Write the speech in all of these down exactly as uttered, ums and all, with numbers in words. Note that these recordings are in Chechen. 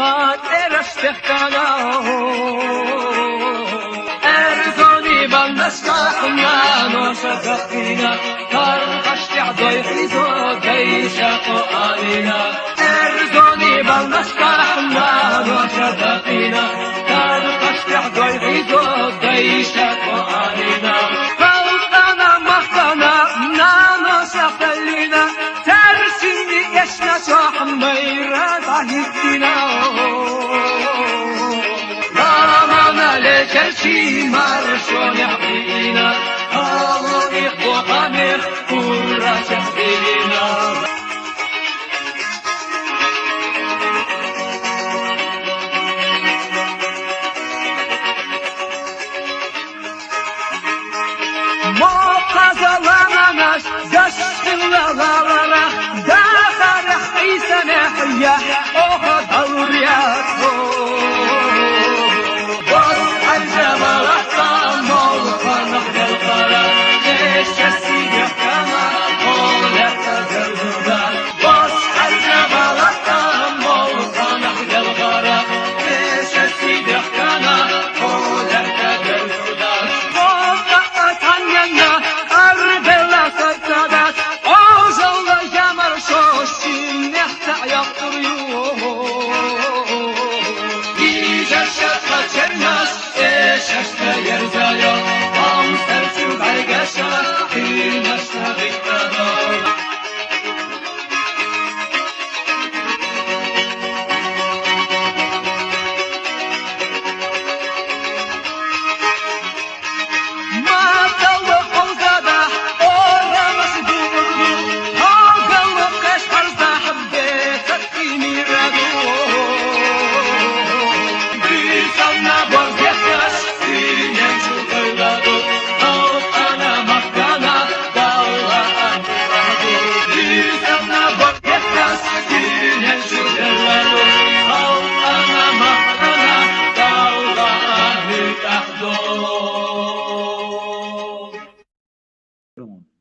Ма тӀераш техкана, эрзони бандашка хӀанна ноша даккхийна, тархаш тӀехь дой хьийзо дайша кхо алина. Эрзони бандашка хӀанна ноша даккхийна, тархаш тӀехь дой хьийзо дайша кхо алина. Халкъана махкана, нано сахалина, цар шинни эшна чохь майра дагьитина. Ламана лечерчи маршоне хьина, алони хохамех курача хьина. Мо хазалананаш дашхилалалара, дахарах Ӏисанехь яхь оха далуряхо. Бос хьаржавалахта молханах делхара, кеша сидехкана, холехта дерзурда. Бос хьаржавалахта молханах делхара, кеша сидехкана, холехта дерзурда. Бос атанна, арбела сацадас, ожалла жамар шошинехта яхтур ю. Гижа шаха чернас, э, шашта ерзайо, ам сарчу баргаша, хинашта гиктадо.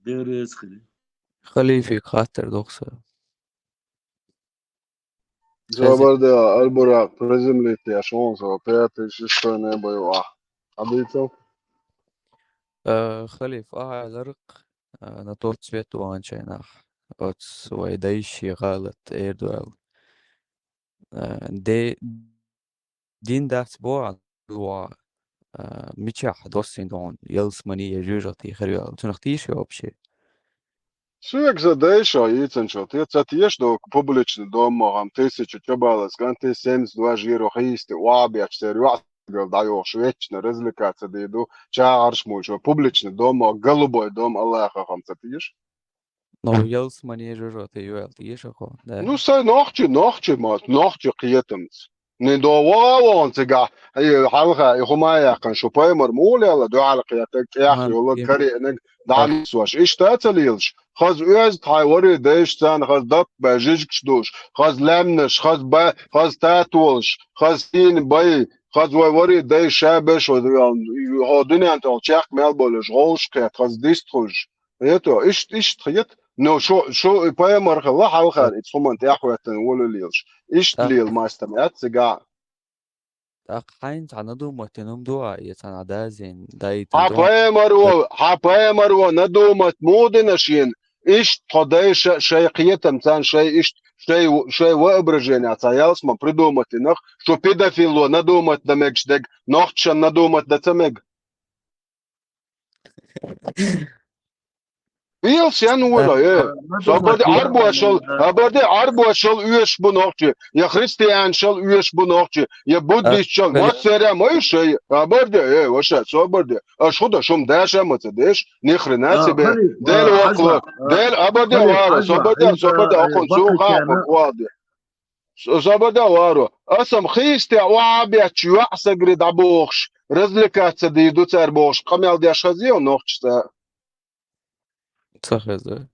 Беррис хили. Халифик хаттар дохса. Зобарда арбуракъ приземлить яш вон со, пятый, шестой небо ю а. Абитов? Э, Халиф, а, ларыкъ, э, на тот свет ван чайнах. Оц вай дайши гӀалат эрдвал. Э, де, дин дац бо а, луа, э, мичахь доссин дон, ялсмани я жужа ти хрюал. Цунах тише вообще. Суек за дайшо, йицанчо, те ца тиеш до публичный дома, гам тысячу чабалас, ган те семьдесят два жиро хисти, уабияч сер юас гал даёш, вечно развлекаться дейду, чагӀарш мучо, публичный дома, голубой дом, Аллаха хам ца тиеш. Но ялсмани жужа ти юал тиеш ахо, да. Ну, сай нохчи, нохчи, ма, нохчи кхетамц. Не до вагӀа вон цигахь, и хьалха, и хӀума яьккхина, шу пайхамар мула яла, дуьхьал кхетаг, кӀех йола, кариънаг, дӀанисваш. Иштта ца лелаш. Хаза оьзда хьай вари дайш царна, хаза даккха бай жижигаш душ, хаза лаьмнаш, хаза ба-, хаза татолаш, хаза сийна бай, хаза вай вари дайш ша беш, хьо дуьнен тӀехь чекх мел болаш, гӀовш кхет, хаза дистхуш. Ето, ишт, ишт хет. Но шо, шо и пайхамар хилла хьалхара, и цхьуман тӀехветтан вола лелаш. Ишт лела мастам яц цигахь. ТӀаккха хьайна цхьа надумать дина хӀума ду а, я цхьана дазин, дайтина хьа дум-, пайхамаро, хьа пайхамаро надумать муха дина шена? Ишт тхо дайша шай кхетам царна шай ишт, шай, шай воображение цхьа ялсман придумать динах, шу педофилло надумать да мегаш дег, нохчашан надумать да ца мег. Вийл сен вуйла, э. Собарди арбошал, абарди арбошал уьш бу нохчи, я христианшал уьш бу нохчи, я буддистшал, массера май шай, абарди, э, ваша, собарди. Аш худа шум даша маца деш, ни хрена себе. Дел вахло, дел абарди вара, собарди, собарди, акон су ха, валди. С-, Собарда варо. Асам хистя ваӀа бечу йоӀ сагри дӀабохуш, развлекаться дийр ду цара бохуш, къамел деш хаза ю нохчаца? Ца хеза.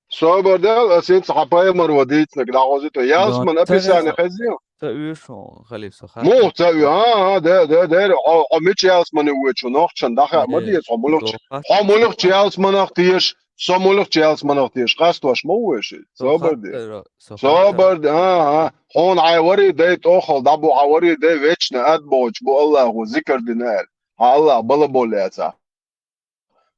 Собардал, ас хӀинца хьан пайхамаро дийцинарг дӀахозуьйту. Ялсман описание хеза ю? Ца уьш хьуна, Халиф, со хаттар. Муха ца уьш? А, а, де, де, де, хьо, хьо мича ялсмане вуьйчу нохчан даха ма деза, хьо мулух, хьо мулух ялсманах теша? Со муьлххачу ялсаманах теша къастош ма ву вай шиъ? Собар де. Собар де, а, а. Хьуна хьайн вари дай тӀохал дӀабу, хьан вари дай вечна ад бохучу бу Аллахо зикар дина аьлла. Хьан Аллах бала боллаьца.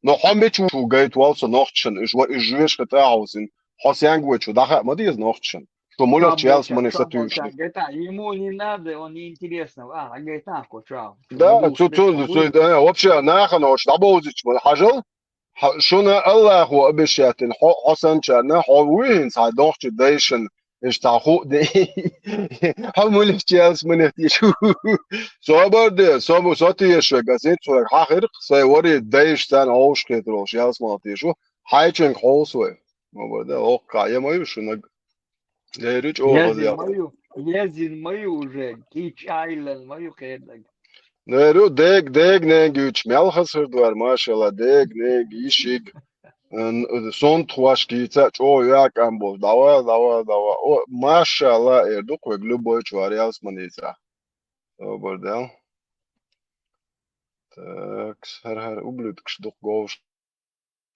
Но хьо мича ву гайта вал со нохчашна, уьш ва, уьш жоьшка тӀе а хьовсина, хьо сенга ву чу даха а ма деза нохчашна. Шу муьлххачу ялсамане сатуьйсуш. Гайта, ему не надо, он неинтересно. А, гайта, коча. Да, цу, цу, цу, да, вообще, нахана ош дӀабовзича ма хьажал, хьа-, шуна Аллахо обещать дина, хьо, хьо санчарна, хьо вуй хӀинца хьайн дохчу дайшна, иштта хьан ху де. Хьо муьлххачу ялсамане теша ву? Собар де, со бу, со теша вай, гасин цург хьахирх, сайн вари дайша царна хьовшахетар волуш ялсамане теша ву, хьайчуьнга хьовса вай. Собар де, оккха, я ма ю шуна. Леррича оха Езин ма ю, езин ма ю уже, кийча айлан ма ю кхернаг. Неру дег, дег ненга юьйцуш мел хаза хир ду аьлла, машалла, дег ненга йишиг. Н-, сонта хӀош кийца а чӀогӀа йоьгӀа кӀам болуш. Давай, давай, давай. О, машалла, эр ду кхуьга любой чуьра ялсаманица. Собар дел. Так, хӀара-хӀара ублюдкаш дукха говш.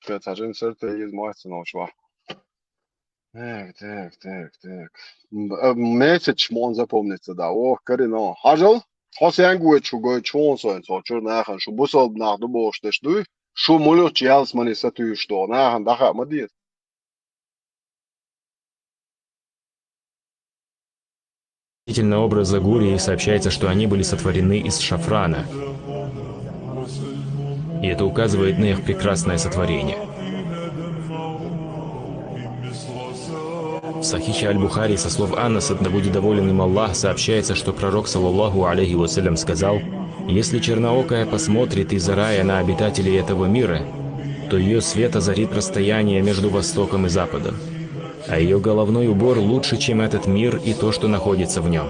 Кхета хьажин сарта иза моьттина волчу вахь. Так, так, так, так. М, а, месяц мон запомнится, да. Ох, карино. Хьажал, хьо сенга вуьйцу шу гойту чуьра, сон цо чуьра нахана, шу бусалба нах ду бохуш деш дуй? Шу муьлххачу ялсамане сатуьйсуш догӀу нахана даха а ма деза. Относительно образа гурии сообщается, что они были сотворены из шафрана. И это указывает на их прекрасное сотворение. В Сахихе Аль-Бухари со слов Анаса, да будет доволен им Аллах, сообщается, что пророк, саллаллаху алейхи вассалям, сказал: «Если черноокая посмотрит из рая на обитателей этого мира, то ее свет озарит расстояние между востоком и западом, а ее головной убор лучше, чем этот мир и то, что находится в нем».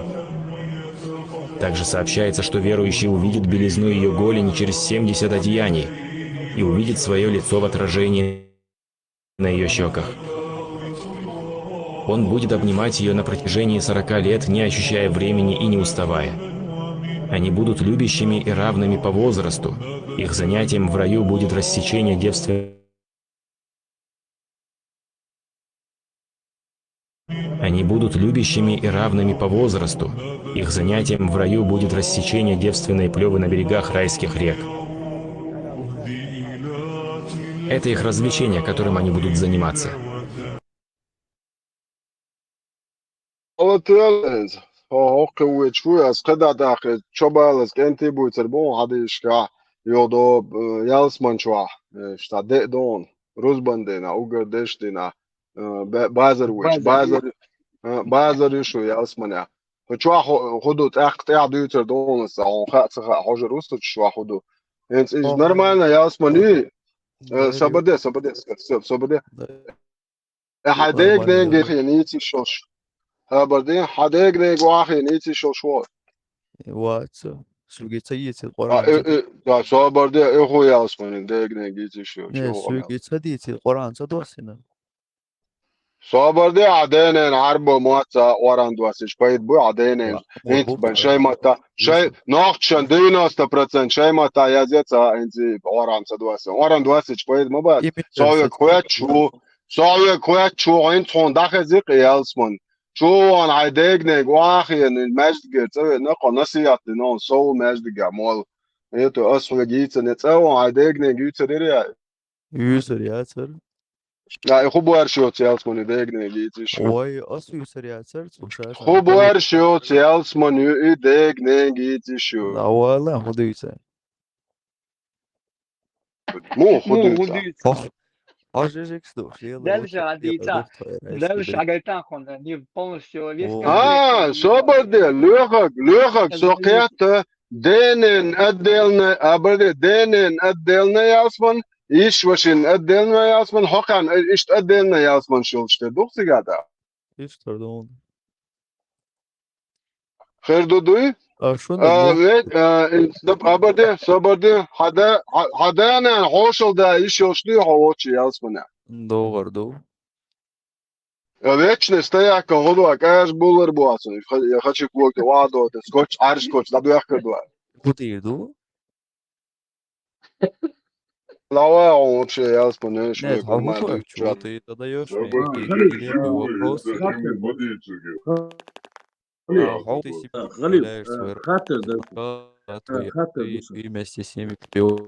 Также сообщается, что верующий увидит белизну ее голени через семьдесят одеяний и увидит свое лицо в отражении на ее щеках. Он будет обнимать ее на протяжении сорока лет, не ощущая времени и не уставая. Они будут любящими и равными по возрасту. Их занятием в раю будет рассечение девственной Они будут любящими и равными по возрасту. Их занятием в раю будет рассечение девственной плёвы на берегах райских рек. Это их развлечение, которым они будут заниматься. Ала тӀе хӀокху вуьйцуш ву, ас кхидӀа тӀаккха чобалаза кӀентий буьйцур бу хьадийшкахь, йодо, э, ялсаман чохь, э, ша де а дона, рузбан дина, угар деш дина, э, ба-, базар вуьйцуш, базар, э, базар ю шу ялсаманехь. Хьо чохь ху-, хӀун ду тӀаккха тӀехь дуьйцур ду хьуна аса, хьуна хаа ца хаа, хьожур ву со чохь хӀун ду. ХӀинца иза нормально ялсаман ю, э, собаде, собаде, со-, собаде. Э, хьан дега-нега хьийна йийцийша йолуш. Хабар ду, хьан дега-нега охьахийна йийцийша йолуш ву? Вац. Суьге ца йийцира Къуръан. А, э, э, да, собар де, э, хӀун ялсаманиг дега-нега йийцийша йолуш. Не, суьге ца дийцира, Къуръан ца доссина. Собар де, хьан ден-ненан хьарбо мотт ца Къуръан доссийча пайда буй хьан ден-ненан? ХӀинца бен шайн матта, шайн нохчашна девяносто процент шайн матта язъе ца хӀинца Къуръан ца доссина. Къуръан доссийча пайда ма бац. Со хьоьга хоьттуш ву, со хьоьга хоьттуш ву, хӀинца хьуна дӀахезий-кх ялсаман. Чу вахана хьайн дега-нега охьахийна, маьждигера цӀа веана, кхо насихьат дина хьуна, со ву маьждигехь молла. Это ас хьоьга йийцина, цӀа вахана хьайн дега-нега юьйцур яра? Юьйцур яцара. А, и хӀун боьрша йоцу ялсаман ю дега-нега йийцийша? Вай, ас юьйцур яцара, цу ша. ХӀун боьрша йоцу ялсаман ю и дега-нега йийцийша? Да вала, хӀун дуьйцу? Муха хӀун дуьйцу? Хьо, хьо жижигаш ду, шела. Дальше а дийца. Дальше а гайтан хьуна, не полностью весь. А, собар де, лоьхург, лоьхург, со кхетта, ден-ненан отдельно, а, баде, ден-ненан отдельно ялсаман, йиша-вашин отдельно ялсаман, хӀокхарна иштта отдельно ялсаманаш йолуш тера ду-кх цигахь тӀаккха? Иштта ду. Хир ду дуй? А, шуна а, ду. Ве-, а, ин-, даб-, а, баде, собар де, хьан да-, хьан, хьан да-нана хьошалла да йиш йолуш дуй хьо волчу ялсаманехь? ДогӀар ду. А, вечный стояк хӀун ду, а, кӀажа буллар бу аса, ха-, я хачи когти вадо, те скотч, Ӏаьржа скотч, дӀабоьхкар ду. ХӀун тӀера ду? Лава, он вообще ялсмани шмайкур ман хӀу чу. Ты задаёшь мне какие-то нелепые вопросы. А, хӀу ты себе представляешь свою... Хатар да. Пока твои... Хатар ты, да. Ты вместе с ними пьёшь.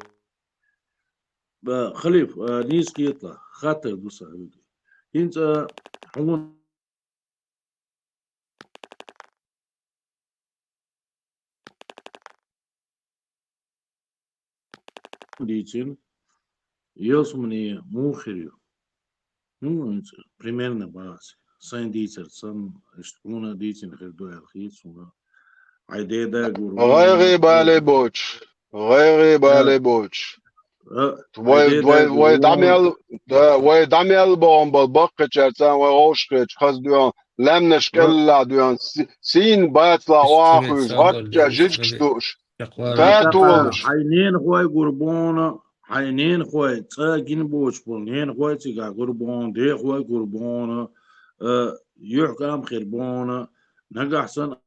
Халиф, а, нийса кхеталахь, хатар да са хьоьга. ХӀинца хьуна дийцина, ялсмани муха хир ю. Ну, примерно бац. Сайн дийцар санна, иштта хьуна дийцина хир ду аьлла хета суна. Хьай деда гур... ГӀайгӀа бале боч. ГӀайгӀа бале боч. Вай, вай, вай дӀа мел, да, вай дӀа мел бохам бал баккхачарца, вай гӀовшхеча хаза дуьйхьа, лаьмнаш кӀеллахь дуьйхьа, си-, сийна бацлахь охьахуьйсу, гӀаттача жижигаш дууш. Да толуш. Хьай ненахой гур бохна, хьай ненахой цӀа гина боцуш болу ненахой цигахь гур бохна, дехой гур бохна, э, юьхькӀам хир бохна, нагахь санна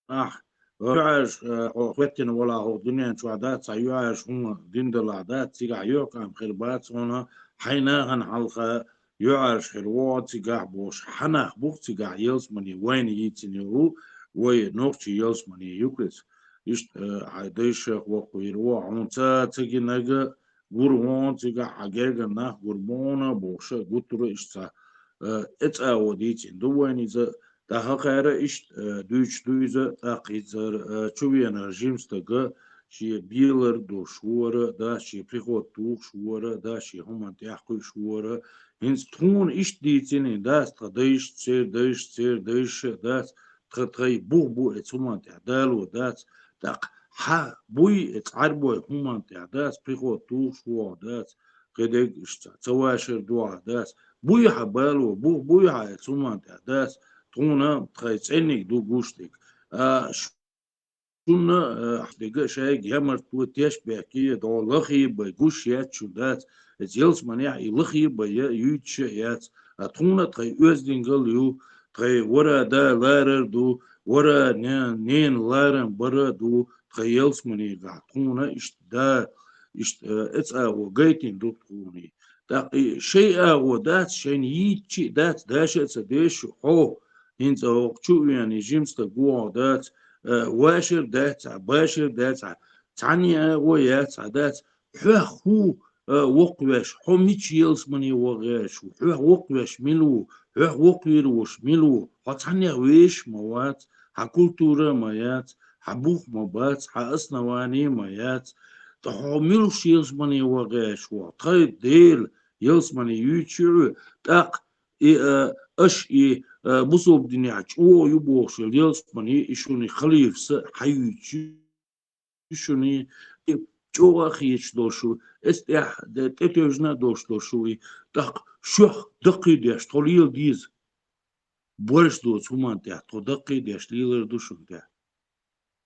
ахь, юьхьӀаьржа, э, хьо хӀоьттина валахь хӀокху дуьнен чохь дац, цхьа юьхьӀаьржа хӀума дина далахь дац, цигахь юьхькӀам хир бац хьуна, хьайн нахана хьалха юьхьӀаьржа хир ву, цигахь бохуш, хьан нах бу-кх цигахь ялсмани вайна йийцина йолу, вай нохчийн ялсмани ю-кх иза. Иштта, э, хьайн дайшах воккхавийр ву, хьуна ца, ца гинарг гур вон цигахь, хьан гергара нах гур бохна бохуш, гуттара иштта цхьа, э, эцӀа а вон дийцина ду вайна иза, тӀаккха хӀокхара иштта, э, дуьйцуш ду иза, тӀаккха иза, э, чувенар жима стага, шен белар долуш вара, да, шен приход тухуш вара, да, шен хӀуманна тӀехь кхуьуш вара. ХӀинца тхуна иштта дийцина, дац тхан дайша, церан дайша, церан дайша, дац тхан, тхайн бух бу эцу хӀуманна тӀехь дало, дац. ТӀаккха хьан буй эцу Ӏаьрбойн хӀуманна тӀехь, дац, приход тухуш вогӀу, дац, кхидерг иштта ца вашар дохьа, дац. Буй хьан бало, бух буй хьан эцу хӀуманна тӀехь, дац, тхуна тхайн цӀенниг ду гуш дерг. А, шуна, а, дерг шайга ямартло теш бехке, догӀу лахе бай гуш яц шун, дац. Эцу ялсманехь и лахе бай я, юьйцуш а яц. А тхуна тхайн оьздангалла ю, тхайн вара да ларар ду, вара не-, ненан ларам бара ду, тхайн ялсманегахь тхуна иштта да, иштта, э, эцу агӀо гайтина ду тхуна. ТӀаккха и шайн агӀо дац, шайна йийцча а дац, даша а ца деш хьо, хӀинца хӀокху чу а веана, и жима стаг вогӀу дац, э, вашар дац хьан, башар дац хьан, цхьанне агӀо яц хьан, дац, хьох хӀу, э, воккхавеш, хьо мича ялсмане ваха гӀерташ ву, хьох воккхавеш мила ву, хьох воккхавийр волуш мила ву, хьо цхьаннех вешаш а ма вац, хьан культура а ма яц, хьан бух а ма бац, хьан основание а ма яц. Ткъа хьо муьлхачу ялсмане ваха гӀерташ ву хьо? Тхайн Дела ялсмане юьйцуш ю хьо, тӀаккха и, а, аша и, а, бусалба динехь чӀогӀа ю бохуш йолу ялсмани, и шуна и халифас а хьан юьйцуш ю шуна и, и чӀогӀа а хеташ долуш ву, эцу тӀехь де-, тӀетевжина а долуш долуш ву и, тӀаккха шух даккхийдеш тхо лела деза. Борш доцу хӀуманна тӀехь тхо даккхийдеш лелар ду шуна тӀехь.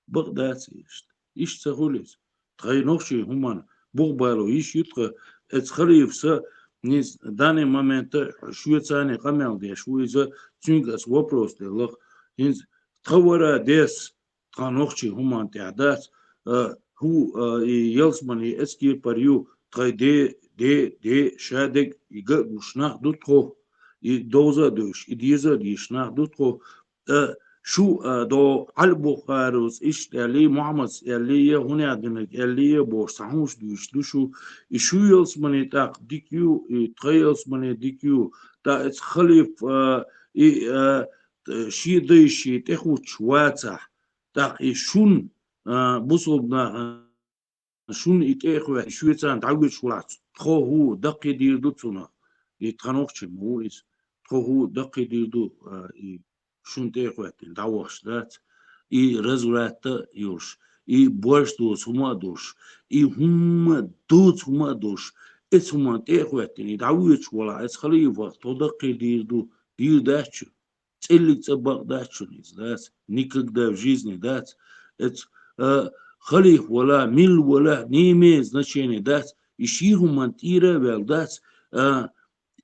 Бакъ дац иштта. Иштта ца хуьлу иза. Тхайн нохчийн хӀуманна бух бало йиш ю тхан, эцу халифас а, хӀинца данный момент шоьца а къамел деш ву иза, цуьнга аса вопрос делла-кх. ХӀинца тхан вара деза, тхан нохчийн хӀуманна тӀехь дац, а, хӀу, а, и ялсмани эцу кепара ю, тхайн де, де, де, ша дерг и ган а гуш нах ду тхо, и довза а девзаш, и деза а дезаш нах ду тхо, а, шу, а, до Ӏалбухарус иштта аьллий, Мухьаммадс аьллий, я хӀунех динарг аьллий, я бохуш цхьа хӀумаш дуьйцуш ду шу, и шу ялсмани тӀаккха дика ю, и тхан ялсмани дика ю, тӀаккха эцу халиф, а, и, а, шен дайша тӀехуттуш вацахь, тӀаккха и шун, а, бусалба нахана шун и тӀе а хӀоьттина, шоьца а дӀавоьдуш валахь, тхо хӀу даккхийдийр ду цунах. И тхан нохчи ма ву иза. Тхо хӀу даккхийдийр ду, а, и шун тӀе а хӀоьттина, дӀавахаш дац. И разврат а йолуш, и борш доцу хӀума а долуш, и хӀумма доцу хӀума а долуш, эцу хӀуманна тӀе а хӀоьттина, и дӀавоьдуш валахь, эцу халифах тхо даккхийдийр ду, дийр дац шу. ЦӀиллиг цӀа бакъ дац шуна иза, дац, никогда в жизни дац. Эцу, а, халиф вала, милла вала, не имеет значения, дац. И шен хӀуманна тӀера а ваьлла, дац, а,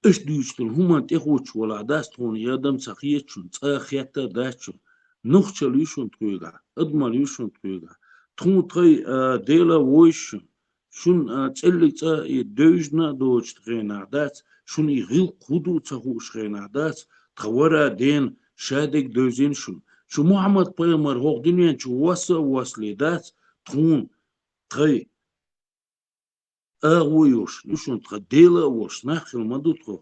аша дуьйцуш долу хӀуманна тӀехуттуш валахь, дац, тхуна и адам ца хета шуна, цкъа а хеттар дац шуна. Нохчалла ю шуна тхоьгахь, адамалла ю шуна тхоьгахь. Тхуна тхайн, а, Дела вовза шуна. шун, а, цӀеллиг цӀа и девзина а доцуш хенахь дац, шун и гӀиллакх хӀун ду ца хууш хенахь дац, тхан вара дена шадерг девзина шун. Шу Мухьаммад-пайхамар хӀокху дуьнен чу восса а воссале дац, тхуна тхайн агӀо а йолуш, ю шуна тхан Дела а волуш, нах хила ма ду тхо.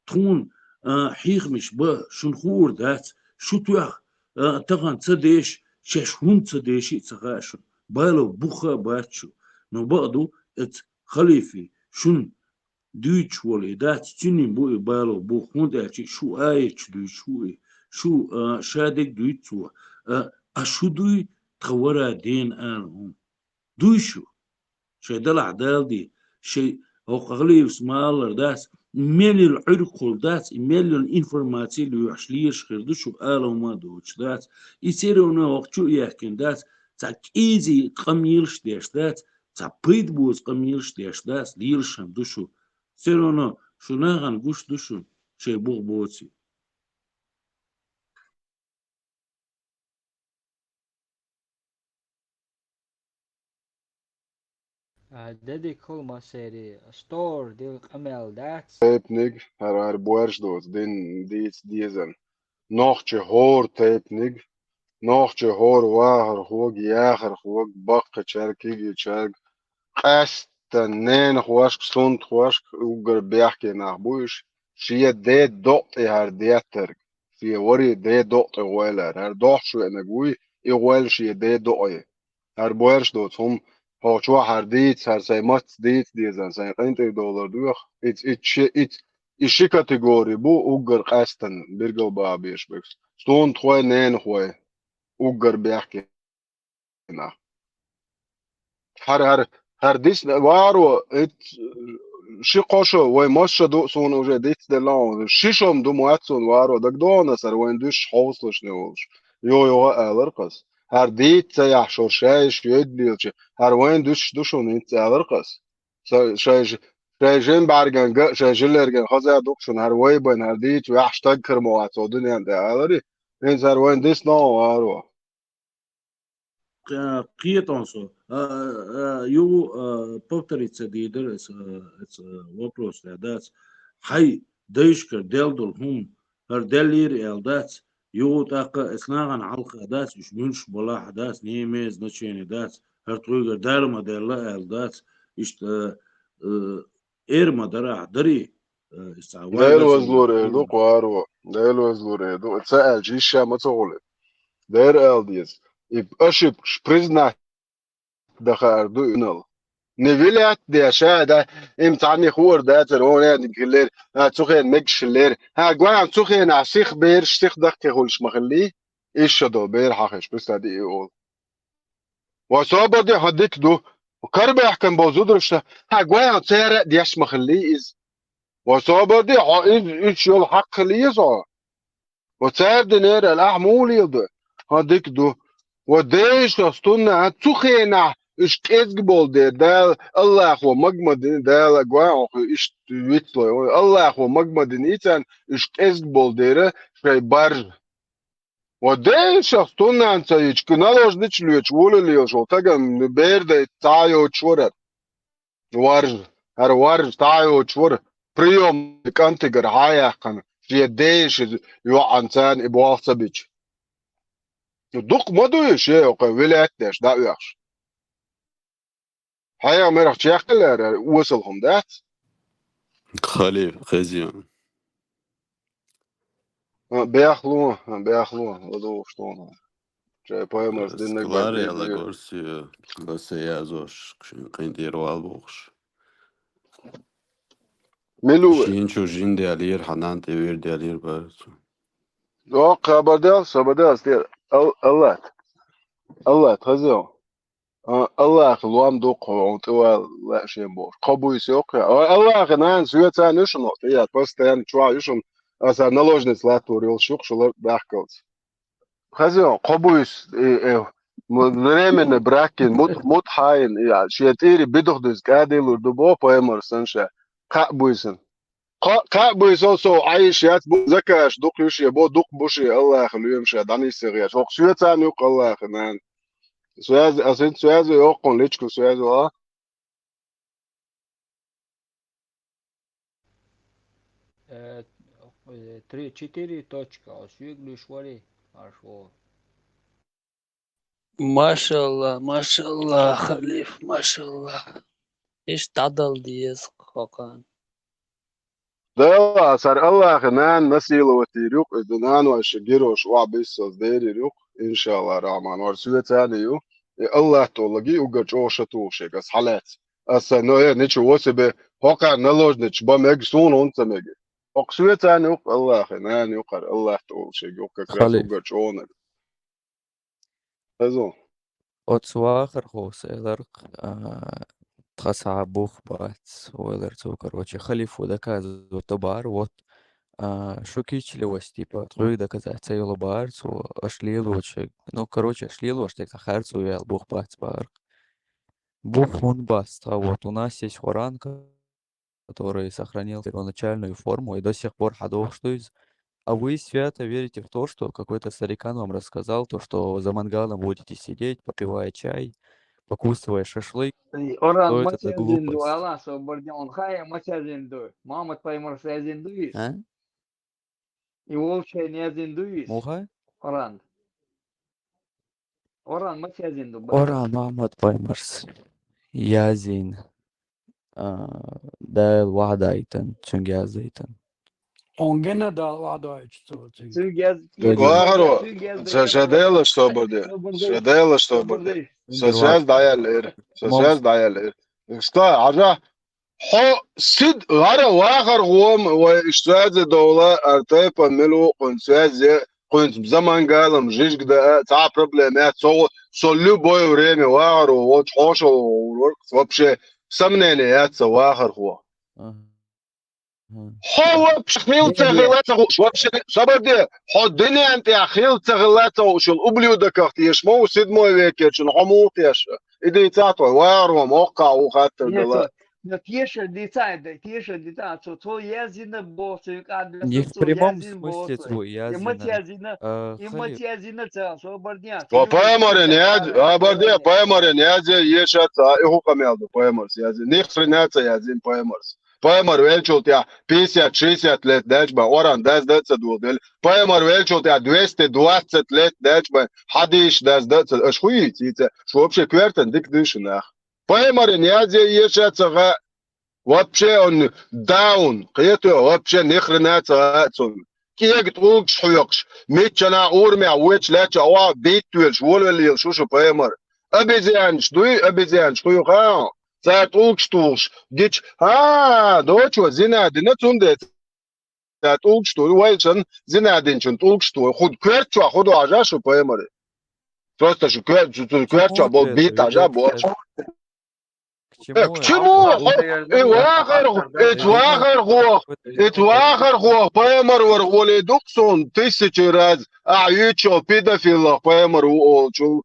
Тхуна, а, хьехамаш бан шуна хуур дац, шу тоьхна, а, тахана ца деша, шаьш хӀунда ца деши а ца хаьа шуна. Балов бух а бац шу. Но бакъ ду, эца халифе шуна дуьйцуш волу и дац, цуьнан бу и балов бух, хӀунда аьлча шу аяташ дуьйцуш ву и, шу, а, шадерг дуьйцу цо, а, а шу дуй тхан вара дена ала хӀума. Дуй шу? Шайн далахь Дала де, шайн хӀокху халифас ма-аллара дац, мел йолу Ӏуьргахула дац, и мел йолу информаци лоьхуш лелаш хир ду шу, ала хӀума а доцуш дац. И церан хӀокху чу а яьккхина дац, цхьа кӀеззиг къамелаш деш дац, цхьа пайда боцу къамелаш деш дац, лелаш хӀума ду шу. Церан шу нахана гуш ду шуна, шайн бух боций. А, де дика хуьлу, Масери, стор дила къамел дац. Тайпаниг, хӀара, хӀара боьрша доцу, дин дийца дезарна. Нохчи хӀора тайпаниг, нохчи хӀора вахархога, яхархога, баккхачаьрга, кегийчаьрга, къаьсттина ненахошка, сунтахошка, уггар бехке нах бу уьш, шен ден докъа тӀе хӀара деттарг, шен варе ден докъа тӀе гӀойлар, хӀара дохьуш веанарг вуй, и гӀойла шен ден докъе. ХӀара боьрша доцу хӀума, хӀокху чохь хӀара дийца, хӀара сайн мацца дийца дезарна, сайн къинтӀера долар доьху, иц, иц ши, иц, и ши категори бу уггар къаьсттина, биргал баха безаш берш. Сунтахой, ненахой, уггар бехке нах. ХӀара, хӀара, хӀара дисна варо, ит, ши-кхо шо, вай масса ду, суна уже дицделла хьуна. Ши шо-м ду моьтту суна варо, дагадогӀу аса хӀара вайна дуьсуш хьовсалаш не волуш. Йо-йо аларх ас. ХӀара дийца ца яхь шо шайша йойд лелча, хӀара вайна дуьсуш ду шуна хӀинца аларх ас. Са-, шай ж-, шай жин бӀаьрган ган, шай жилерган хаза а ду-кх шуна, хӀара вай байна, хӀара дийца ваьхьаш стаг хир ма вац цо дуьнен тӀе алари. ХӀинца хӀара вайна дисна хьуна варо. Кхе-, кхетон со. А, а, а, ю, а, повторить ца дийр дара аса, а, аса вопрос а дац. Хьай дайшкара дел долу хӀума, хӀара деллийра аьлла дац. Ю, тӀаккха аса нахана хьалха дац, уьш муьлш балахь а дац, не имеет значения дац. ХӀара тхуьгара Дала ма делла аьлла дац. Иштта, а, а, эр ма дара ахь, дарий? А, иза цхьа Дера вайга вазлур эр ду, кхоаро. Дера вазлур эр ду. Ца аьлча, йиш ша ма ца гӀули. Дера ала деза. И ошибкаш признать дан хаар ду инал. Не вилят де ша, да, им цхьанне хуур дацара, он ядинг хиллера, а, цу хенан мегаш хиллера. Хьан гуьйн цу хенахь сих бераш, сих даккхий хуьлуш ма хиллий? Иша долу бер хьахеш, пусть а диъ и олу. Ва собар де, хьо дика ду. Карабаьхкан болу зударшна, хьан гуьйн цара а деш ма хиллий иза. Ва собар де, хьо иза, иза йолу хьакха хиллий иза хьо. Ва цара динера аьлла, ахьа муха леладо? Хьан дика ду. Ва дайша стунна, а, цу хенахь уьш кӀезиг болу дела, Дала, Аллахо магма дина, Дала гуьйн хьо иштта вицлой. Ва Аллахо магма дина, и царна уьш кӀезиг болу дера шайн баржа. Ва дайша стуннан ца йича, наложница лоьцуш, вула лелаш волу тагам бер дай цхьа а йоцуш вара. Варжа, хӀара варжа, тӀе а йоцуш вара, приёмный кӀантигара хьа а яьккхина, шен дайша йоӀанца и болх ца бича. Дукха ма дуй шен кху вилаят деш дӀаоьхуш. Хьаягӏмарах чекхъялара, осал хӀума дац? Халиф, хезийна. А, бехло, а, бехло, ладугӀуш тхуна. Чай паймас диннаг Сквари баккхий ала дир. Горси, Горси язош, шин къинтӀера вал бохуш. Милу. Шин чу жин де алир, ханан тӀе вир де алир бар. О, хабар дел, саба дел, стер. Ал-, Аллат. Аллат, хазил. А, Аллахь лом ду кху, хьуна тӀе вала лаьа шен бохуш. Кхо буйса йоккху. А, Аллахь нана соьца нуьшан воккху, я, постоянно чохь ю шуна, аса наложница латтор йолуш юкъ шула баьхкалц. Хаза, кхо буйса, э, э, м-, временный бракин, мут-, мут хьаин, я, шен тӀийри бидух дуьза кӀадийлур ду бо, паймар сан ша. Кхаъ буйсан. Кхо-, кхаъ буйсал сов Ӏайш яц, бу закаш дукха ю шен, бо дукха бу шен, Аллахь лоьмаша, дӀанисса гӀеш. ХӀокху соьца юкъ Аллахь нана. Связи, аса связи йоккхун, личку связи, а? Э, э, три-четыре точка, а соьга луьйш варий, марш вогӀу. Машалла, машалла, халиф, машалла. Иштта дӀадала деза хӀокхарна. Дела, цар Аллахьа нана насиловать йийр ю-кх, иза нанойша гирош охьабиссалц дерийр ю-кх, иншалла рахьман, вар соьца а ю. И Аллахь толлаги уггар чӀогӀа ша тухуш ерг ас хьалаьцна. Аса, но, э, ничего себе, хӀокхарна наложница бан мега, суна хӀунда ца мега. ХӀокху соьца а ю-кх, Аллахьа нана ю-кх хӀара, Аллахь толуш ерг ю-кх как раз уггар чӀогӀаниг. Хезо. Оцу вахархос элира-кх, а, тхан схьа бух бац, ойла йира цо, короче, халифо доказывать до бахара, вот, а, шу кийча левас, типа, тхоьга доказать ца йолу бахара цо, аша лелочу, ну, короче, аша лелош дерг тхан харцо яьлла бух бац бахара-кх. Бух хӀунда бац тхан, вот, у нас есть Коран, который сохранил первоначальную форму и до сих пор хьадохуш ду иза. А вы свято верите в то, что какой-то старикан вам рассказал, то, что за мангалом будете сидеть, попивая чай, покусывая шашлык. Оран Что ма это за яздина ду, глупость? Алла, собар де, хьуна хаьий ма яздина ду. Мохьмад-пайхамарс яздина ду иза. А? И вовшийн яздина ду иза. Муха? Оран. Оран ма яздина ду, бахара. Оран Мохьмад-пайхамарс яздина. А, Дала вахьдайтина, цуьнга яздайтина. Хьуна гина Дала вахьдайтина цо цуьнга. Цуьнга яз-, Дог- Вахаро, цуьнга яз-, ша, ша Делаш собар де. собар де. Ша Делаш собар Собар де. де. Со саз дӀаяьлла эр. Со саз дӀаяьлла эр. Ста, хьажа, хьо сид гӀара вахар гӀома вай иштта связе довла, ар тайпа мила ву кхуьнца связе, кхуьнца за мангалам жижиг даа, цхьа проблема яц, со, со любое время вахар волчу хьошалгӀа вур вара, вообще сомнение яц сан вахархо. Ага. Ага. Хьо вообще хила ца хила ца хууш, вообще, собар де, хьо дуьнен тӀехь хила ца хила ца хууш йолу ублюдоках теша ма ву, седьмой векерчун хьо муха теша? И дийцахь тхо, вахаро моккхахь ву хаттар Нет, дала. цо, но тешар дийцахь, да, тешар дийцахь, цо, цо яздина боху, цуьнан кӀадда Не в цо прямом яздина боху смысле цо. цо И ма яздина. яздина, А, и ма халиф, яздина ца, собар де, Ва пайхамаран яз, а, бар де, пайхамаран яз, ешаца, и хӀу къамел ду пайхамарс яз. Ни хрена ца яздина пайхамарс. Пайхамар велчул тӀехь пятьдесят-шестьдесят лет даьлча бан, Къуръан дазда а ца доладелла. Пайхамар велчул тӀехь двести двадцать лет даьлча бан, хьадисаш дазда а ца, аша хӀу йийца, йийца? Шу вообще коьртан дика дуьйшу нах. Пайхамаран яз, ешаца гӀа, вообще он даун, кхето, вообще ни хрена ца гӀа цунна. КӀега тӀулгаш хьоькхуш, миччанахь урамехь вочу лаьттачохь охьа битта велаш, волавелла лелаш ву шу пайхамар. Обезьянаш дуй, обезьянаш кхуьйху, а? Цара тӀулгаш тухуш, гича, а, дочо, зина дина, цундела цара тӀулгаш туху, вай санна зина динчун тӀулгаш туху. ХӀун коьрта чохь хӀун ду хьажа шу пайхамаре? Просто шу коьрта, шу, шу коьрта чохь болу битта хьажа боху. К чему Э, к это? Чему? Хо-, и вахар, и вахар хох, и вахар хох, пайхамар вара гӀоле ду-кх суна тысячи раз, ахьа юьйцучу педофилах пайхамар ву олучул.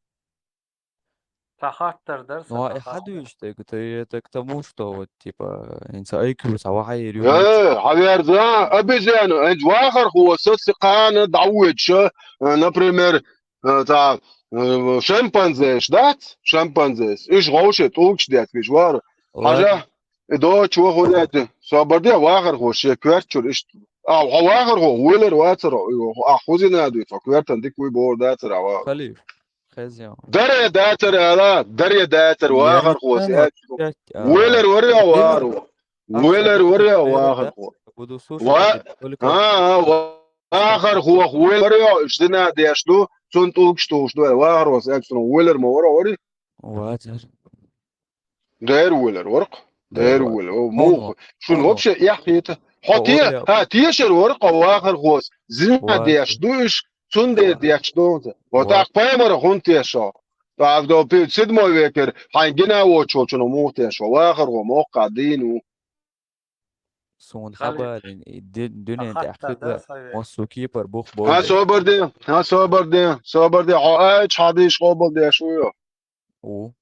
Ца хаттар дара сан. Ну, а и хьан дуьйцу дерг, ты это к тому, что вот, типа, хӀинца I Q ца вахьа йийр ю. Э, хьаверза, обезьяна, хӀинца вахар хо, са, са кхана дӀавоьдуша, э, например, э, ца, э, шимпанзеш дац, шимпанзеш, уьш гӀовше тӀулгаш детташ вара. Хьажа, и дочо хӀун даьтта, собар де, вахар хо шен коьрта чуьра иштта. А, хьо вахар хо, вуьйлар вацара, а, хӀу зина дуьйцу, хьо коьртан дика вуй бохур дацара, а, вахар. Халиф, хезна. Даре дацара ала, даре дацара, вахар хо, саьрчу. Вуьйлар вара, а, вахар хо. Вуьйлар вара, а, вахар хо. Ва-, а, а, ва-, вахар хох вуьйлар вара, а, уьш зина деш ду, цунна тӀулгаш тухуш ду, вахар хос, аьлла, цунна вуьйлар ма вара, вари? Вацар. Дера вуьйлар вара-кх. Дера вуьйлар. О, муха. Шуна вообще эхь хета. Хьо те, хьа, тешар вара-кх вахар хос. Зина деш ду уьш, цундела деш ду. Вот так пайхамара хӀунда тешо? Седьмой векера хьайн гина воцучунна муха тешо? Вахар хо моккха дийна ву. Суна хьабалийна, и ди-, дуьнен тӀехь хилла массо кепара бух бовлу. Хьан собар де, хьан собар де, собар де, хьо аьлча хьан дийша къобалдеш ву йо? Ву.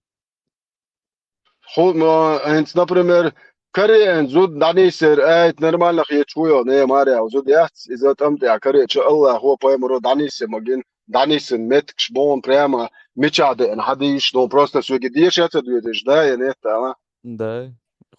Ху-, ма, хӀинца, например, каре аьлла зуда дӀанисъяр аят нормально хеташ ву йо, не, марехь зуда яц, иза тӀам тӀехь кареча Аллахо пайхамаро дӀанисъян магина, дӀанисъян меттигаш боху прямо, мичахь деана хьан дийша, ну, просто соьга деша а ца доьдуш, да, я нет, ала? Да.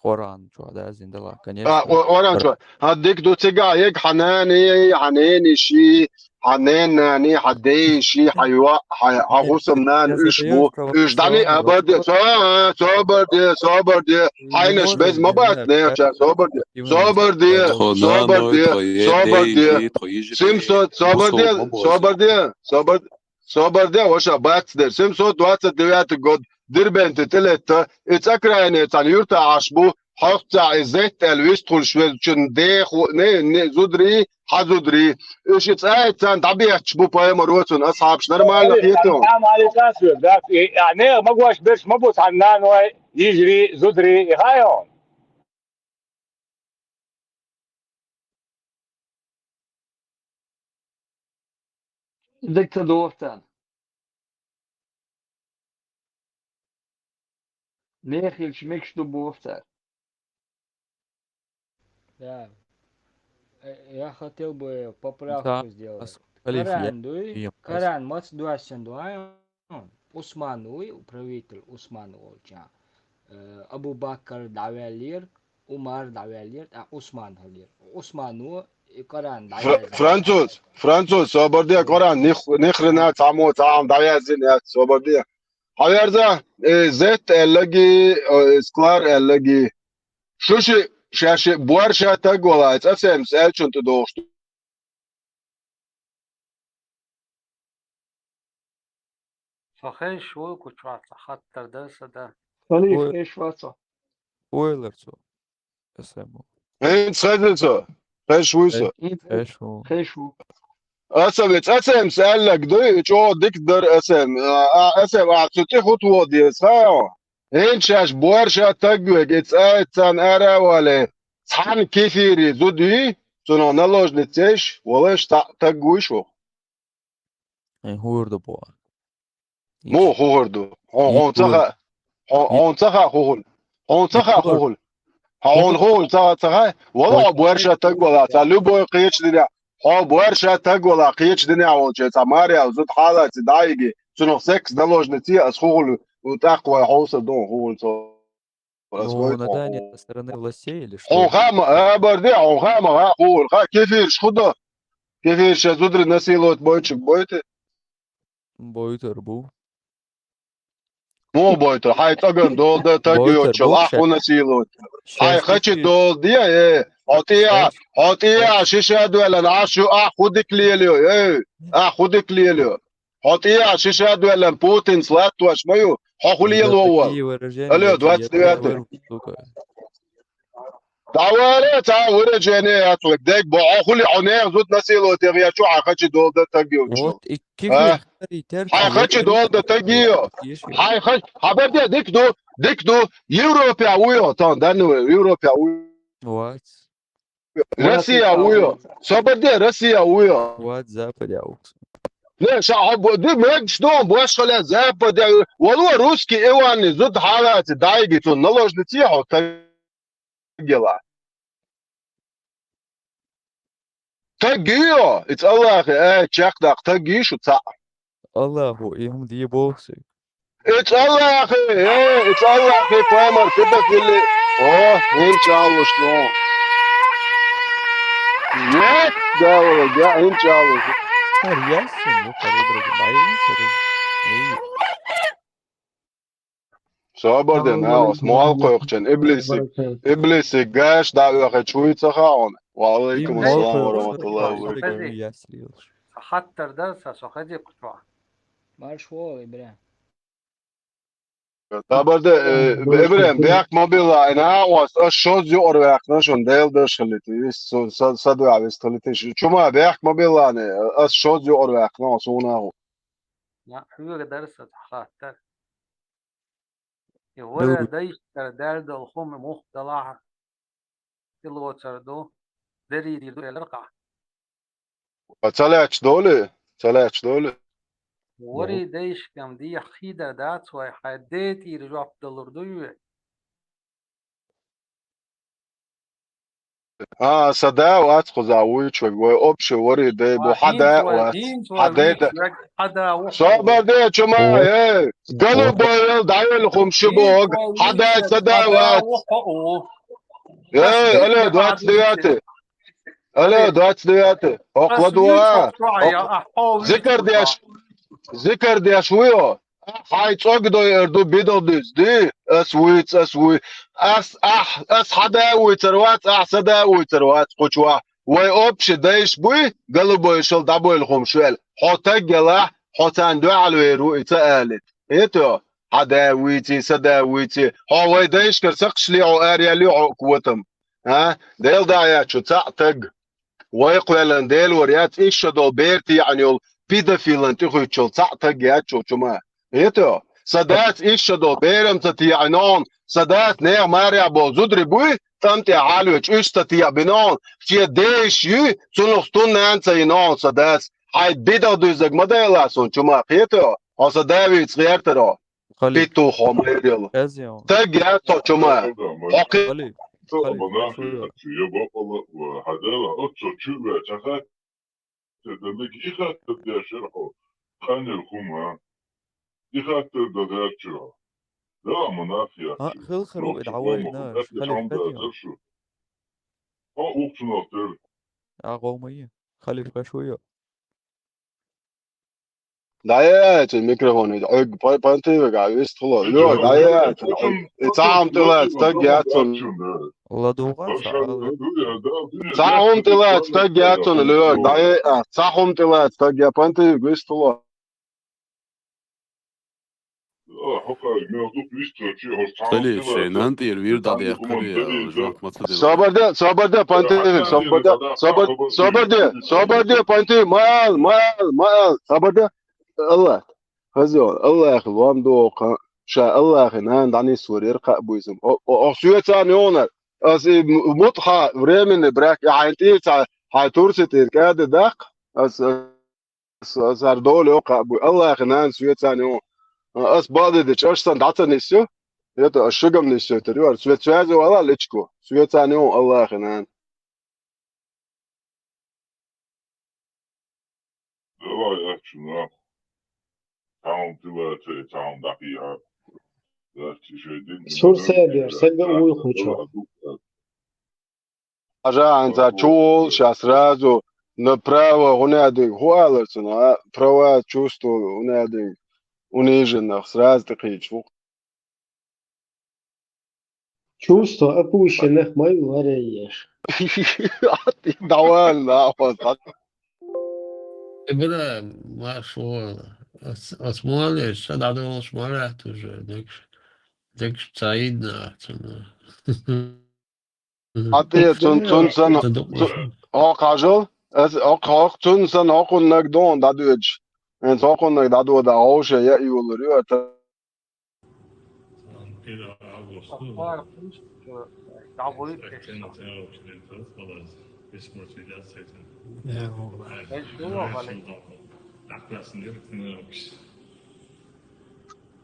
Къуръан чохь да, зинда ла, конечно. А, Къу-, Къуръан чохь. Хьан дика ду цигахь, ег хьан нани, хьан нениши, хьан ненани, хьан дейиши, хьан йоӀ, хьан, хьан хӀусамнана уьш бу. Уьш дӀани а бар де, со-, собар де, собар де. Хьайнаш беза ма бац, нехча, собар де. Собар де, собар де, собар де. Семьсот, собар де, собар де, собар Собар де, ваша, бац дер. Семьсот двадцать девятый год, Дербенте тӀелетта, и цӀа крайне цхьана юьрта Ӏаш бу, хьоьхцахь и Зетт аьлла вистхуьлуш веллачун дехо, не, не, зударий, хьан зударий. Уьш и цӀа а царна дӀабетташ бу пайхамаро цунна асхьабаш, нормально хетон. Нехан магош берш ма бу цхьана наной, йижарий, зударий, и хаа йо хьуна. Дика ца догӀу царна. Нехан хилча мегаш ду боху цара. Да. Э, я хотел бы поправку сделать. Коран дуй? Коран маца доьссина ду, а? Ӏусман вуй, правитель Ӏусман волча. Э, Абу Бакр дӀаваьллера, Умар дӀаваьллера, тӀаккха Ӏусман хилира. Ӏусмано и Коран дӀаваьлла. Француз, француз, собар де, Коран нихрина цхьаммо цхьа хӀума дӀаваьззина яц, собар де. Хьаверза, э, Зетт аьллаги, э, Склар аьллаги. Шу ши, ша ши, бор ша таг вала, цӀа Семс аьллачун тӀе дохуш ду. Со хезаш ву, кху чохь цхьа хаттар дар сан дан. Халиф, хезаш вац со. Ойлар цо. Эсэм ву. ХӀинца хеза со. Хезаш вуй со. ХӀинца хезаш ву. Хезаш ву. Аса ве цӀа Семс аьллаг дуй, чӀогӀа дика дар Эсэм. А, а, Эсэм, а, цу тӀе хӀуттавода еза, хаа? ХӀинца шаьш бор ша таг вега, и цӀа а царна ара а вале, цхьана кефири зуда юй, цунах наложница еш, валаш цхьаъ таг вуй шу. Ай, хӀур ду боху. Муха хӀур ду? Хьо-, хьуна ца хаьа? Хьо-, хьуна ца хаьа хӀур? Хьуна ца хаьа хӀур? Хьо-, хьуна хӀур ца, ца хаьа? Вала хьо бор ша таг вала, цхьа любой кхечу динехь. Хьо бор ша таг вала, кхечу динехь волчу цхьа маре аьлла зуда хьалаца дӀайиги, цунах секс наложница е, ас хӀур, тӀаккха вай хьовса ду хӀур цо. Ну, на дании со стороны властей или что? Хьо хаа ма, а, бар де, хьо хаа ма, хаа хӀур, хаа кефирш хӀун до? Кефирш зударий насиловать бойтуш бойту? Бойтур бу. Муха бойтур? Хьайн цӀоган дола дан таг йоцучул, ахь хӀун насиловать? Хьайн хачи дола де, э, хьо тӀехьа, хьо тӀехьа шиша а доьллина, ахь шу, ахь хӀун дика лелайо, э, ахь хӀун дика лелайо? Хьо тӀехьа шиша а доьллина Путинца латтош ма ю, хьо хӀун лело вара? Алло, двадцать девятый. ДӀавала, цхьа выражение яц вайга, дегбо, хьо хуьли, хьо нехан зуда насиловать ян ечу, хьан хачи дола дан таг йоцучул. Вот, и кефир, а? Хьайн хачи дола дан таг йо. Хьайн хач-, хьан бар де, дика ду, дика ду. Европехь вуй хьо, тан данна вай, Европехь вуй. Вот. Россия вуй хьо. Собар де, Россия вуй хьо. Вот, Западе вуй. Не, ша хьо бо-, ди мегаш ду, бошхале Западе. Вало русский Иванни зуда хьалаца дӀайиги цунна наложница е хьо таг гела. Таг йо, иза Аллахе, э, чекхдаккха таг йий шу цхьаъ? Аллахо, и хӀума де боху соьга. Иза Аллахе, э, иза Аллахе, пайхамар, педофили. О, хӀинца чӀалуш ду. Нет, да, я хӀинца чӀалуш ду. Хьар ясса, ну, хьар удраг, байли, хьар. Эй. Собар де, наха, ас муьлхха кхойкхучун, иблисиг, иблисиг гаш дӀа а оьхучу вуй ца хаьа хьуна. Ва алейкум ассалам ва рахматуллахи ва баракатух. Хаттар дар сан, со хеза кху чохь. Марш вогӀу, Ибрахим. Собар де, э, Ибрахим, бехк ма билла, ай, наха, ас шозза юкъара ваьккхина шуна, Делан дош хилийта, вист, са, са, са дуьхьа вист хилийта. Чу ма бехк ма билла, ас шозза юкъара ваьккхина, ас хӀуна а хӀу. Ма, хьоьга дар сан цхьа хаттар. И вара дайшкара даьлла долу хӀума муха далахь а, тӀелоцур ду, дерриг дийр ду элира-кх ахь. Ца лаьтташ долу? Ца лаьтташ долу? Вари дайшкам дехьа хийдар дац вай, хьайн ден тӀера жоп далур дуй вай? А, са да вац кхуза вуйчуьг, вай общий вари дай бу, хьа да вац. Хьа дай да. Собар де, чума, э, голубой йол дӀайол хум шу бог, хьа да са да вац. Э, алло, двадцать девятый. Алло, двадцать девятый. Окладуа. Зикар деш. Зикар деш вуйо. Хьай цӀогдой эр ду бидал дуьз ди. Ас вуйц, ас вуй. Ас, ах, ас хьа да вуйцар вац, ах са да вуйцар вац, кхучва. Вай общий дайш буй, голубой шал дӀабойла хум шуэл. Хьо таг ялахь, хьо цан дуьхьал вер ву, и ца алит. Хето? Хьа да вуйци, са да вуйци. Хьо вай дайшкар сакхаш ли хьо ар яли хьо квотам. А? Дел да я чу цаӀ таг. Вай кхвелан Дел вар яц ишшадол бер тиъан йол педофилан тӀихуьйтчул цаӀ таг яц чу чума. Хето? Са дац ишшадол берам ца тиъан он, са дац нех маря бол зудри буй, тӀам тӀе хьалвеч уьш ца тиъ бинон, че деш ю, цунух стун нан ца йинон са дац. Хьай бидал дуьзаг ма дайла сон чума, хето? Хьо са да вийц гӀертаро. Хали. Питу хо майрел. Эзио. Таг я то чума. Хокки. Хали. Хали. Монахи, я бапала, хадала, отцо чува, чаха. Дэмэг и хаттар дешар хьо, къанир хӀума. И хаттар дагар чура. Да, монахи. А, хил хиру ид гӀавай наш, хали хадио. Хьо ухчунал тер. А, гӀомайи. Хали хашуя. ДӀаяйчи микрофон, ид гӀуг пантивига вистхула. Лёк, дӀаяйчи. И цаам тилац, таг яцун. Ладуга, цаам тилац, таг яцун, лёк, дӀаяй, а, цаам тилац, таг я пантивиг вистхула. Хали, шайнан тӀер вир дӀадяхкар я, жок мацадила. Собарде, собарде, пантивик, собарде, собар-, собарде, собарде, пантивик, мал, мал, мал, собарде. Аллах, хазион, Аллах, луам дуоха, ша Аллах, нан дани сурир ка буйзам. О, о, о, суецан йонар. Ас и м-, мут ха времени брак, я хайн тир ца, хай турси тир каде дак. Ас, ас, ас ар доле о ка буй. Аллах, нан суецан йон. Ас баде де чаш сан дацан нисю. Это ас шигам нисю тир, ар суецан вала личку. Суецан йон, Аллах, нан. Давай, я чуна. Таун тилаце, таун дахия. Сурсебер, сага уй хучу. Ажа анца чул, ща сразу направо гунядинг хуалар цуна, права чувство гунядинг униженных сразу тыкхич. Чувство опущенных май варяешь. Давай, нахуй. Ибра, машула. Ас-, осмолеш, ша дадолш марат уже, декш, декш цаидна, цуна. Ати, цун, цун сан, цу-, о, кажал? Эс, о, о, цун сан, о, кун нагдон, дадуч. Эн, о, кун нагдадо, да, о, ше, я, и улар, ю, это.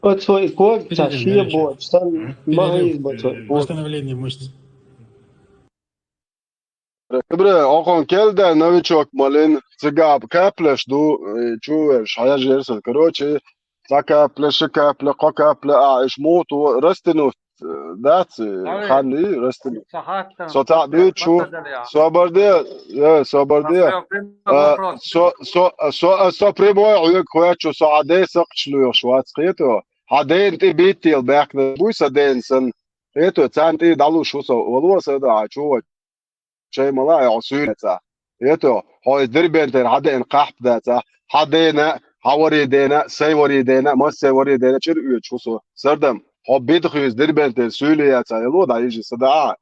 Отцо и ког ца шие боч, сан махиз боч. Восстановление мышц. Бре, окон келда новичок малин, цыгаб каплеш ду, э, чувеш, хая жерсен. Короче, ца капле, ши капле, ко капле, а, иш муту, растянуть, э, дац, э, ханни, растянуть. Со ца бичу, собарде, э, собарде. А, со, со, со, а, со прямой, уйк хуячу, со аде сакчлуеш, вац хето. Хьа ден тӀе биттел баьхна буй са ден сан. Хето, цан тӀе далуш ву со, валуо са да, чува. Чай мала, я суйца. Хето, хьо из Дербентер хьа ден кхахьп даца. Хьа дена, хьа вари дена, сай вари дена, мас сай вари дена, чир уьч ву со. Сардам, хьо бидхуьз Дербентер суйли яца, яло да, ижи са да.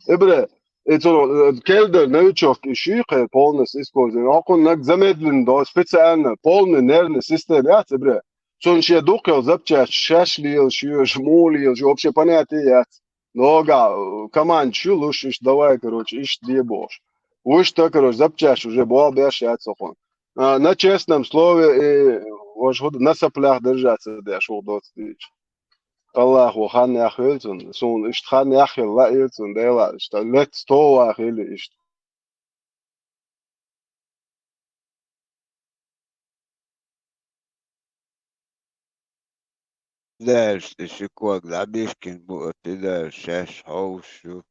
Ибре, и цо, э, келдер, новичок, и ши кхе, полностью используем. Окон наг замедлен до, специально, полный нервный система яц, ибре. Цун ше дукхел запчасть шаш лелаш, шеш мул лелаш, вообще понятие яц. Нога, э, команд шу луш, иш давай, короче, иш дебош. Уж то, короче, запчасть уже бал беш яц окон. А, на честном слове, э, ваш худ на соплях держаться, да, шух доцтич. Аллахо хан яхъелла цунна, суна иштта хан яхъелла лаьийла цунна, Дела, иштта лаьцна тоха вахийла иштта. Дальше ты шикок, да, Бишкин, бу-, ты дальше, щас хьовш ю.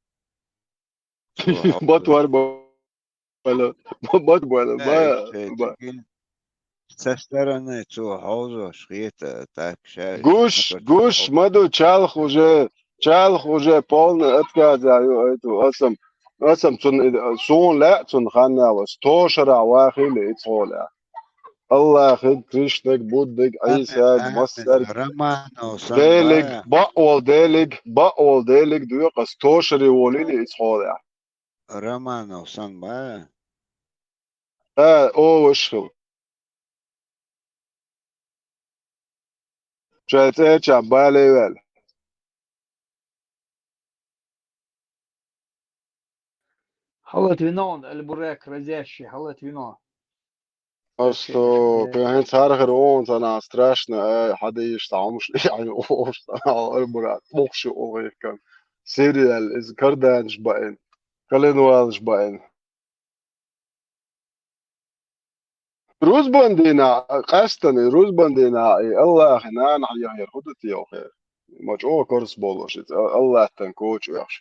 Ботвар бо-, бо-, ботвар бо-, Э, бо-, э, бо-, такие со стороны цо хьовзош хета, так, щас Гуш, наконец гуш, хьовш. Ма ду, чалх уже, чалх уже полный отказа ю, ай ду, асам, асам цун, суна лаьа цун ханна вас, тошара вахийла и цхьолаьа. Аллахиг, Кришнаг, Буддиг, Ӏийсаг, Амин, массарг. Романов сан Делиг, баьа. Баъвол Делиг, баъвол Делиг доькъас тошаре волийла и цхьолаьа. Романов сан баьа. Э, оваш хил. Шай цӀеча бале ваьлла. Хьалат вино он, аль-бурак, разящий, хьалат вино. Асту, кхин хӀинца хӀара хир оха цхьана страшно, ай, хьадийша цхьа хӀумаш, ай, оха цхьана аль-бурак, мухши оха хӀеккан. Сериал, иза карданаш баин, калинвалаш баин. Рузбан дийнахь, къаьстина, рузбан дийнахь, и Аллахьан нана хьехар хӀу ду те оха? Ма чӀогӀа карс болуш, иза Аллахьтан коча оьхуш.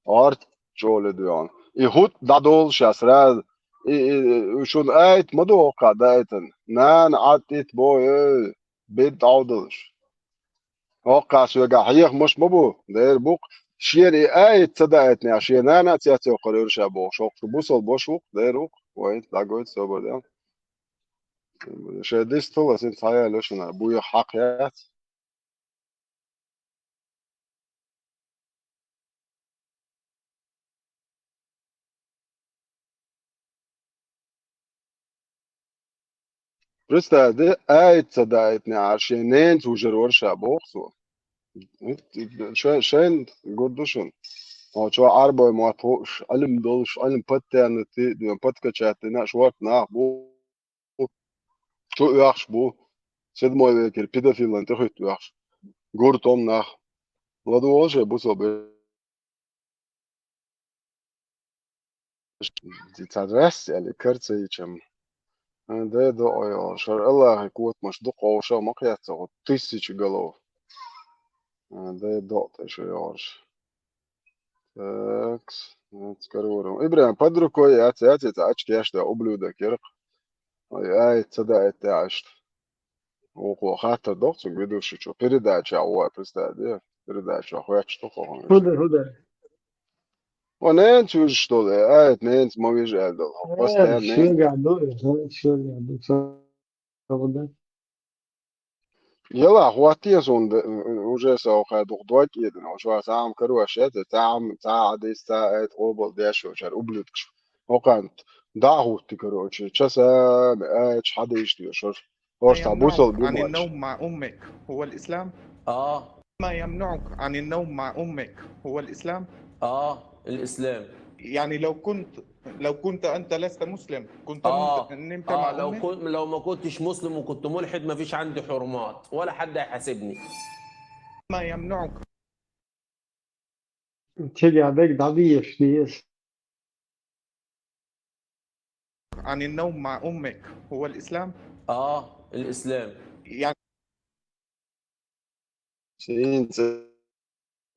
Арт чӀоле доьгӀна. И хӀутту дӀадолуш а сразу. И, и, и, шуна аят ма ду хӀокхахь даийтина. Нана Ӏад итт бо, эй, бед дӀовдалаш. ХӀокхахь соьгахь хьехамаш ма бу, дера бу-кх. Шена и аят ца даийтинехь, шен нана а цецвоккхур вара ша бохуш, хӀокху бусалба ваша ву-кх, дера ву-кх. Вай, дӀагойта собар дел. Шайн дистал аса цхьа яьлла шуна, буьйха хьакха яц. Представь, де, аят ца даийтинехь, шен ненца вужар вара ша боху цо. Шайн, шайн гур ду шуна. Хьо чохь Ӏарбой мотт хууш, Ӏилм долуш, Ӏилм подтянутый, подкачать дина, шорта нах бу. Чу оьхуш бу. Седьмой векера педофилан тӀехуьтту оьхуш. Гур томнах. ЛадугӀал шайн бусалба. Цхьа рас аьлла, карцайчам. Де доӀа йогӀуш. ХӀара Аллахьан котамаш ду, кховша ма кхетта хӀу тысяча голов. Де доӀа тӀе шу йогӀуш. Такс, скоро. Ибрахим, под рукой яц, яц, яц, ачки яш да, ублюдок, яркъ. Ой, ай, ца даийтта аьшта. Вукхо хаттар доккху цуьнга ведущийчо. Передача ву, представь, де? Передача хоьттуш ду хӀокхунна. ХӀу ду, хӀу ду? Ва ненца вижаш долу, э, ай, ненца ма вижа аьлла долу. Э, постоянно ненца. Шуьга ду, э, шуьга ду. Ца хӀу ду? Яла, хӀоттае суна д-, уже со хьайн дукха дог кӀедина, уьш ва цхьа хӀума карош яц, цхьа хӀума, цхьа хьадис, цхьа аят къобал деш йолчара ублюдкаш. ХӀокхарна дӀа а хӀуттий, короче, часами аяташ, хьадисаш доьшуш. ХӀорш цхьа бусалба ю моьттуш. ما يمنعك عن النوم مع أمك هو الإسلام؟ آه. ما يمنعك عن النوم مع أمك هو الإسلام؟ آه، الإسلام. يعني لو كنت، لو كنت أنت لست مسلم، كنت آه، نمت، نمت آه، مع لو أمك؟ كنت، لو ما كنتش مسلم وكنت ملحد، ما فيش عندي حرمات، ولا حد هيحاسبني. ما يمنعك. Чегадег дӀадийша деза. عن النوم مع أمك هو الإسلام؟ آه، الإسلام. يعني Син ца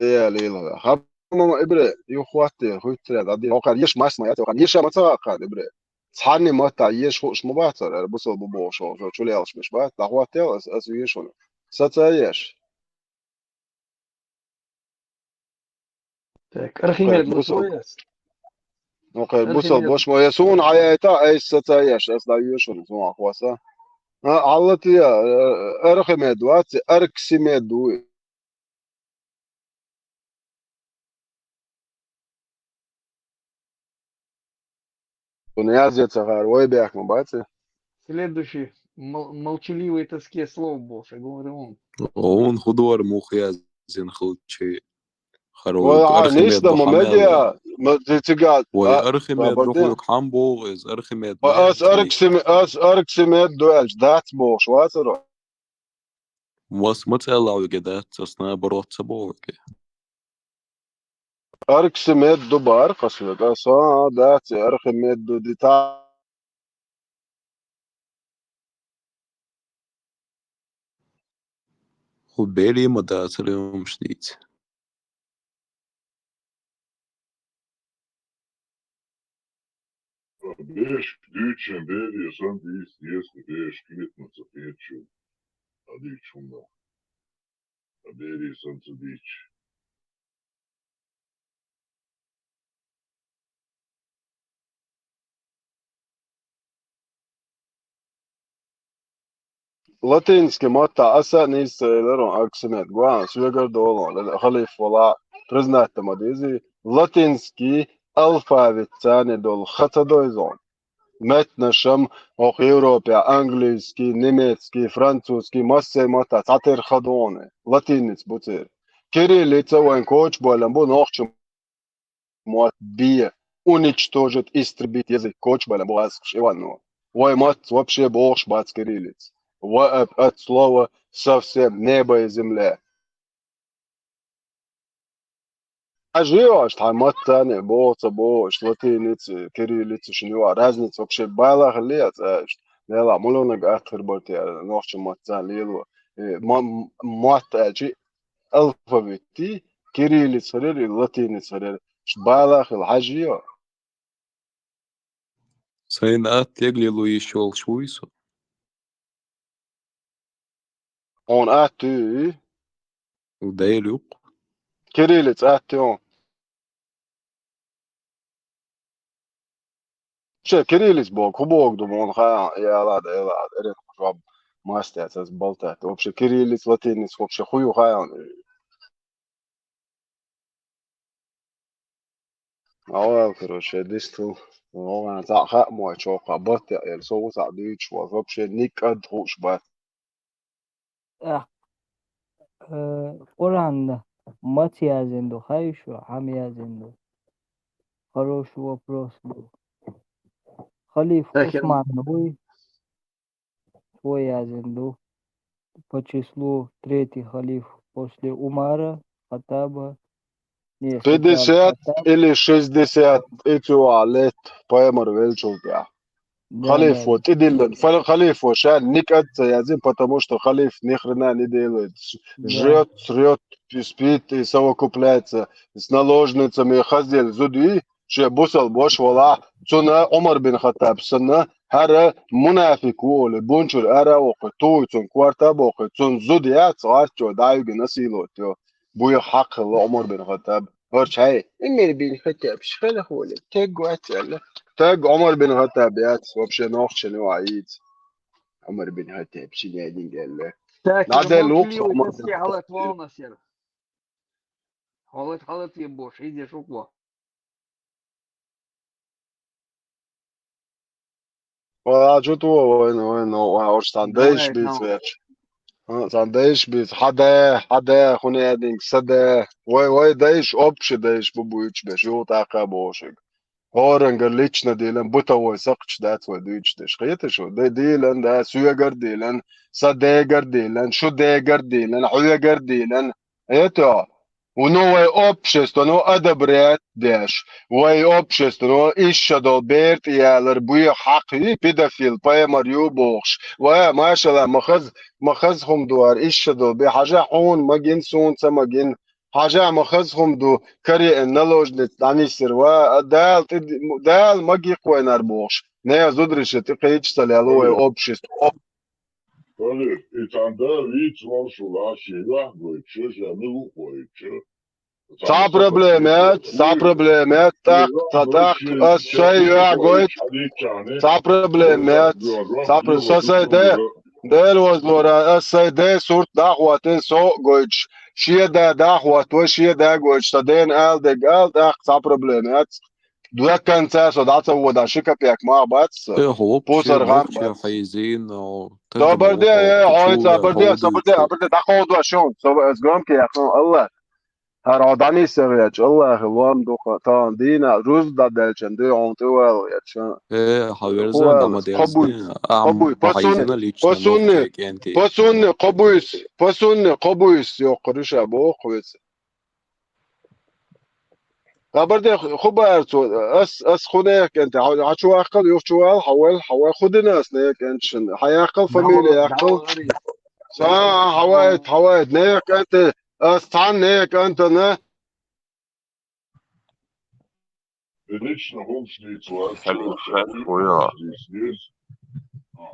ялийла. Хаб-, ма, ма, ибре, юххоттера, хуьттура, дӀади, хьокхар еш мас ма яц, хьокхар еша ма ца хаккхар, ибре. Цхьанне матта еш хууш ма бацара, ара бусалба бохуш, хьо чулелаш беш бац, дӀахоттел ас, ас веш хьуна. Са ца еш. Так, архимед бусал-, лучше. Окей, бусал, архимед. Бош ма, я суна хьаяйта, айса ца еш, ас дӀа йоьшуна, суна хьоса. А, Аллатия, э, архимед вац, арксимед ву. Суна язъе ца хаар, вай бехк ма бац. Следующий. Мол-, молчаливой тоске слов больше, говорю он. Оун худор мух язъян хилчи. Хар вай вук а, архимед нисда ма Мухаммед мегия, ву. Ма зи цига, вай а, архимед а, бади. Рухук хам богъ из, архимед ма ас язъян. Арксиме-, ас арксимед дуэлч дац бохуш, вацаро. Мас ма цӀаьлла веге дац, ас наоборот ца боху веге. Арксимед ду бара кхасвега, со дац, Архимед ду дита. Ху бели ма дацаре умш дийца. Беш, дуьйцучун бере сан дийс, деза, беш, кхетамца кхетачун. А дуьйцучунна. А бере сан ца дийцча. Латинский маттахь аса а нийса ца элира, Арксимед, гуана, соьгара долу, халиф вала, признать ма дезий, латинский алфавитца долу ха ца дойзу. Меттанашам хӀокху Европехь английский, немецкий, французский, массо а маттахь цхьатерра ха ду хьуна, латиница бу церан. Кириллица вайн кочабойлан бу нохчийн мотт бе, уничтожить, истребить язык, кочабойлан бу гӀазкхаша Иванова. Вай матца вообще бохуш бац кириллица. Ва от, от слова совсем небо и земля. Хьажа йо аша, тхьайн матца а боху, ца боху, аша латиница, кириллица шуна юкъахь разница вообще бала хилла яц аша. Делахь муьлханиг атта хир бара те нохчийн матца лело. Э, ма-, м-, мотт аьлчи алфавитти, кириллица хилира, и латиница хилира. Аша бала хилла хьажа йо. Сайна атта яга лело йиш йолуш вуй со? Хьуна атта юй? Дела юккъу. Кириллица атта ю хьуна? Вообще, кириллица боху, хӀун боху ду, муна хаьа, яла да, яла да, эрен жоп мастер, ас болтать. Вообще, кириллица, латиница, вообще, хӀун ю хаьа? Ма ваьлла, короче, дистал, вогӀан цхьаъ хаьа мо чохка, баттехь, со ву цхьаъ дуьйцуш волу, вообще никъад хууш бац. ТӀаккха, э, Къуръан маца яздина ду, хаьий шуна, хьан яздина ду? Хороший вопрос ду. Халиф Ӏусман вуй? Цо яздина ду. По числу третий халиф после Умара, Хаттаба. Не, сначала Пятьдесят Хаттаб. Или шестьдесят, и цу лет пайхамар веллачул тӀаьхьа. Да, халифо да, да. ТӀедиллина. Фа-, халифо ша никъад ца яздина, потому что халиф ни хрена не делает. Да. Жрёт, срёт, спит и совокупляется с наложницами, хазделла зуда вий, шен бусалба ваша валахь, цунна Ӏумар бин Хаттаб санна, хӀара мунафикъ ву олий, бунчура ара а воккхий, тухий цунна корта а боккхий, цунна зуда яц, гӀаттачо дӀа а вигна, насиловать йо. Буьйха хьакха хилла Ӏумар бин Хаттаб. ХӀорш хьай, Ӏумар бин Хаттаб, ши хала хьоле, тегга вац аьлла. Тегга Ӏумар бин Хаттаб яц, вообще нохчашна юкъахь йийца. Ӏумар бин Хаттаб, ши яйдинг аьлла. Так, дӀаделла вукху молчаливый, Ӏумар бин Хаттаб. Хьалат волнасера. Хьалат, хьалат еб бош, хӀинца шух во. Ва, чу ту вайн, вайн, вайн, вайн, ош цхьана дайш бийца верч. А, цхьана дайш бийца. Хьан да, хьан да, хӀун яьдинг, сан да. Вай, вай дайш, общий дайш бу буьйцуш беш, юха тӀаккха бохушиг. ХӀоранга лично дийлан, бытовой сакхташ дац вай дуьйцуш деш. Кхеташ ву? Дай дийлан, да, соьгара дийлан, сан дегара дийлан, шу дегара дийлан, хьоьгара дийлан. Это, ну, вай общество, ну, одобрять деш. Вай общество, ну, иша долу бер тӀеялар, буьйха хьакха ю, педофил, пайхамар ю бохуш. Ва, машалла, ма хаза, ма хаза хӀума ду хӀара, иша долу бер. Хьажа хьуна магин, суна ца магин. Хьажа ма хаза хӀума ду, караеана наложница дӀанисйира. Ва, Дала тӀе-, Дала магийкх вайнара бохуш. Не, зударий шен тӀе кхечу ца лело вай общество. Халиф, и цхьана да вийца волуш ву лаш, шен юьхь гойтуш, ша мила ву гойтуш. Цхьа проблема яц, цхьа проблема яц, тӀаккха, цхьа тӀаккха, ас сайн юьхь гойту. Цхьа проблема яц, цхьа про-, со сайн де, Дела возлора, ас сайн де сурт дӀахӀоттийна, со а гойтуш. Шен да дӀахӀоттаво, шен да гойтуш, сан дена ала дерг ала, тӀаккха цхьа проблема яц. До конца со дӀа ца водахь, ши капек мах бац со. Э, хӀокху пусар гӀам бац. Хьайзийна, о, собар де, э, хьой, собар де, собар де, собар де, дӀакховдо шун, со, ас громкий яхна, Алла. ХӀара хьо дӀанисса гӀерташ, Аллахьа лоам ду-кх, тахана дийнахь рузба дӀадаьлча дуй хьуна тӀе вала гӀерташ. Э, хьо верзан, дӀа ма дерза. Кхо буй, кхо буй, по сунне, по сунне, по сунне, кхо буйс, по сунне, кхо буйс йоккхур ю ша боху веца. Хабар де, ху бара цо, ас, ас хӀун некъан тӀе, хьо, хьо чу ваккхал, юха чу вала, хьо вел, хьо вел, хӀун дина ас некъан тӀе шин? Хьан яккхал, фамилия яккхал? Са, хьо вайт, хьо вайт, некъан тӀе, ас цхьана некъан тӀе на. Лично хӀумаш дийца вац, хьо лично хӀумаш дийца деза.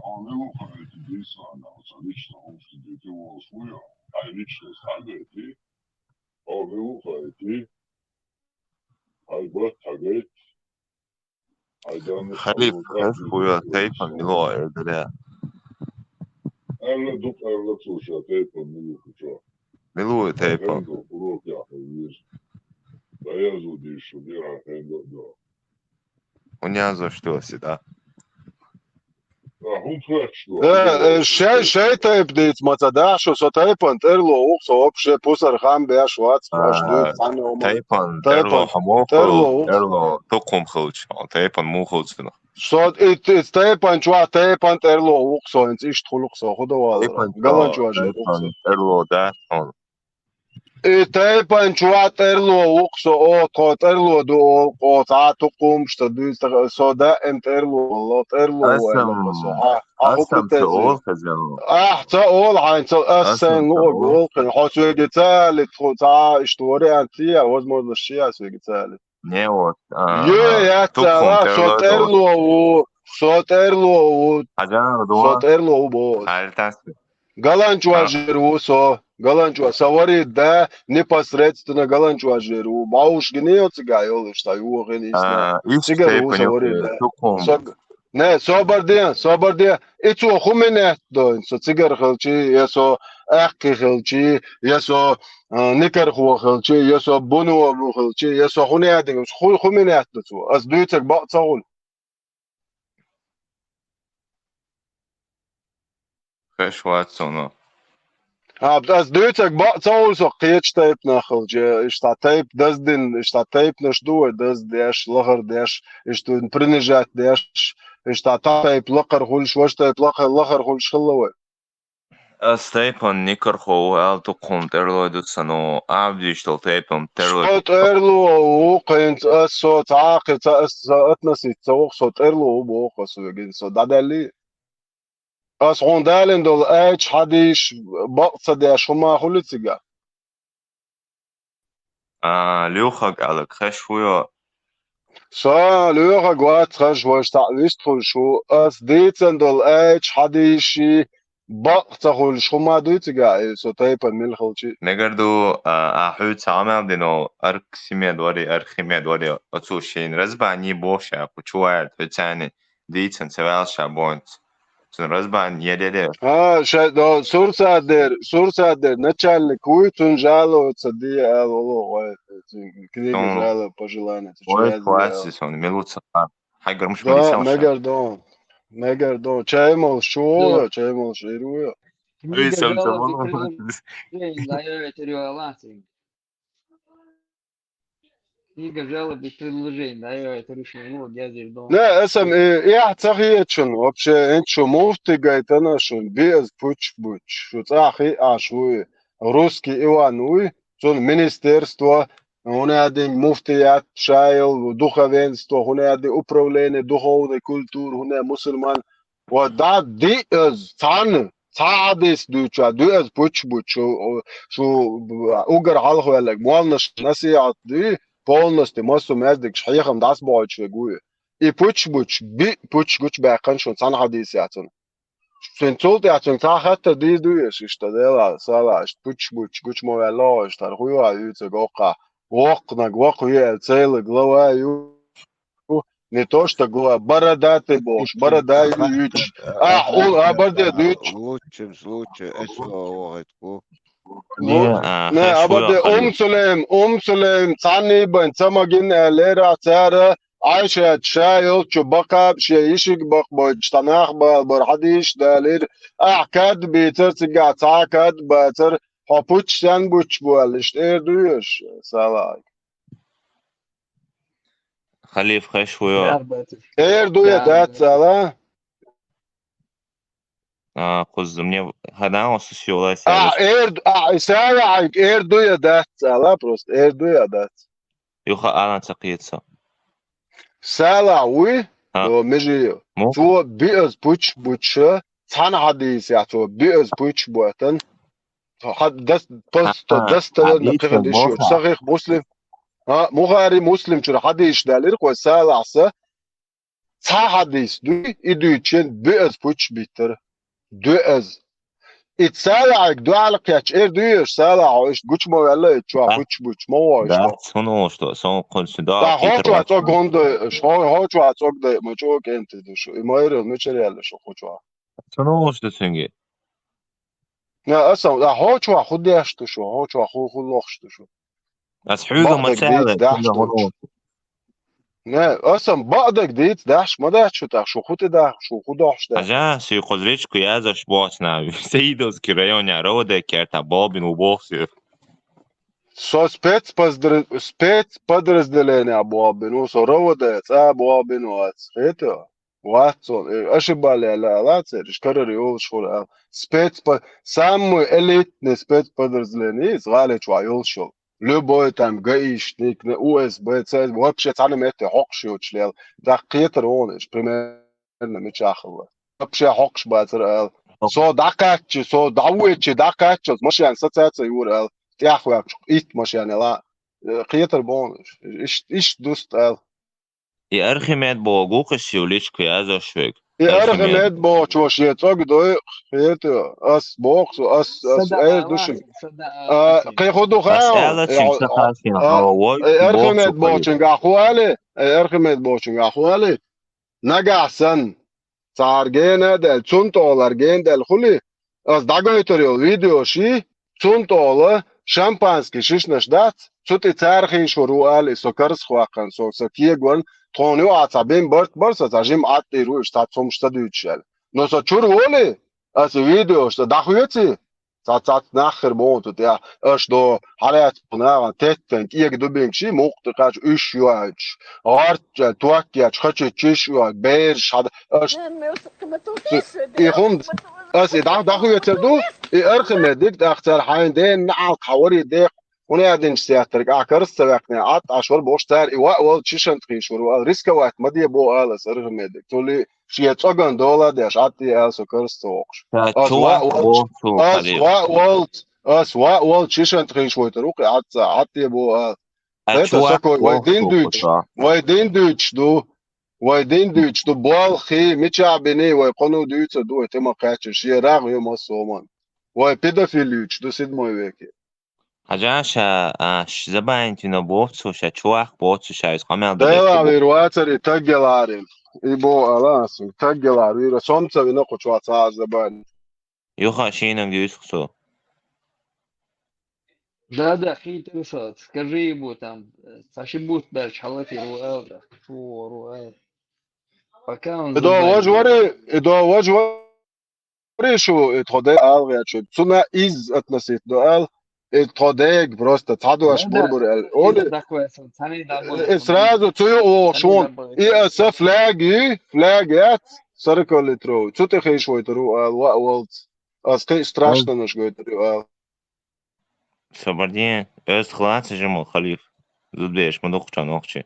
Хьо мила ву хьо вайта дийца, хьо лично хӀумаш дийца волуш ву хьо? Хьайн лично схьагайти? Хьо мила ву хьо вайти? Хьайн бат хьагайта? Хьайн дан халиф хьайн хӀуьйа тайпан мила ву эр дара. Аьлла дукха аьлла цо ша тайпан мила ву чохь. Мила ву тайпан? Урок яхьа веза. ДӀаязо деза шу, дера хьайн хенга а до. ХӀун язош ду аса, да? Э, э, шай, шай тайпа дийца ма ца дахь шу, со тайпан тӀерло ву-кх, со вообще пусар хам беш вац, аш дуьйцу цхьанна хӀума. Тайпан тӀерло хьо муха хила, тӀерло тукхум хилча, хьо тайпан муха хила цунах? Со и, и тайпан чохь тайпан тӀерло ву-кх со, хӀинца иштта хуьлу-кх со, хӀун дан вала? Галанчу важа ву-кх со. Тайпан тӀерло дац хьуна. И тайпан чохь тӀерло ву-кх со, о, тхо тӀерло ду олу, о, цхьа а тукхумаш ца дуьйцу, со даим тӀерло валло, тӀерло ву аьлла со. Хьан, хьан хӀун претензи? Ахь ца олу хьайна, ца, ас сайн луъург олу кхин, хьо соьга ца алита, тхо цхьа а иштта вариант чия, возможность чия соьга ца алита? Не, вот, ага. Е, яц ала, со тӀерло ву, со тӀерло ву, со тӀерло ву боху. Галанчу важер ву со. Галанчу, сан вари да, непосредственно галанчу важер ву. Бауш гине йо цигахь йолуш, сан юхин исна. Цигара ву сан вари да. Со, не, собар де, собар де. И цо хӀун минет дойн, со цигара хилчи, я со аьккхи хилчи, я со, а, никархо хилчи, я со бунобу хилчи, я со хӀун яа дигаш, хӀун, хӀун минет ду цо? Ас дуьйцург бакъ ца хуьлу. Хеш вац суна. А, ас дуьйцург бакъ ца хуьлу со кхечу тайпанах хилча, иштта тайпа даздина, иштта тайпанаш ду вай даздеш, лахар деш, иштта принижать деш, иштта та тайпа лакхара хуьлуш, ваша тайпа лакхара, лахара хуьлуш хилла вай. Ас тайпан никархо ву аьлла, тукхум тӀерлой ду сан, ну, абдийш долу тайпан тӀерлой ду. Со тӀерло ву, кхинца ас со цхьа а кхин ца, ас ца относиться ца ву-кх, со тӀерло ву боху ас веган, со дӀадаьллий. Ас хьуна далийна долу аяташ, хьадисаш бакъ ца деш хӀума хуьлу цигахь? А, лоьхург аьлларг хеш вуй хьо? Со лоьхург вац хеш, вайша цхьаъ вистхуьлуш ву. Ас дийцина долу аяташ, хьадисаш бакъ ца хуьлуш хӀума дуй цигахь, и со тайпана мила хилчи? Мегар ду, а, ахь хьуьйца Ӏамал дина, Архимед вари, Архимед вари, оцо шен разбани боху ша, кху чу ваьлла, хьуьйцани дийцина ца ваьлла ша бохуьйту. Цуьнан разбан еле-еле. А, шай, до, сурсат дер, сурсат дер, начальник вуй, цунна жаловаться де аьлла, олу, вай, книга жалоб, пожелание, цу чу язде аьлла. Ой, класси сон, милуца, а, хьайгара муш вари сан ша. Мегар дон, мегар дон, чай молуш чу ву, чай молуш ир ву. Книга жалоб и предложений, да, я это реально. Книга жалоб и предложений, да, я это решил, ну, вот я здесь дома. Не, эсам, э, эхь ца хетачун, вообще, энчу муфти гайтана шун, биаз пуч-буч, шу цӀа хиъаш вуй, русский Иван вуй, цун министерство, хӀунадин муфтият, шайл, духовенство, хӀунадин управление духовной культуры, хӀуна мусульман, Ва да диъаза цхьанна, цхьа хьадис дуьйцуча, дуьаза пуч-буч, шу, шу угар хьалхаваьлларг, молланаш насихьат дуй, полностью массо а маьждигаш хьехам дӀасабохуьйтуш верг вуй. И пуч-буч, биъ пуч гучубаьккхина шуна цхьана хьадисехь цунна. Шуна цул тӀаьхьа цуьнга цхьа хаттар дийр дуй аша, иштта, Дела, сала, аша пуч-буч гучу ма ваьлла, аша тхьара хуй ваха юьйцург оккхахь, воккханаг воккха ве аьлла, цайлаг лава ю. Не то что глава, бородатый бохуш, борода ю юьтуш. Ахь, у, а, борде дуьйцуш. Лучшем случае, эсо вохуьйту. Не, а, не, а борде Ум Сулейм, Ум Сулейм, цхьанний бен, ца магина аьллера, цара, Айшат ша йолчу бакъа, шен йишиг бакъбойтуш, цхьа нах бала бара хьадийш далира. Ахь кад бийцар, цигахь цхьа кад бацар, Хьо пуч сен буч бу аьлла, иштта эр ду еш, Салахьига? Халиф хеш ву йо. Эр ду я дац ала? А, кхузза мне хана осу сиолай А, эр, а, Салахьига эр ду я дац ала, просто эр ду я дац. Юха алан ца кхета со. Салахь вуй, А. О, межи. Му? Цо биаз пуч буча, цхьана хьадийса, цо биаз пуч ботан. Хьад дас, поста, А, дас тавер на хьадийса кхин диш ю. боха. Сахих Муслим. А, Мухари Муслим чура хьадийш далир, кхой Салахьса. Цхьа хьадийс дуй, и дуйчен биаз пуч битар. Дуаз. И Салахьига дуала кхетч, эр дуеш, Салахьо, иш гучмо валла, и чуа А. пуч буч, мо вой, Да, что? Сон олуш ду, сон кхун си да. Да, хо чуа цог гонда, хо, хо чуа цог да, ма чо кенти ду шу. И майрил, ма чер ялла шу, хо чуа. Сон олуш ду синги. Не, асан, да, хо чуа ху деш ду шу, хо чуа ху, ху лохш ду шу. Ас хьуга ма Баъдаг цаьле, дийц, даш хьуга ду. хьуна. Не, асан, баъдаг дийц, даш, ма даш шу, так, шу ху ти дах, шу ху дохш да. Хьажа, си кхузричку язаш босна, Саидовский район, я, Роводе керта, Бобин у бохсир. Со спецпоздр-, спецподразделение Бобин у, со Роводе, ца Бобин у, ац, хета? Ватсон, э, ошибали, ала, ала, цериш, карари, олш хур, а, спецпо-, самый элитный спецподразделение, из Галич ва, ёлшо. Любой там гаишник, не У С Б, Ц С Б, вообще цхьана метте хьокхуш йоцуш лел. Да кхетар вон иш, примерно, мичахалла. Вообще хьокхуш бацар ал. Со дакхаччи, со давечи дакхаччи, машин сацаца юр ал. Тяхвакч, ит машин ала. Э, кхетар бон иш. Иш, иш дуст ал. И Архимед богу кхиш юличку язаш вег. И Архимед. Архимед бочо ше цог дой, хету, ас боксу, ас, ас, эр душим. А, кхе худу Ас хаун. ала чин сахасин, А, а, вой, э, Архимед боксу бочинга хуали, э, Архимед бочинга хуали. Нагахсан. Царгена дел, цунтолар ген дел хули. Ас дагайтар йол видео ши, цунтола, шампанский шишнаш дац, цути цархин шуру али, со карс хвакхан, со, со кегван, тхону а ца бен барт бар, со ца жим атти руш, ца цомш ца дючшал. Но со чур воли, ас видео, что дахуеци, ца, ца нахер бон тут, я, аш до, халят, пунаган, теттен, кег дубинг ши, мукты кач, уш юач, гартча, туаккяч, хачи чиш юач, бер, шад, аш И хум, ас и дах, даху йоцар ду, и Архимед дик дах цар хайн ден наал хавари дек, уни адинч сяттар, а карс цавакне, ат ашвар бош цар, и ва вол чишан тхин швар, вол рисковать ма де бо алас Архимед дик. Тули шия цоган дола деш, ат и ал со карс цавокш. Ас ва вол, ас ва вол, ас ва вол чишан тхин швар, укы ат ца, ат и бо ал. Это сокой, вай дин дуч, вай дин дуч ду, вай дин дуч ду, болхи, мича бини, вай кону дуйца ду, вай тема кача, шия раг ю масоман. Вай педофил юч ду седьмой веке. Хажаша, а, ш-, забанитино бовцу, ша чувах бовцу, ша из камел да. Дела вир вацари таггелари. И бо алас, таггелар вир, сомца вино кучуа цар забан. Юха шинам дюсхсу. Да, да, хитр со, скажи ему там, э, саши бут бер чалати руэл да, фу руэл. Пока он Эдо вож вари, эдо вож вари шу, э, тходе ал гячу. Цуна из относит до ал, э, тходег просто цадуаш бурбур ал. Он э, сразу цую о шон. И, э, со фляги, фляги ат, сорок литров. Цу ты хейш войтеру ал, ва, волц. Ас кхе страшно наш гойтарю ал. Сабардин, оьз хлаца жиму халиф. Зудбеш, ма духчан охчи.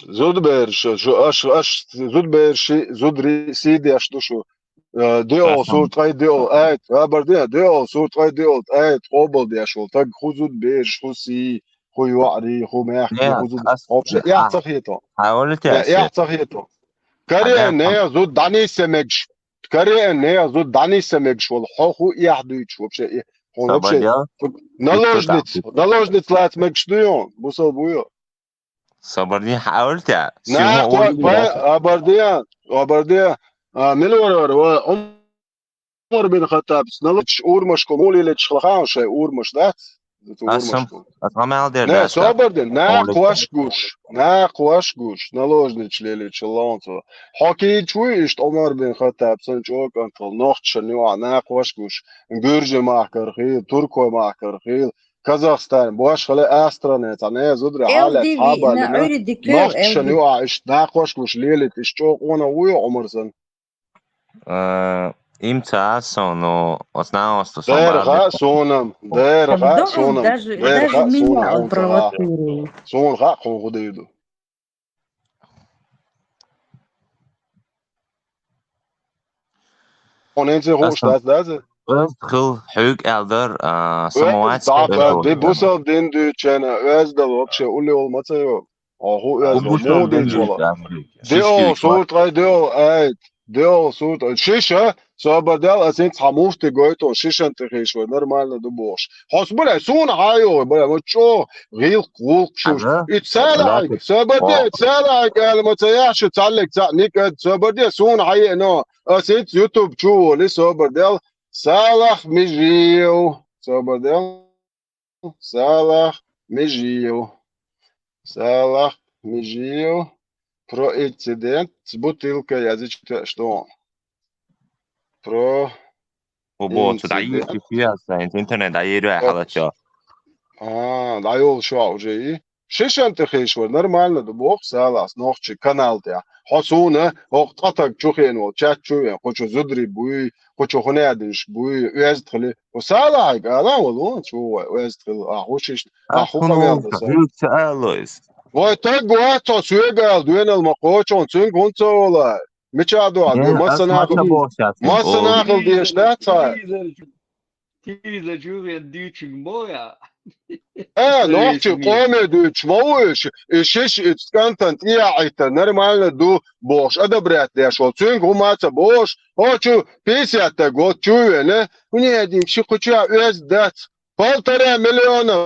Зудбеш, шу, аш, аш, зудбеш, зудри, сиди аш душу. Э, диол, сурт, ай, диол, ай, абардин, диол, сурт, ай, диол, ай, обал деш вол. Так, ху зудбеш, ху си, ху юари, ху мехки, ху зуд. Вообще, я цахето. Я цахето. Каре не зуд дани семегш. Каре не зуд дани семегш вол. Хо ху я дуйч вообще. Он вообще. Наложниц, наложниц лац мегш дуйон. Бусал буйо. Сабардин хаултя. На, абардия, абардия. А, милвар, ва, Умар бин Хаттаб, налоч урмаш ко мулилеч хлахаун шай урмаш дац. Аса, аса къамаьл дер. Не, собар де, накхош гуш, накхош гуш, наложница лелийча лоанца. Хьо кийча вуй иштта Ӏумар бин Хаттаб санна чӀогӀа кӀантал, нохчашна юкъахь накхош гуш, гуьржийн махкара хийла, туркойн махкара хийла, Казахстан, бошхала Австрия, цхьа не зудра хьалет хьабалина, нохчашна юкъахь иштта накхош гуш лелийта, иштта чӀогӀа къонах вуй Ӏумар санна. Э, им ца аса, но основа осту Дера ха сонам, дера ха сонам, даже, дера даже ха меня сонам, он провоцирует. Суна ха кху худайду. Он энце хуш дац, дац? Оьзда хил хьуьг аьлдар, а, самоват. Де бусал дин дуьйчена, оьздал вообще улли ол ма ца йо. О, хӀу оьзда, муха динчу вала. Де о, сурт гӀай, де о, айт. Де о, сурт гӀай. Шиша, собар дел, ас хӀинца хьан муфти гойту, шишан тӀе хиш вай, нормально ду бохуш. Хьо сбуляй, суна хьан йогӀу, бля, ма чӀо, гӀилкх, гӀулкх шуш. И цалахьиг, собар де, цалахьиг, ала ма ца яхьа шу, цаллиг, цаъ, ник ад, собар де, суна хьан еъно. Ас хӀинца YouTube чу воли, собар дел, Салах Межиев, собар дел. Салах Межиев. Салах Межиев. Про инцидент с бутылкой язычка, что? Про О, бо, цу дӀа инцидент. Йийци фиас, интернет дӀа йийрве хьалачо. А, дӀайолуш ваха уже и. Шишан тӀе хиш вара, нормально ду, боху Салас, нохчи канал тӀехь. Хьо суна, хӀокху ткъа таг чу хиъна волу, чат чу вен, кху чу зударий буй, кху чу хӀунадинаш буй, оьзда хили. Хьо Салахьиг ала волу, чу вай, оьзда хили, а хӀуш иштта, а хӀу къамел ду сан. Хьуьга ца ало иза. Вай таг вац хьо соьга ала, доьнал ма кхочун, цуьнга хӀунда ца олу? Мича а дуьхьа, массанахал, массанахал деш дац хьа? Телевизор чу вен дуьйцуш бо я. Э, нохчи къоме дуьйцуш ма ву уьш, и шиш, и кӀантана тӀеяхьийтар нормально ду бохуш, одобрять деш волу. Цуьнга хӀума а ца бохуш, хьо чу пятьдесят таг, вот чу вена, хӀунда дийна ши кху чу оьзда дац. Полтора миллиона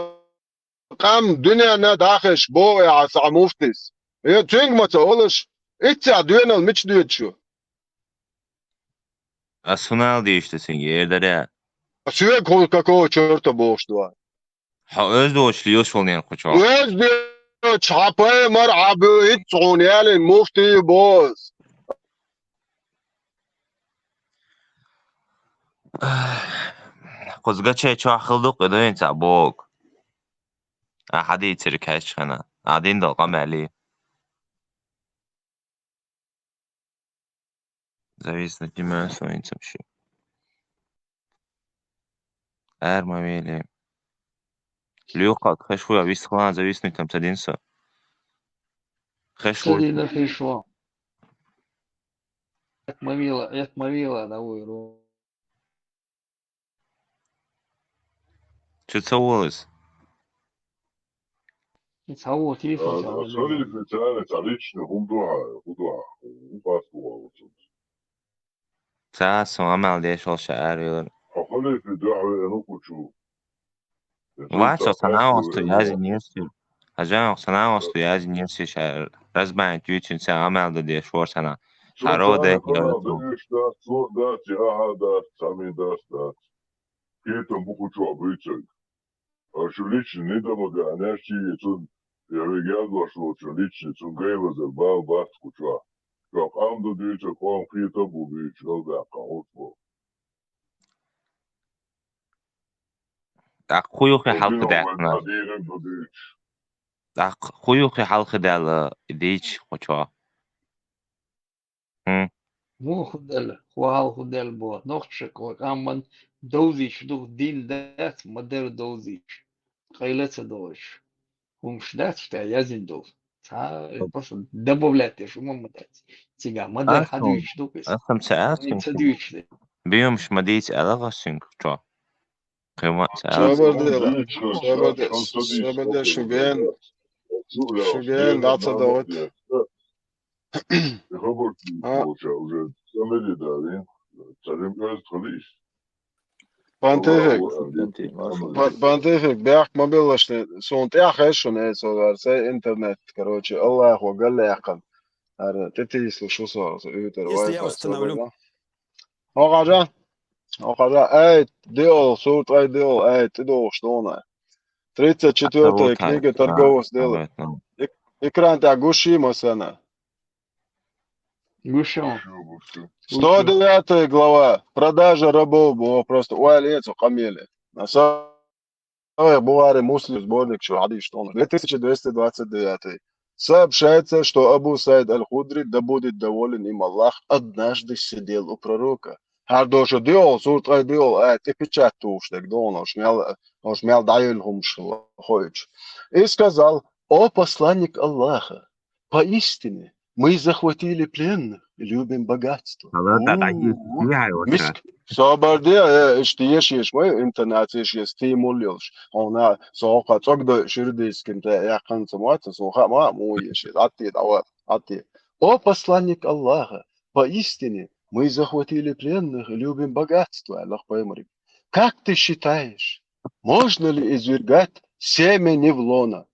къам дуьненна дахеш бо я хьан муфтис. Э, цуьнга ма ца олуш, иццехь доьнал мича доьду шу? Ас хӀунда ала дийш ду цуьнга, эр дара? Соьга хӀун какого чёрта бохуш ду? Хьо оьзда воцуш лелаш волу нен кху чохь. Оьзда йоцуш хьан пайхамар Ӏа буьйцу хьуна ялин муфтий боз. Кхуза гачей чохь хила ду-кх и дуьйна цхьа бог. А хьадийцира кхаьчча хана. А дин дала къамел. Зависнуть не могу, со хӀинца вообще. Ара ма веле. Луьйкха хеш ву, вистхилан зависнуть там ца дина со. Хеш ву. Ца дина хеш ву. Эт ма вела, эт ма вела, да, вуй ру. Чу ца волу иза? Ца волу, телефон ца волу. Сори, специально, ца лично хӀума ду хьан, хӀу ду хьан, хӀу пас бу ван вацунца. Ца сан амал деш волу ша ара вилар. Хьо халифе дуьхьа веана кху чу. Вачо санавосту язин нирсир. Хьажа, санавосту язин нирсир ша разбанит юцин ца амал да деш вор сана. Харо де. Дац, цо дац, я аха дац, цами дац, дац. Кхетам бу кху чохь буьйцург. Аша личный не домогание, аьшчий цунна, я вега яздош волчун личный, цунна гайлазар бала бац кху чохь. Чохь къам ду дуьйцург, къом кхетам бу буьйцуш, галдаьккха хӀуш бу. ТӀаккха хӀу юххе хьалха даьккхина? ТӀаккха хӀу юххе хьалха даьлла дийча кху чохь? ХӀун? Муха хӀу делла, хӀу хьал хӀу делла боху. Нохчашка вай къаман довзийча ду, дин дац, ма дара довзийча. Къайла ца догӀуш. ХӀумаш дац ша язйина долу. Цхьа просто добавлять деш хӀума ма дац. Цига ма дара хьан дуьйцуш ду иза? Аса ца аьлла цуьнга. Ца дуьйцуш ду. Биюмаш ма дийца аьлла гӀо цуьнга чо. Кхин ма ца аьлла. Собар дела. Собар де-, собар де шуьган. Шуьган дӀа ца догӀуьйту. И хабар ца уже самеди дарин. Царим оьзда хилийш. Понтифик. Пон-, Понтифик, бехк ма биллаш те, суна тӀехь хезаш шуна эцо вара, сай интернет, короче, Аллахо галлаяккхана. ХӀара тӀетийсалуш ву со, со уьйтар. Если я установлю. Хьо хьажа? Хьо хьажа? Ай, диол, сурт ай, диол, ай, тӀедогӀуш дона. Тридцать четвёртая книга торговых сделок. Эк- Экран тӀехь гуш йий массарна? Гуш ю. Сто девятая глава. Продажа рабов боху, просто ойла е цу къамеле. Сахьихь Бухари, Муслим сборник чу хьадисаш тӀехь. Две тысячи двести двадцать девятый. Сообщается, что Абу Саид аль-Худри, да будет доволен им Аллах, однажды сидел у пророка. ХӀара дош а диъол, сура ткъе диъол, аят тӀе печать тухуш дерг дохуш, мел, хӀорш мел дӀайолу хӀумаш хо-, хоуьйтуш. И сказал: «О посланник Аллаха, поистине мы захватили пленных и любим богатство». Хала, да, да, У, есть, есть, вот миск-, это. Собар де, э, иштта еш, еш, вай, интонация еш, стимул йолуш. Хьуна, со хьокха цӀогдой ширдийским, тӀе яьккхина ца моьтту, со хаа ма, муха еш, Ӏатти, дӀават, Ӏатти. «О посланник Аллаха, поистине мы захватили пленных и любим богатство», аьлла пайхамаре. «Как ты считаешь, можно ли извергать семя не в лоно?»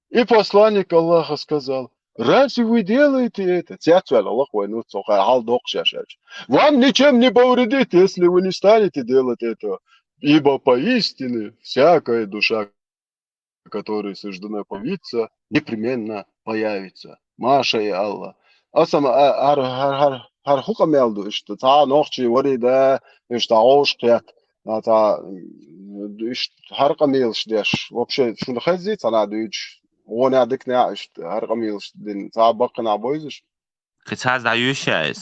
И посланник Аллаха сказал: «Разве вы делаете это?» Цецваьлла лаха вай нуц, цо хьал доккхуш аьлча. «Вам ничем не повредит, если вы не станете делать этого. Ибо поистине всякая душа, которой суждено появиться, непременно появится». Маша и Алла. Аса ма, а, хӀар, хӀар, хӀар, хӀар хӀу къамел ду иштта? Цхьа нохчий вари да, иштта хьовш кхетта. А, цхьа, м, иштта хӀара къамелаш деш. Вообще, шуна хезий цхьана дуьйцуш? Вонехь диканехь иштта хӀара къамелаш дина. Цхьа баккхинахь бойзуш? Кхин цхьа дӀаюьйш ша иза?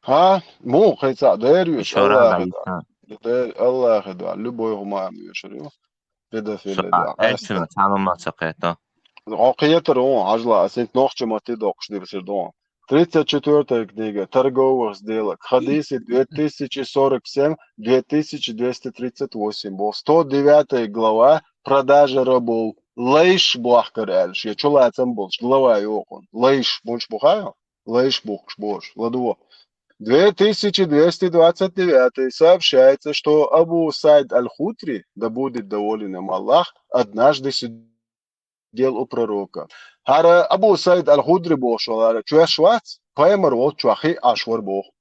ХӀа? Муха кхин цхьа дер ю? Ишора Аллахе дӀа. Дер, Аллахе дӀа. Любой хӀума ам вешар ю. Педофиле дӀа. Эцна, цхьа ма ца кхетта. Хьо кхетар вон, хьажла, ас хӀинца нохча матте доккхуш дибасир ду. Тридцать четвёртая книга торговых сделок. Хадиси две тысячи сорок семь, две тысячи двести тридцать восемь боху. Сто девятая глава, продажа рабов. Лайш бохкар аьлла, шен чулацам болчу глава йокъун. Лайш болчу бу хаьа? Лайш бухкуш бош. ЛадугӀа. Две тысячи двести двадцать девятый. Сообщается, что Абу Саид аль-Худри, да будет доволен им Аллах, однажды сидел у пророка. ХӀара Абу Саид аль-Худри бохуш вара, чоьш вац, пайхамар волчохь хи Ӏаш вара боху.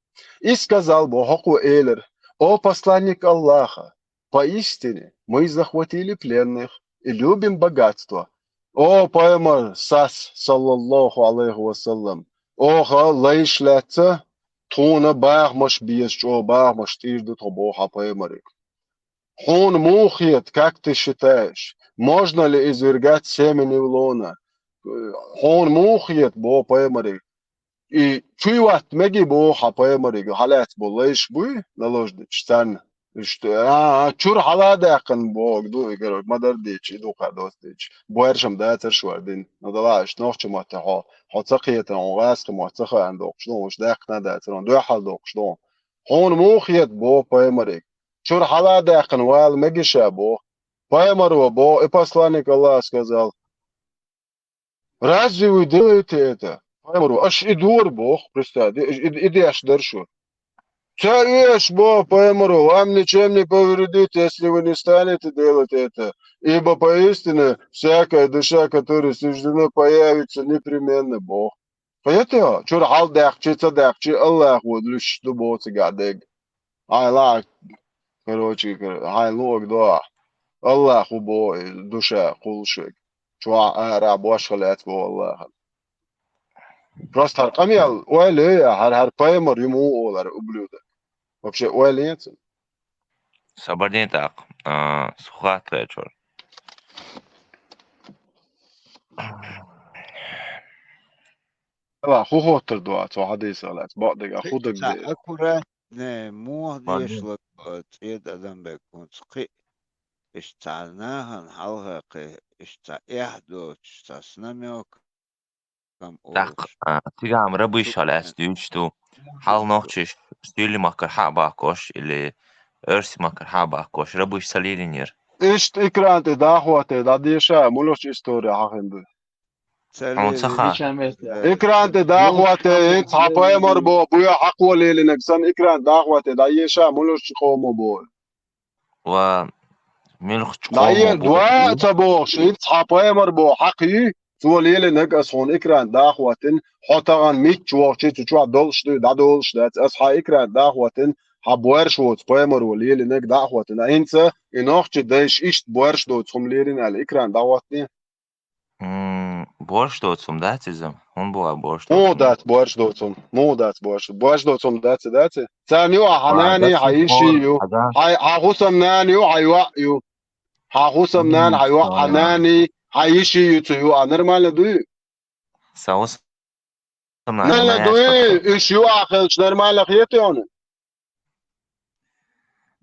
И сказал боху, хӀокхо элира: «О посланник Аллаха, поистине мы захватили пленных и любим богатство». О пайхамар, сас, саллаллаху алейхи ва саллам, оха лайш лаьцна, тхуна бахамаш беза, чӀогӀа бахамаш тӀийр ду тхо боху хьан пайхамаре. Хьуна муха хета, как ты считаешь, можно ли извергать семя не в лоно? Хьуна муха хета, боху пайхамаре, и чуй ватта мегий боху хьан пайхамаре, хьалаьцна болу лайш буй, наложницаш царна? Иштта, а, а, чуьра хьала а даьккхина боху ду, и, короче, ма-дарра дийцича, и дукха доцу дийцича. Боьршам дацара шу хӀара дина. Ну, далахь, иштта нохча матте хьо, хьо ца кхетана, хьуна гӀазкхи мотт ца хаьана доккхуш ду, уьш даьккхина а дацара, хьуна дуьхьал доккхуш ду. Хьуна муха хета, боху пайхамаре. Чуьра хьала а даьккхина вала мегий ша, боху. Пайхамаро боху, и посланник Аллаха сказал: «Разве вы делаете это?» Пайхамаро: «Аша и дора», боху, представь, и, и, и деш дара шу. Ца оьшу, боху пайхамаро: «Вам ничем не повредит, если вы не станете делать это, ибо поистине всякая душа, которой суждено появиться, непременно», боху. Кхета, чуьра хьала даьккхича, ца даьккхича, Аллахо луьйш ду боху цигахь дерг. Хьайн лаахь, короче, хьайн луъург до ахь. Аллах ву боху и душа кхуллуш верг. Чохь а, ара а бошха лаьцна боху Аллахана. Просто хӀара къамел ойла е, хӀара, хӀара пайхамар ю ма ву олу хӀара ублюдок. Вообще ойла е цунна. Собар де тӀаккха, а, со хатта хьоьжура. Ала, хӀун хоттур ду цу хьадисах лаьцна? Бакъдерг, а хӀун дага де? Акура, не, муха дешла, э, цӀеда адам бегунца кхин, иштта цхьа нахана хьалха кхин, иштта цхьа эхь доцуш, цхьа намёк, кам тӀаккха, олуш. А, цигахь-м рабыш хьал аьцна дуьйцуш ду. Хьал нохчаш Суьйли-Маккара хьа а баккхош, или Оьрси-Маккара хьа а баккхош, рабыш ца лелийнера. Иштта экран тӀе дӀахӀотта, дӀадеша, муьлхачу истори хьахийна ду. Хьуна ца хаьа. Экран тӀе дӀахӀотта, хӀинца хьан пайхамар боху, буьйхьа хьакхо лелийнарг санна, экран дӀахӀотта, дӀаеша, муьлхачу къомо боху. Ва муьлхачу къомо боху. Ва ца бохуш, хӀинца хьан пайхамар боху, хьакхий, цо лелийнарг ас хьуна экран дӀахӀоттина, хьо тахана мичча вохчий, цу чохь долуш дуй, дӀадолуш дац, ас хьан экран дӀахӀоттина, хьан боарш воцу пайхамаро лелийнарг дӀа а хӀоттийна. ХӀинца и нохчий дайша иштта боарш доцу хӀума лелийна аьлла, экран дӀахӀоттийна. М, боарш доцу хӀума дац иза? ХӀун бу а боарш доцу Муха хӀума? дац боарш доцу хӀума? Муха дац боарш? Боарш доцу хӀума дац, дац? Царна ю а хьан Ва, нана, дац хьан иза йиша хӀума, ю, хьажа. хьан, хьан хӀусам нана ю, хьан йоӀ ю. Хьан хӀусам нана, хьан йоӀ, хьан нана, хьан йиша ю цу ю а нормально дуй? Сан хӀусам нана Нормально яц дуй, хӀусам. уьш ю а хилча нормально хетий хьуна?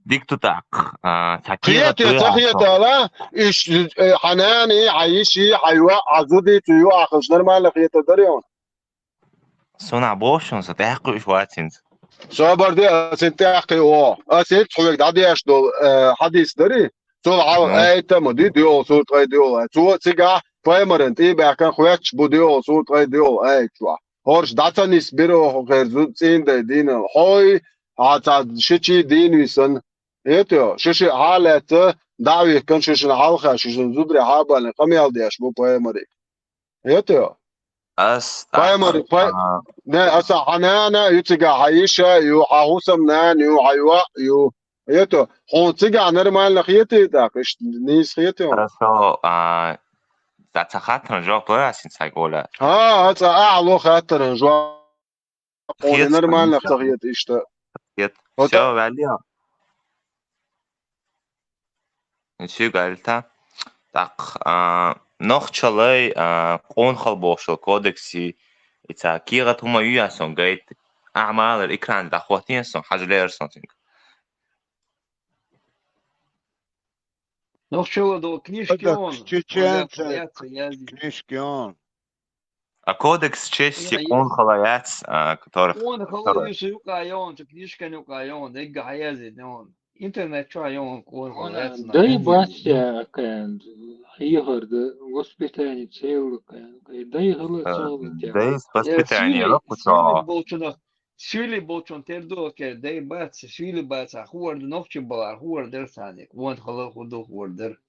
Дика ду тӀаккха. А, цхьа кехат Хетий, дуй ца а хетий сан. ала? Уьш, э, хьан нана, хьан йиша, хьан йоӀ, хьан зуда цу ю а хилча нормально хетар дарий хьуна? Суна бошун, со тӀаккха уьш вацинца. Собар де, ас ин тӀаккха о. Ас ит хьоьга дӀадеш долу, э, хьадис дарий? Цул хьал Ну, айта ма ди диол сур ткъай диол. Цо цигахь пайхамаран тӀе баьхкан хоьттуш бу диол сур ткъай диол айта чохь. ХӀорш дӀа ца нис бира хӀокхерзу цӀийндай дийнал. Хьой, а ца шичий дийна висан. Хетий, шу ши хьалаьцна, дӀа а вихкан, шу шина хьалха, шу шина зударий хьабалин къамел деш бу пайхамариг. Хетий? Ас Пайхамар, тӀаккха, пай-, а, не, аса хьан нана ю цигахь, хьан йиша ю, хьан хӀусам нана ю, хьан йоӀ ю. Хетий? Хьуна цигахь нормально хетий тӀаккха, иштта нийса хетий хьуна? Хорошо, а, за ца хаттаран жоп лой ас ин цхьаьг оля. ХӀа, аса ахьа ло хаттаран жоп. Хьуна Хет сан нормально ца ца хета иштта. Хет. ХӀота- Всё, ваьлла. Ничего, говорит, а. ТӀаккха, а, нохчалай, а, къонахалла бохуш йолу кодекси, и ца кехат хӀума ю я сон гайта. Ахьа малар экран дӀахӀоттийна сон, хьажа лера сон цуьнга. Нохчалла долу книжка Кодекс йон, чеченца яц, яц, книжка йон. А кодекс чести Я, я. Къонахалла яц, а, который, Къонахалла который. Юсу юкъа йон, цу книжкан юкъа йон, дегга хьаязйина йон. Интернет чохь йон, къонахалла яц. Дай бац я кан, хьехар да, воспитание цел кан, дай хала Э, цол тя. Дай воспитание, Суьйли, ракку суьйли чо. болчунах, суьйли болчун тер ду, ке, дай бац, суьйли бац, а хуур да, нохчи бала, хуур дар саник. Вон хала худу хуур дар.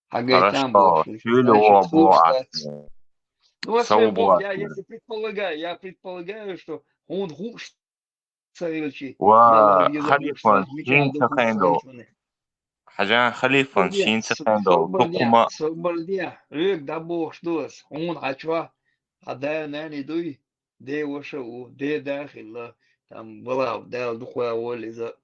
Хьагайтам Хорошо, бохуш, суьйли значит, во бо хууш а. дац. Ну, вот Сау свой бог, бо я, а. Если предполагаю, я предполагаю, что хун хуш царилчи, Ва мелла веза халифан хууш, мича шин ду ца хууш хендо. санчуни. Хьажан халифан Собардия, шин ца со-, хендо. собардия, Тукума. Собардия, рёк да бохуш дос, хун хачва, а да нани дуй, де ваша у, де да хилла, там была, да духуя волиза.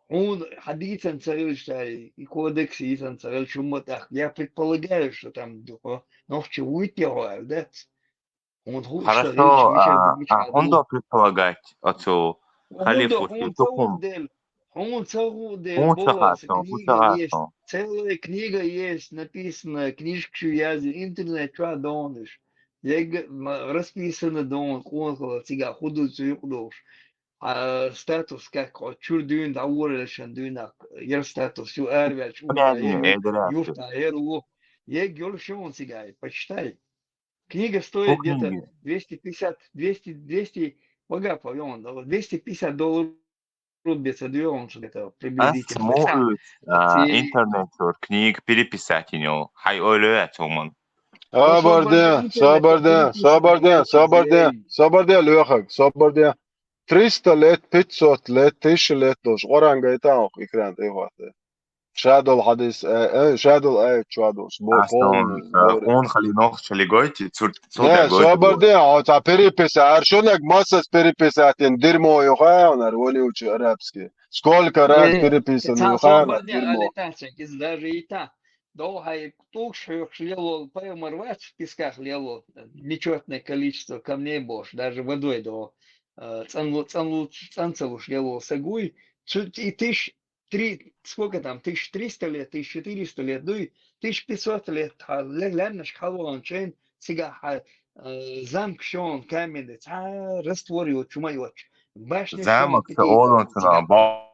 Хьуна хьан дийцан ца хилча, и кодекс йийцан ца хилча, хӀумма тӀаккха, я предполагаю, что там духо, нохчи вуйте хьо аьлла дац. Хьуна хууш ца Хорошо, хилча, мича а, ду мича а хьундо предполагать оцу Хьундо, халифу хьуна ши ца тукум. хӀу дел, хьуна ца хӀу дел, Хьун ца болас, хаттон, хьун ца книга есть, хаттон. Целая книга есть, написано, книжка шу язъе, интернет чу донаш. Ег ма-, расписано дон, къонахалла цига худу цу юкъ долуш. А статус как хьо чур дуьйна дӀаворалшан дуьйнах, яр статус ю арвелч, Правильно, уграй, эдера. Юрта, ер лу. Ег йолуш он цига, почитай. Книга стоит где-то двести пятьдесят, двести, двести, вага по двести пятьдесят долларов без одеяльца где-то приблизительно. Ас мугӀуц, а, интернет чур книга переписать йинал. Хьай ойло яц хӀуман. Собарден, собарден, собарден, собарден, собарден, лоьхаг, собарден. Триста лет, пятьсот лет, тысяча лет долуш. Къуръан гайта оха экран тӀе хӀотта. Шадол хьадис, э, э, шадол аят чуа долуш. Бо-, Астон, полный, э, говорю. Къонахалла нохчалла гойти, цур-, цур Не, гойти собарден, бо. Оца переписа, аршонаг массас переписатин дерьмо ю хаа, нар, вонючий арабский. Сколько раз переписан ю хаа, нар, дерьмо. Даже и та. Дол хьай тукш хьоьхуш лелол, пайхамар вац в песках лелол, нечётное количество камней болуш, даже водой до, э, цӀанлу-, цӀанлу-, цӀанцалуш лелол сагуй, цу-, и тыш-, три, сколько там, тысяча триста лет, тысяча четыреста лет, ну и тысяча пятьсот лет, хьа-, ле-, лаьмнаш хьалван чейн, цига хьа-, э, замк шон каменный, цхьа раствор йоцу, чума йоцу. Башня шон замок ца пяти этажный олонцуна, цига. Бау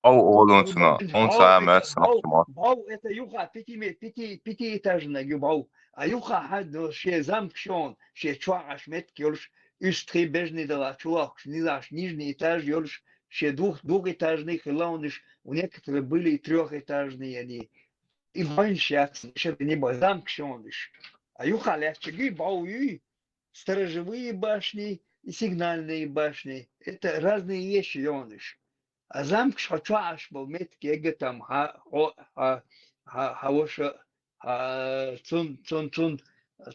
олонцуна, он самое бау, бау, это юха пяти ме-, пяти, пятиэтажный ю бау. А юха хьа-, ну, ше замк шон, ше чохь аш метк йолуш, уьстхий бежни дала чулахкуш, низаш нижний этаж йолуш, ше двух-, двухэтажный хилауниш, у некоторых были и трёхэтажные они. И вайнаш яц, ше не ба-, замк шониш. А юха лаьттача гуй бау юй, сторожевые башни и сигнальные башни. Это разные вещи йониш. А замкаш хьо чу Ӏаш бола меттиг эгатам хьа, хьо, хьа, хьа, хьа ваша, хьа, цун, цун, цун,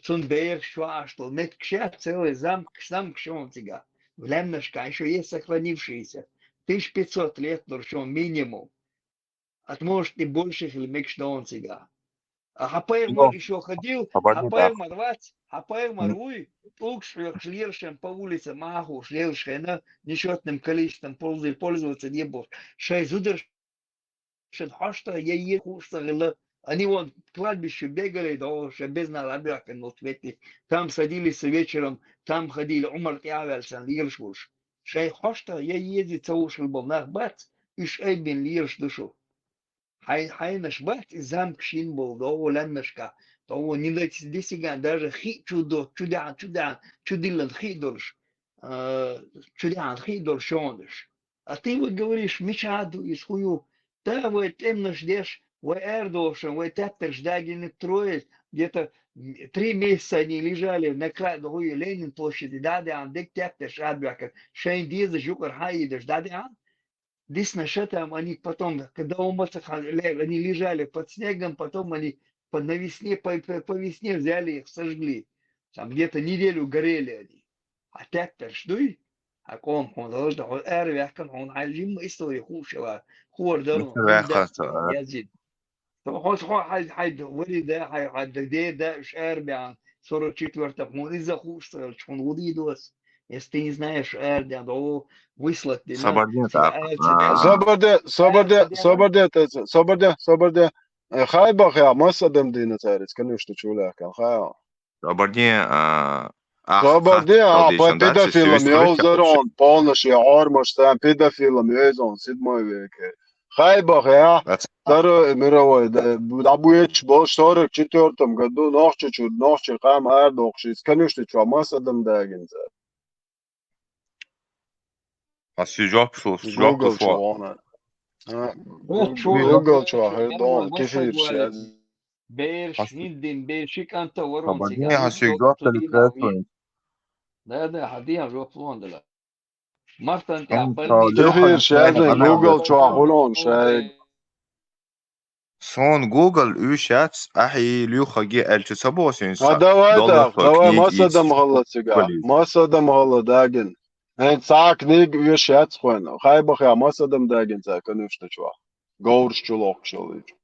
цун бераш чу Ӏаш дола меттигаш я, целый замкаш, замкаш я хьона цига. В лаьмнашка, ещё есть сохранившиеся. Тысяча пятьсот лет долуш я хьона минимум. А то, может, и больше хила мегаш ду хьона цига. А хьан пайхамар ещё ходил, хьан пайхамар вац, хьан пайхамар вуй, тӀулгаш хьоькхуш лелаш шен по улицам, ма хууш лелаш хенна, нечётным количеством пользу-, пользоваться не будешь. Шайн зударшна хьошта я е хууш ца хилла, они вон кладбище бегали, да, шайн безнал обрякан вот в эти. Там садились вечером, там ходили, Ӏумар тӀаьхьаваьлла санна лелаш волуш. Шайн хьошта я ези ца хууш хила болу нах бац, уьш айбина лелаш ду шу. Хьайн, хьайнаш бац и замкаш йина болу догӀу лаьмнашка, догӀу нилайчис дисиган даже хи чу до, чу даьхьан, чу даьхьан, чу диллан хи долуш, а, чу даьхьан хи долуш шонаш. А ты вот говоришь, мича ду иза хӀу ю? Да, вай тӀемнаш деш, вай арадошан, вай тептарш дагина троет, где-то три месяца они лежали на краю, хӀу ю, Ленин площади, да, да, дек тептарш арабаьхкар, шайн дезаш юкъара хьаийдаш, да, да, Дисна ша там, они потом, когда умыться ха-, ле-, они лежали под снегом, потом они по, на весне, по, по, по весне взяли их, сожгли. Там где-то неделю горели они. А тептарш дуй? А къом хьуна лалда, хьуна араваьккхина, хьуна хьайн жимма история хууш хила, хӀора дала, хьуна дац, хьуна язйина. Хьо, хьо, хьай, хьай вари да, хьай, хьай де да, уьш арабаьхна, сорок четвёртом, хьуна иза хууш ца хилча, хьуна хӀу дийр ду ас? Если ты не знаешь, арадаьхна, о, выслать дина, Собордин цига тӀаккха. Арадаьхна. Соборде, соборде, соборде, соборде, соборде. Э, хай бах я, маса адам дийна цаьрца, конечно, чулаьхкан, хай. Собордин, а, ах, Собордин, хат а, по дийшан дац, педофилам сюжет йовзар короче. Он, полностью хьормаш, сам педофилам йовза он, седьмой веке. Хай бах я, Второй мировой, да, дӀабоьдуш болу сорок четвёртом году Нохчийчуьра, нохчий къам арадоккхуш, иза конюшни чохь маса адам дагина цара. А сюжет шу, сюжет Google шу. Чохь вон. А, Google чохь хир дон, кефирш яз. Берш, хӀинца дина берш, ши кӀант а вара он цига. Хьан сюжет тӀе кхетон. Да, да, хьан ден жоп лон дала. Мартан тӀехь Ам, больница. Кефир шаьзна Google чохь хуьлун шай. Сон Google уьш яц, ахьи, луьйхаге аьлча ца боху суна. А давай, давай, маса адам хилла цига. Маса адам хилла дагина. ХӀинца цхьа книга уьш яц хьуна. Хай бах я, маса адам дагина цхьа конюшни чохь. Говраш чу лохкуш йолуьйту.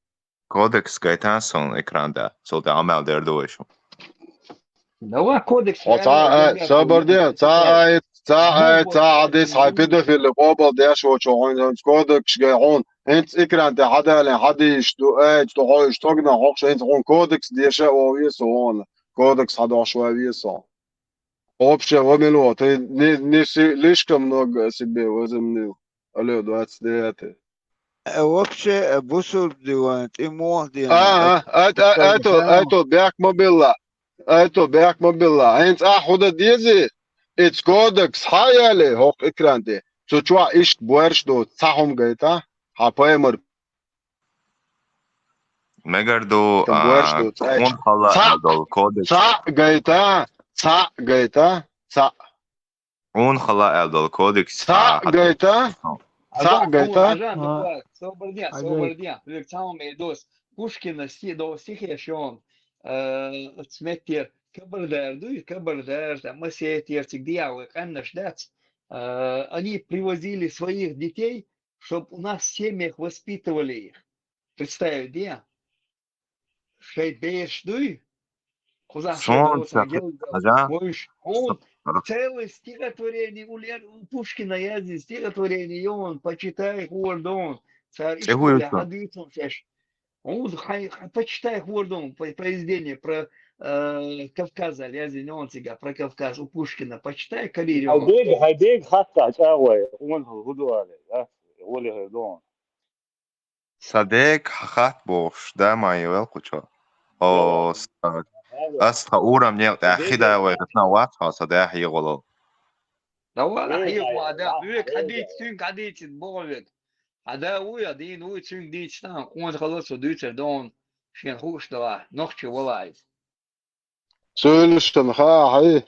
Кодекс гайтан сон экран да. Сол тӀе Ӏамал дер ду вай шу. Давай кодекс. О, ца, ай, собар де, ца, ай, ца, ай, ца, хьадис, хьай педофили къобал деш вочу, хьуна кодекс гай хьуна. ХӀинца экран тӀе хьадалин, хьадийш ду, ай, ту хьойш, тогна хьокхуш, хӀинца хьуна кодекс деша, о, весо, вон. Кодекс хьадош вай весо. Вообще, вамило, ты не, не си-, слишком много о себе возомнил. Алло, двадцать девятый. Э, вообще, э, бусург диван, тӀе мох диван. А, а, а, а, ай, то, ай, то, бехк ма билла. Ай, то, бехк ма билла. ХӀинца ахь хӀу дан дезий? Иц кодекс хьа яле, хӀокху экран тӀе. Цу чохь ишк боьрш ду, цхьа хӀума гайта? Хьан пайхамар Мегар ду, а, боьрш ду, цхьа. Кхунхала аьлла долу кодекс. Цхьа гайта, цхьа гайта, цхьа. Кхунхала аьлла долу кодекс. Цхьа гайта, цхьа гайта. Собар де, собар де. Век цхьа хӀума эр дос. Пушкина сти-, до стихе шон, э, цметер, кабардар дуй, кабардар, там, масетер, цигдия, ой, къаннаш дац. Э, они привозили своих детей, чтоб у нас в семьях воспитывали их. Представь, где? Шайн бераш дуй? Кхузахь шайн Сон доцахь ца гел хаза? Вуьш хьуна Ца-, ца-, целое стихотворение у Лер-, у Пушкина язди стихотворение йон, почитай хӀора дон. Цара ЦӀе хӀу ю иштта ца? Хьан дуьйцун шаьш? Хьуна хай, хай, почитай хӀора дон, по-, произведение про, э, Кавказ, язди нон цига, про Кавказ у Пушкина. Почитай, карийр йон. Хьай бега, хьай бега хатта чӀагӀой, хьуна хӀу ду але, да? ГӀоли хӀора дон. Сан дега хьан хатта бохуш, да, ма йивел кхучо. О, сан, ас тхан урам некъа тӀехь хи дай вай хатна вац хьо, сан дехьа йигӀоло. Да вала хьехо, а да, век хьадийца, цуьнга хьадийцина боху век. Хьан да вуй, а дийна вуй, цуьнга дийца тахана, къонахалла со дуьйцар дон, шен хууш дала, нохчи вала иза. Цуьйлуш тан хаа хьий?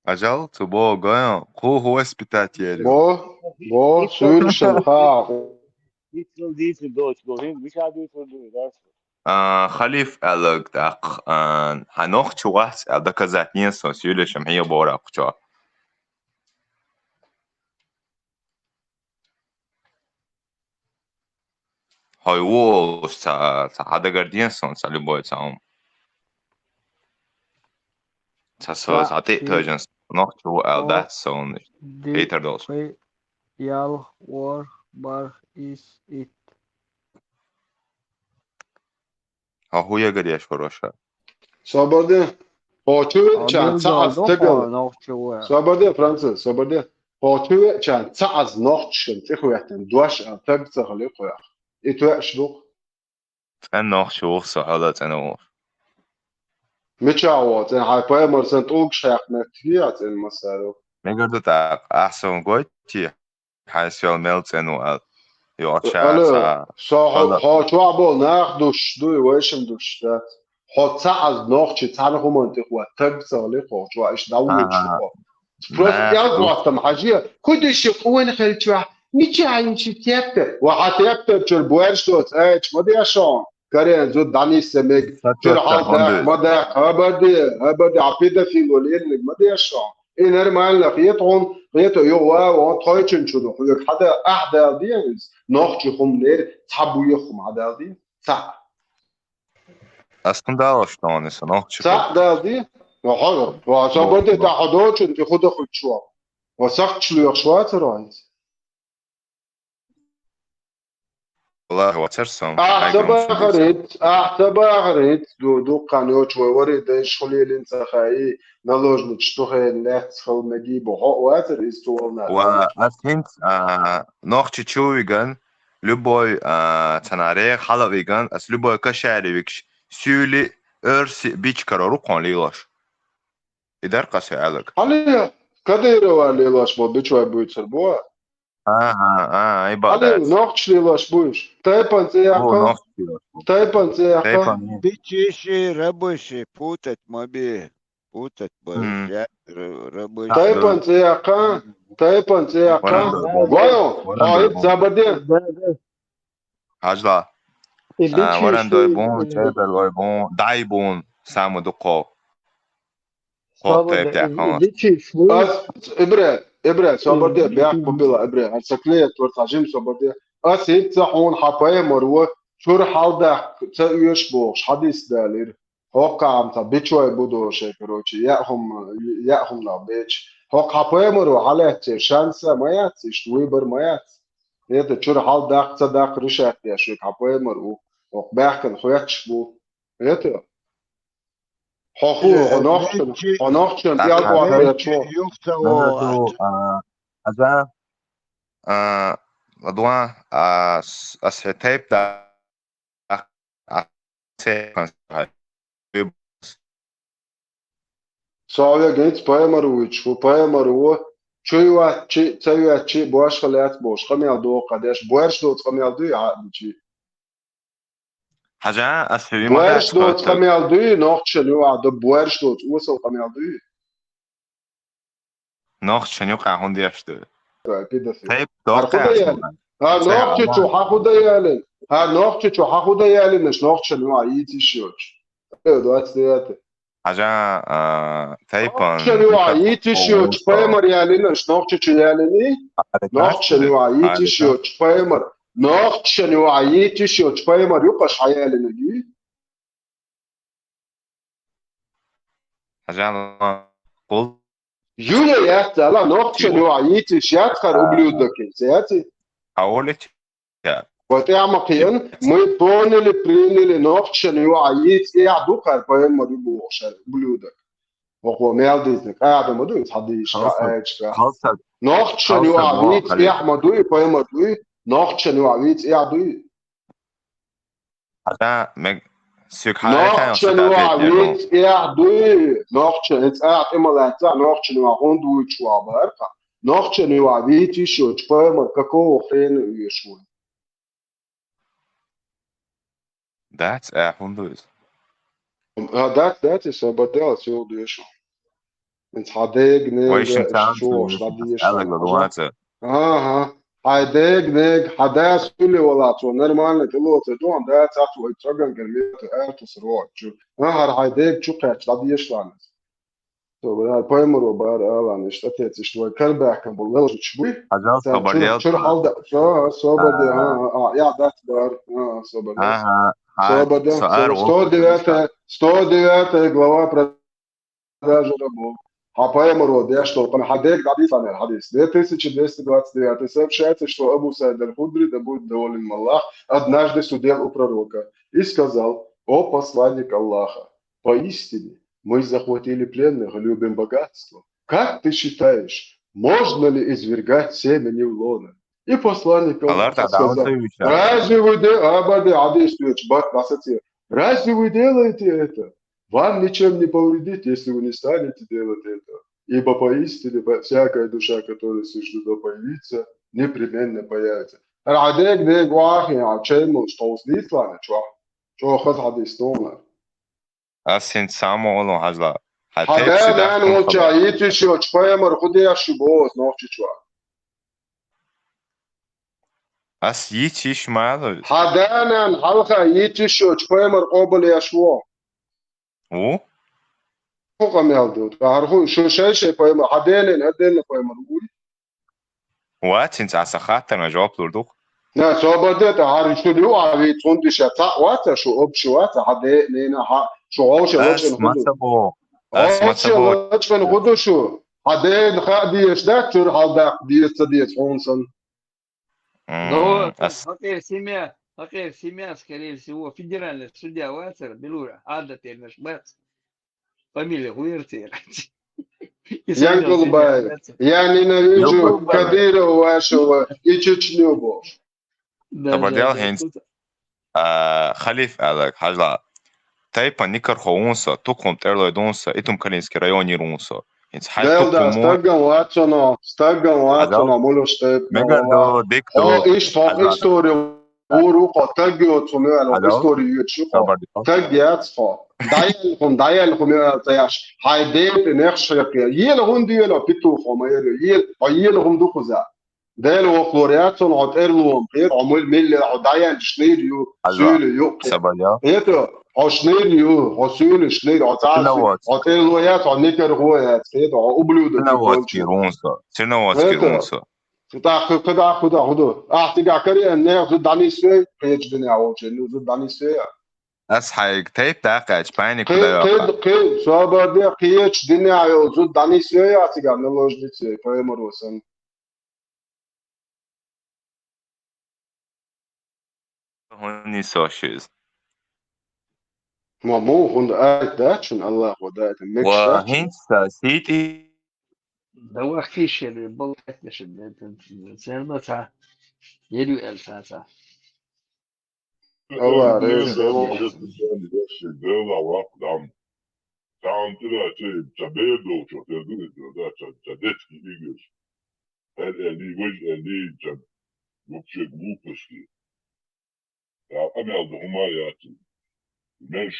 Ажал, цу боган, ху ху воспитатель. Бо, бо, суйршал ха. Дицл дицл доч го хин виша дицл ду дас. А, халиф алаг дак, а, ханох чугас, а, доказать не сон, сюлешем хи бора кучо. Хой вол, ца, ца хадагар дин сон, ца любой ца ум. Ца со, Ца ца ти ти- тожен сон, нох чу ал О. дат сон. Ди- Хейтер долс. Хи- Ял, вор, бар, ис, ит. Ха хуя гадеш хороша. Собарди. Хочу чан цаас тебел. Нохчуа. Собарди, Француз, собарди. Хочу чан цаас нохчен тихуятен дуаш а таг цахали хуях. И туаш дух. Цен нох чух со хала цен ух. Мичао, цен хай поэмор сен тулг шахмет хия цен масару. Мегар да так, ахсон гойти, хай сел мел цен у ал. Йо, Алло, ча, со Алло. Хочу абол нах душ, дуй вешен душ, да. Хо цаас нохчи цан хуман тихуа таг цахали Хочу иш давлуч. А, Просто нах я душ. Гостам хажи. Куди ши куен хелчуа. Мича инчи тепте. Ва ха тепте чур буэрш доц, эч, мадешон. Карен зу данис семег. Чур хал дах, мадах, хабарди, хабарди, а педофил олен, мадешон. И нормально, хет он, хет ё ва, он тойчен чудо, хуйк хада, ах, дал диенс. Нохчи хум нер, цабуе хум хадал ди. Ца. Аскун дал что он иса, нох чух. Ца, дал ди. Ва хо, ва собарди та ходочен, ти худо хучуа. Ва сак члуях швацероинс. Валлахи, вацар сон. Ах, сабахарит, ах, сабахарит, ду, ду, кан, ё, чуа, вари, да, шхулелин, цахай, наложник, что хен, лет, схал, наги, бо, хо, вацар, из туална. Ва асинц, а, нохчи чувиган, любой, а, цанаре, халавиган, ас любой кашари викш, сюли, эрси, бич карору кон лилош. Идар касе алаг. Али, Кадырова лилош, бо, бичуа буйцер, бо. А, а, а, ай Али, бадац. Нохч лилош, буйш. Тайпан О, цеяка, нохчи. Тайпан цеяка. Тайпан. Бичиши, рабочий, путать моби, путать Мгм. бо-, ра-, рабочий. Тайпан цеяка, Тайпан цеяка. Варан дой бон. Вайо, Варан дой айып бон. забаде. Хажла. А, варан дой бон, чебер лой бон, дай бон, саму дуков. Хот тайп тяхама. Ас, ибре, ибре, собарде, бяк побила, ибре. Ар саклея, твор тажим собарде. Ас ит ца хун хапая марва, чур халда, ца уеш бохш, хадис далир. Хоккам ца бичой будоше, короче. Я хум, я хум на бич. Хок хапая марва, халет, шанса маяц, ишт выбор маяц. Это чур халда, ца дак решать, я шик хапая марва. Хок бяхкан хуяч бу. Это. Хоху, хонохчен, хонохчен, пял квадратчу. Юхтаво. Аза, а, ладуа, а, ас хетеп да, а, се, Савя генц паямару вич, ху паямару, чуйвачи, цавячи, буаш халят бош, хамял до кадеш, буаш до хамял дуй, а, бичи. Хажа, ас хеви Буаш до мадаш. хамял дуй, нохчен ю, а, до буаш до, усал хамял дуй. Нохчен ю, кахун дешты. Пидофил. Тайп Ар до худа ял. Ар нохче чу ха худа ялин. Ар нохче чу ха худа ялин, наш нохчен ю, а, ити шиоч. Э, двадцать девятый. Хажа, а, тайпан. Нохчен ю, а, ити шиоч, паймар ялин, наш нохче чу ялин. Нохчен ю, а, ити шиоч, паймар. Нохчен ю, а, ити шиоч, паймар, ю, каш ха ялин, ги. Хажа, кул. Юля, я сказала, нохчен ю, а, ити шиоч, хар ублюдок, яти. А олить? Вот я макин, мы поняли, приняли, нохчен ю, а, ити, я духар, паймар, ю, бухшар, ублюдок. Охо, мелдизник. А, да, маду, ит, хадиш, Халса. эчка. Халса. Нохчен ю, а, ит, я, маду, и, паймар, ду, и. Нохчен ю, а, ит, я, ду, и. Хажа, мег, сюк хажа, Нохчен ю, а, ит, я, ду, и. Нохчен, ит, а, ты молодца, нохчен ю, а, он дуй чуа барка. Нохчен ю, а, ит, ещё, чпаймар, какого хрена ещё? Дац, э, хундуз. А, дац, дац, и сободел, сил душу. ХӀинца хьан дега, нега, вайшин иш царна чу вогӀуш дӀадеша аьлла хьажа. АхӀа. Хьайн дега, нега, хьан да суьйле валахь, цо нормально тӀелоцу дуьхьа, да цац вай цоган гар метта аьртус рогӀу чу. АхӀара хьайн дега чу кхаьчча дӀадеша лаьнна. Со бара пайхамаро бара алан, иштта тецаш вай карабаьхкина болу веллачу буй. Хьажал, цара собар чур-, ял чур хьалда-, со, собар де, а, а, а, я дац бар, а, собар де. АхӀа, хьай, собар де, со ара сто девятая, сто девятая глава продажа рабов. Хьан пайхамаро деш долу, хьан дега дӀадийцина хьадис. Две тысячи двести двадцать девятый сообщается, что Абу Саид аль-Худри, да будет доволен им Аллах, однажды сидел у пророка и сказал: «О посланник Аллаха, поистине мы захватили пленных и любим богатство. Как ты считаешь, можно ли извергать семя невлона?» И посланник Аллаха сказал: «Разве вы де-, а, баде, хьадис доьчу, бат, дӀасаце. Разве вы делаете это? Вам ничем не повредит, если вы не станете делать это. Ибо поистине по-, всякая душа, которая суждено появиться, непременно появится». ХӀара хьан дега, дега вахи, а чай муш товс дийцлана чохь. Чохь хаза хьадис тхуна. Ас хӀинца самукъалун хьажла. Хьан тайпа да нана волча йитиш йоцу пайхамар хӀун деш ю боху нохчичохь? Ас йитиш ма ала. Хьан да нана хьалха йитиш йоцу пайхамар къобал еш ву? Ву? ХӀун къамел ду? ТӀаьхьара хӀун, шу шай-шай пайхамар, хьан денан, хьан денан пайхамар вуй? Вац, хӀинца аса хаттарна жоп лур ду. На, собар де, тӀаьхьара шу ю, а вий, цунна диша цхьаъ вац, шу общий вац, хьан де, нена, хьан, шу гӀовша лачкъина хӀун ду? Ас ма ца боху. Ас ма ца боху. Лачкъина хӀун ду шу? Хьан дена хаа дезаш дац, чуьра хьалдаккха деза, ца деза хьуна санна. М, ну, ас хӀокхеран семья, хӀокхеран семья, скорее всего, федеральный судья вацара, Белура, Ада тернаш бац. Фамилия хӀун яра церан? Янкулбаев. Я ненавижу Кадырова, вашего и Чечню боху. Да, да, да. Хьинца, а, халиф аьлларг хьажла. Тайпан никархо ву со, тукхум тӀерлой ду со, Итум-Калинский районера ву со. ХӀинца хьайн тукхум ву. Стагган вац оно, стагган вац оно, мулуш тайпа. Мегар ду, дика ду. О, иш, о, история. Ур ву кхо, таг йоцу хӀума ю аьлла, истори йоьдуш ю кхо. Таг яц кхо. ДӀаяьлла хӀума, дӀаяьлла хӀума ю аьлла ца яш. Хьайн ден тӀе нехаш хьекхе. Ела хӀунда ела, питу хьо ма ера. Ела, хьо ела хӀума ду кхуза. Дела вокхалора яц хьуна, хьо тӀерло хӀума кхета, хьо мил-, милла, хьо дӀаяьлла шнайр ю, суьйла ю. Кхета, хьо шнайр ю, хьо суьйла шнайр, хьо цхьа, хьо тӀерло яц, хьо никархо яц, кхета, хьо ублюдок ю. Церноводский ву со. Церноводский ву со. Цу тӀаккха кхидӀа, кхидӀа, хӀун ду? Ахь цигахь кариъна нехан зуда дӀанисвей, кхечу динехь волчеран зуда дӀанисвей? Ас хьайга тайп даккхаьча, пайник кхе-, кхе-, кхе-, собар де, кхечу динехь йолу зуда дӀанисвей ахь цигахь наложница, пайхамаро санна? ХӀунда нисвеш иза? Ма муха, хӀунда аьлла дац шуна Аллахо даийтина, мегаш дац шуна? ХӀинца сийти. Да вахкийшера болу кхетнеша, церан цхьа ел ю аьлла цхьа цхьа. Аллах реза хуьлда. Дела ваккха дам. Цхьа хӀума тӀера ца, ца бер долчух тера ду иза, да, ца, ца детский играш. Эл, эл, вай, эл, ца, вообще глупости. Я къамел ду хӀума яц. Менш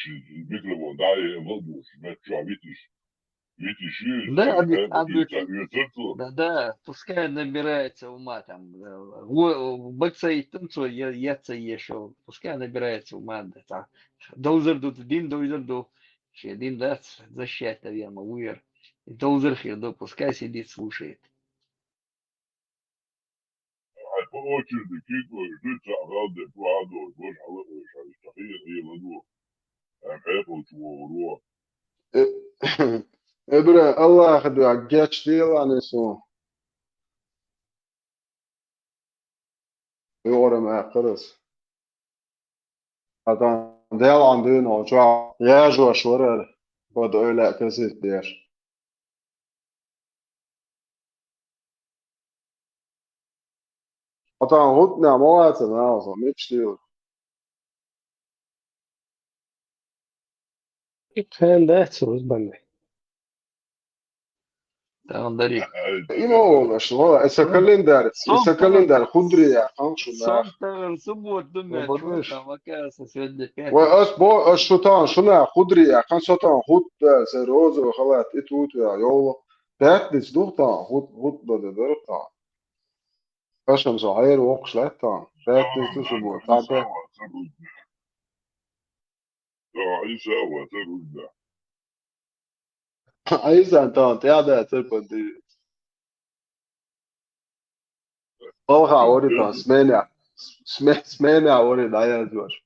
микрофон дӀа а ладугӀуш, мет чохь витиш. Витиш ю, да, ца, объ-, ца, объектив-, ца, ца, ца. Да, да, пускай набирается ума там, да. Во, баксаиттан цо, я, я ца ешо. Пускай набирается ума, да, ца. Довзар ду, дин довзар ду. Шен дин дац, защищать, наверное, вуьйр. Довзар хир ду, пускай сидит, слушает. Хьайн по очереди кийчо, жуьгтахь гӀалде, бу хьадо, божа хьала, ой, шаьш, шаьш, хьийла, хьийла ду. Хьайн хьекъалчу вогӀур ву. Э, э, бра, Аллаха дуьхьа гечделла ан суна. Юкъара ма яьккхира ас. Ткъа тахана Делан дуьйна хьо чохь яжош вара ара, хӀода ойла а касийта деш. Ткъа тахана хӀуттанехь ма вацара нахаца, мича тӀера? Хен дац, уьш бан. Тахана дари. Има волаш, вала, эса календарь, эса календарь худри яьккхина шуна. Сон тахана суббота ду меч, там, оказывается, сегодня пятница. Вай, ас бо, ас шу тахана шуна худри яьккхина, со тахана хӀутта, се розовый халат, и тут я, йовла. Пятница ду-кх тахан, хӀу-, хӀу-, да, да, да, тахан. Кхы шо со хьера воккхуш лаьтта тахан. Пятница ду со бо-, тахан пя-, Ӏийса а вацар уж да. Ӏийсан тахан тӀаьхьа дацар, панди. Палха вари тахан, сменя. Сме-, сменя вари дӀаязвеш.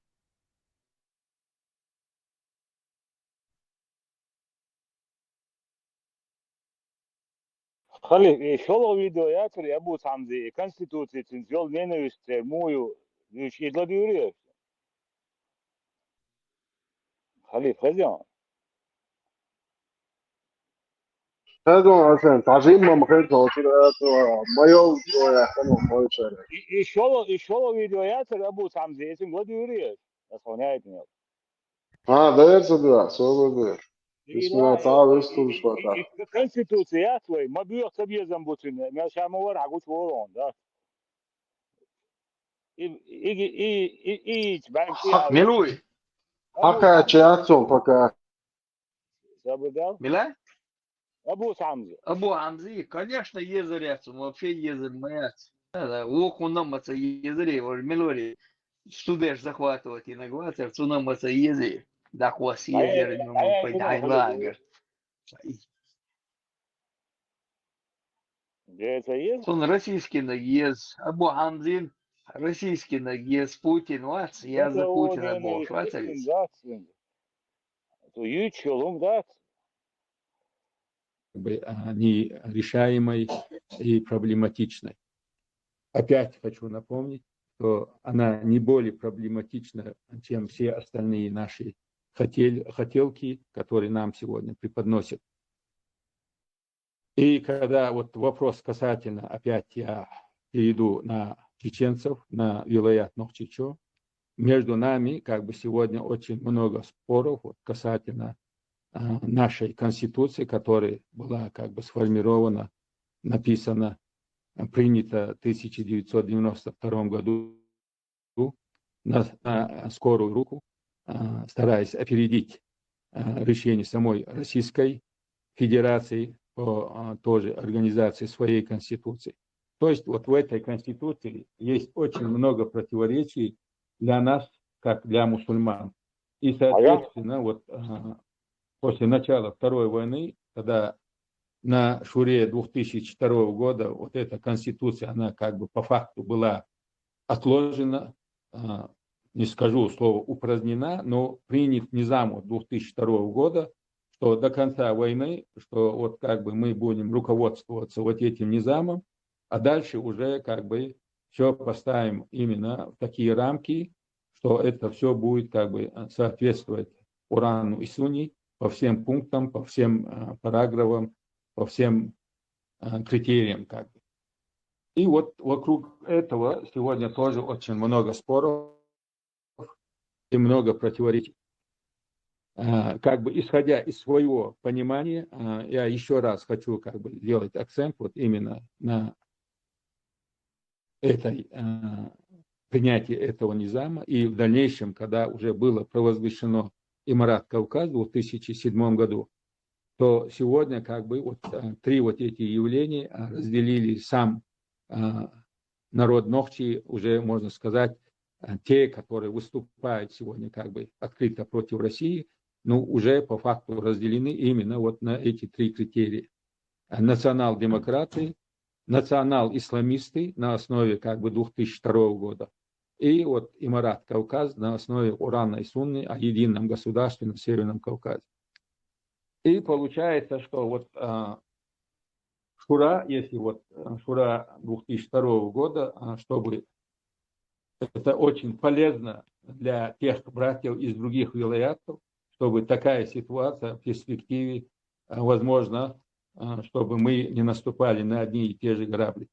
Халиф, и шолгӀа видео яцар, Абу Хьамзи, и конституци цуьнца йолу ненависть церан муха ю, уьш и ладуьйрий? Халиф, хезий хьуна? Хезий хьуна, Хьасан, тӀажимма ма хеза, хӀокхуьра ацо, ма йовза цо яхана, ма йовза. И, и шолгӀа, и шолгӀа видео яцар, Абу Хьамзи, и цуьнга ладуьйрий? Ас хьуна яйтина. А, дера ца дуьхьа, собар де. Бисмилла, цхьа а вуьсталуш вацахь. Конституция яц вай, ма боьха цабезам бу цуьнан, мел ша ма вара хьан гучу волу хьуна, да? И, и, и, и, и, и, баьрг и, Хьа-, мила вуй? Хьакхаьчча яц хьуна пока. Собар де. Мила? Абу Хьамзи. Абу Хьамзи, конечно, езар яц, вообще езар ма яц. Э, вукхунна ма ца езаре, вара мила варе, студеш захватывать йинарг вацара, цунна ма ца езаре. ДӀакхосса езар, ну, пойди хьайн лагер. Де ца еза? Цунна российскийнаг еза, Абу Хьамзин российскийнаг еза, Путин вац, я за Путина бохуш вацара иза. Цо юьйцуш йолу хӀума дац. Как бы, а, нерешаемой и проблематичной. Опять хочу напомнить, что она не более проблематична, чем все остальные наши хотел-, хотелки, которые нам сегодня преподносят. И когда вот вопрос касательно, опять я перейду на чеченцев, на вилаят Нохчийчоа, между нами как бы сегодня очень много споров вот касательно, а, нашей Конституции, которая была как бы сформирована, написана, а, принята в тысяча девятьсот девяносто втором году на, на скорую руку, а, стараясь опередить, а, решение самой Российской Федерации по, а, тоже организации своей Конституции. То есть вот в этой Конституции есть очень много противоречий для нас, как для мусульман. И, соответственно, вот, а, после начала Второй войны, когда на Шуре двух тысяч второго года вот эта Конституция, она как бы по факту была отложена, а, не скажу слово упразднена, но принят низам вот двух тысяч второго года, что до конца войны, что вот как бы мы будем руководствоваться вот этим низамом, а дальше уже как бы все поставим именно в такие рамки, что это все будет как бы, э, соответствовать Корану и Сунне по всем пунктам, по всем, э, параграфам, по всем, э, критериям как бы. И вот вокруг этого сегодня тоже очень много споров и много противоречий. А, как бы исходя из своего понимания, а, я еще раз хочу как бы сделать акцент вот именно на этой, а, принятии этого низама. И в дальнейшем, когда уже было провозглашено Имарат Кавказ в двух тысячи седьмом году, то сегодня как бы вот, а, три вот эти явления, а, разделили сам, а, народ Нохчи, уже, можно сказать, а, те, которые выступают сегодня как бы открыто против России, ну, уже по факту разделены именно вот на эти три критерия. А, национал-демократы, национал-исламисты на основе как бы двух тысяч второго года и вот Имарат Кавказ на основе Корана и Сунны о едином государстве на Северном Кавказе. И получается, что вот, а, Шура, если вот, э, Шура двух тысяч второго года, а, чтобы это очень полезно для тех братьев из других вилаятов, чтобы такая ситуация в перспективе, а, возможно, а, чтобы мы не наступали на одни и те же грабли.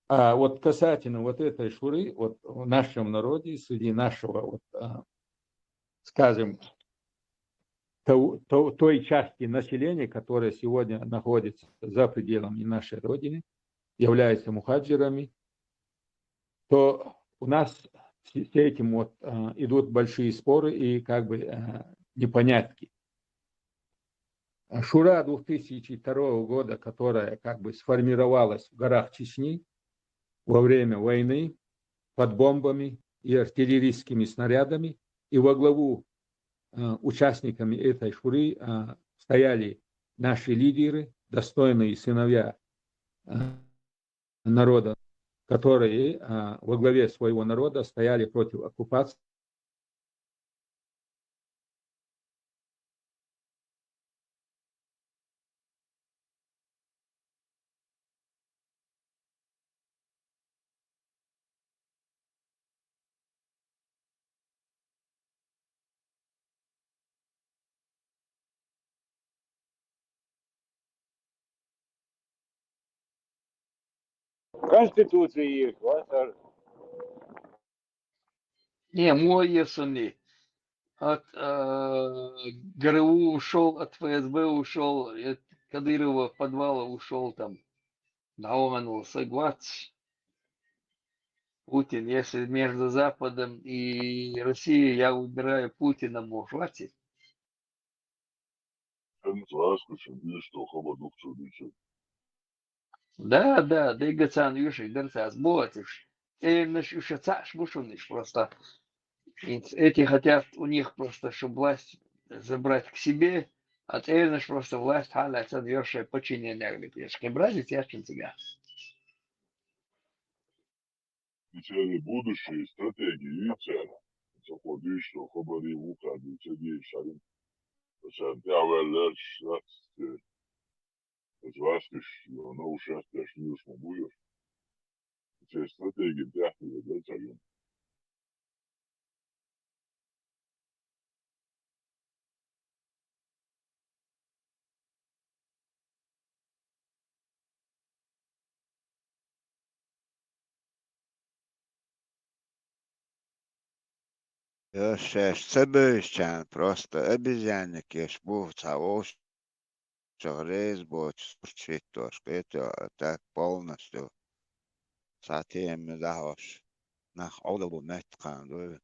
А вот касательно вот этой Шуры, вот в нашем народе, среди нашего, вот, а, скажем, тау-, тау-, той части населения, которая сегодня находится за пределами нашей Родины, являются мухаджирами, то у нас с, с этим вот, а, идут большие споры и как бы, а, непонятки. Шура двух тысячи второго года, которая как бы сформировалась в горах Чечни во время войны под бомбами и артиллерийскими снарядами, и во главу э, участниками этой шуры э, стояли наши лидеры, достойные сыновья э, народа, которые э, во главе своего народа стояли против оккупации. Конституция есть, вот, а Не, мой, если не. От э, ГРУ ушел, от ФСБ ушел, от Кадырова в подвала ушел там. Науман соглас. Путин, если между Западом и Россией я выбираю Путина, может, хватит. Sen sāskušam bieži to habadukšu bišķi. Да, да, дегацан юши дерцас ботиш. Эмнаш юша цаш бушуниш просто. Эти хотят у них просто, чтобы власть забрать к себе, а эмнаш просто власть халя цад юша подчинение, говорит, я шкебрази тяжким тебя. Ицяни будущее стратегии ицяни. Заходиш, что хабари вука, дицяни шарим. Ицяни тявеллер шрацте. Эти васкиш, но ушастяш нюш мабуйош. Ицяни стратегии тяхни да цагим. Ёшеш цебешчан просто обезьянник еш був цавош. Чогрез боч сурчит тош, это так полностью. Сатем дахош. Нах одалу меткан ду.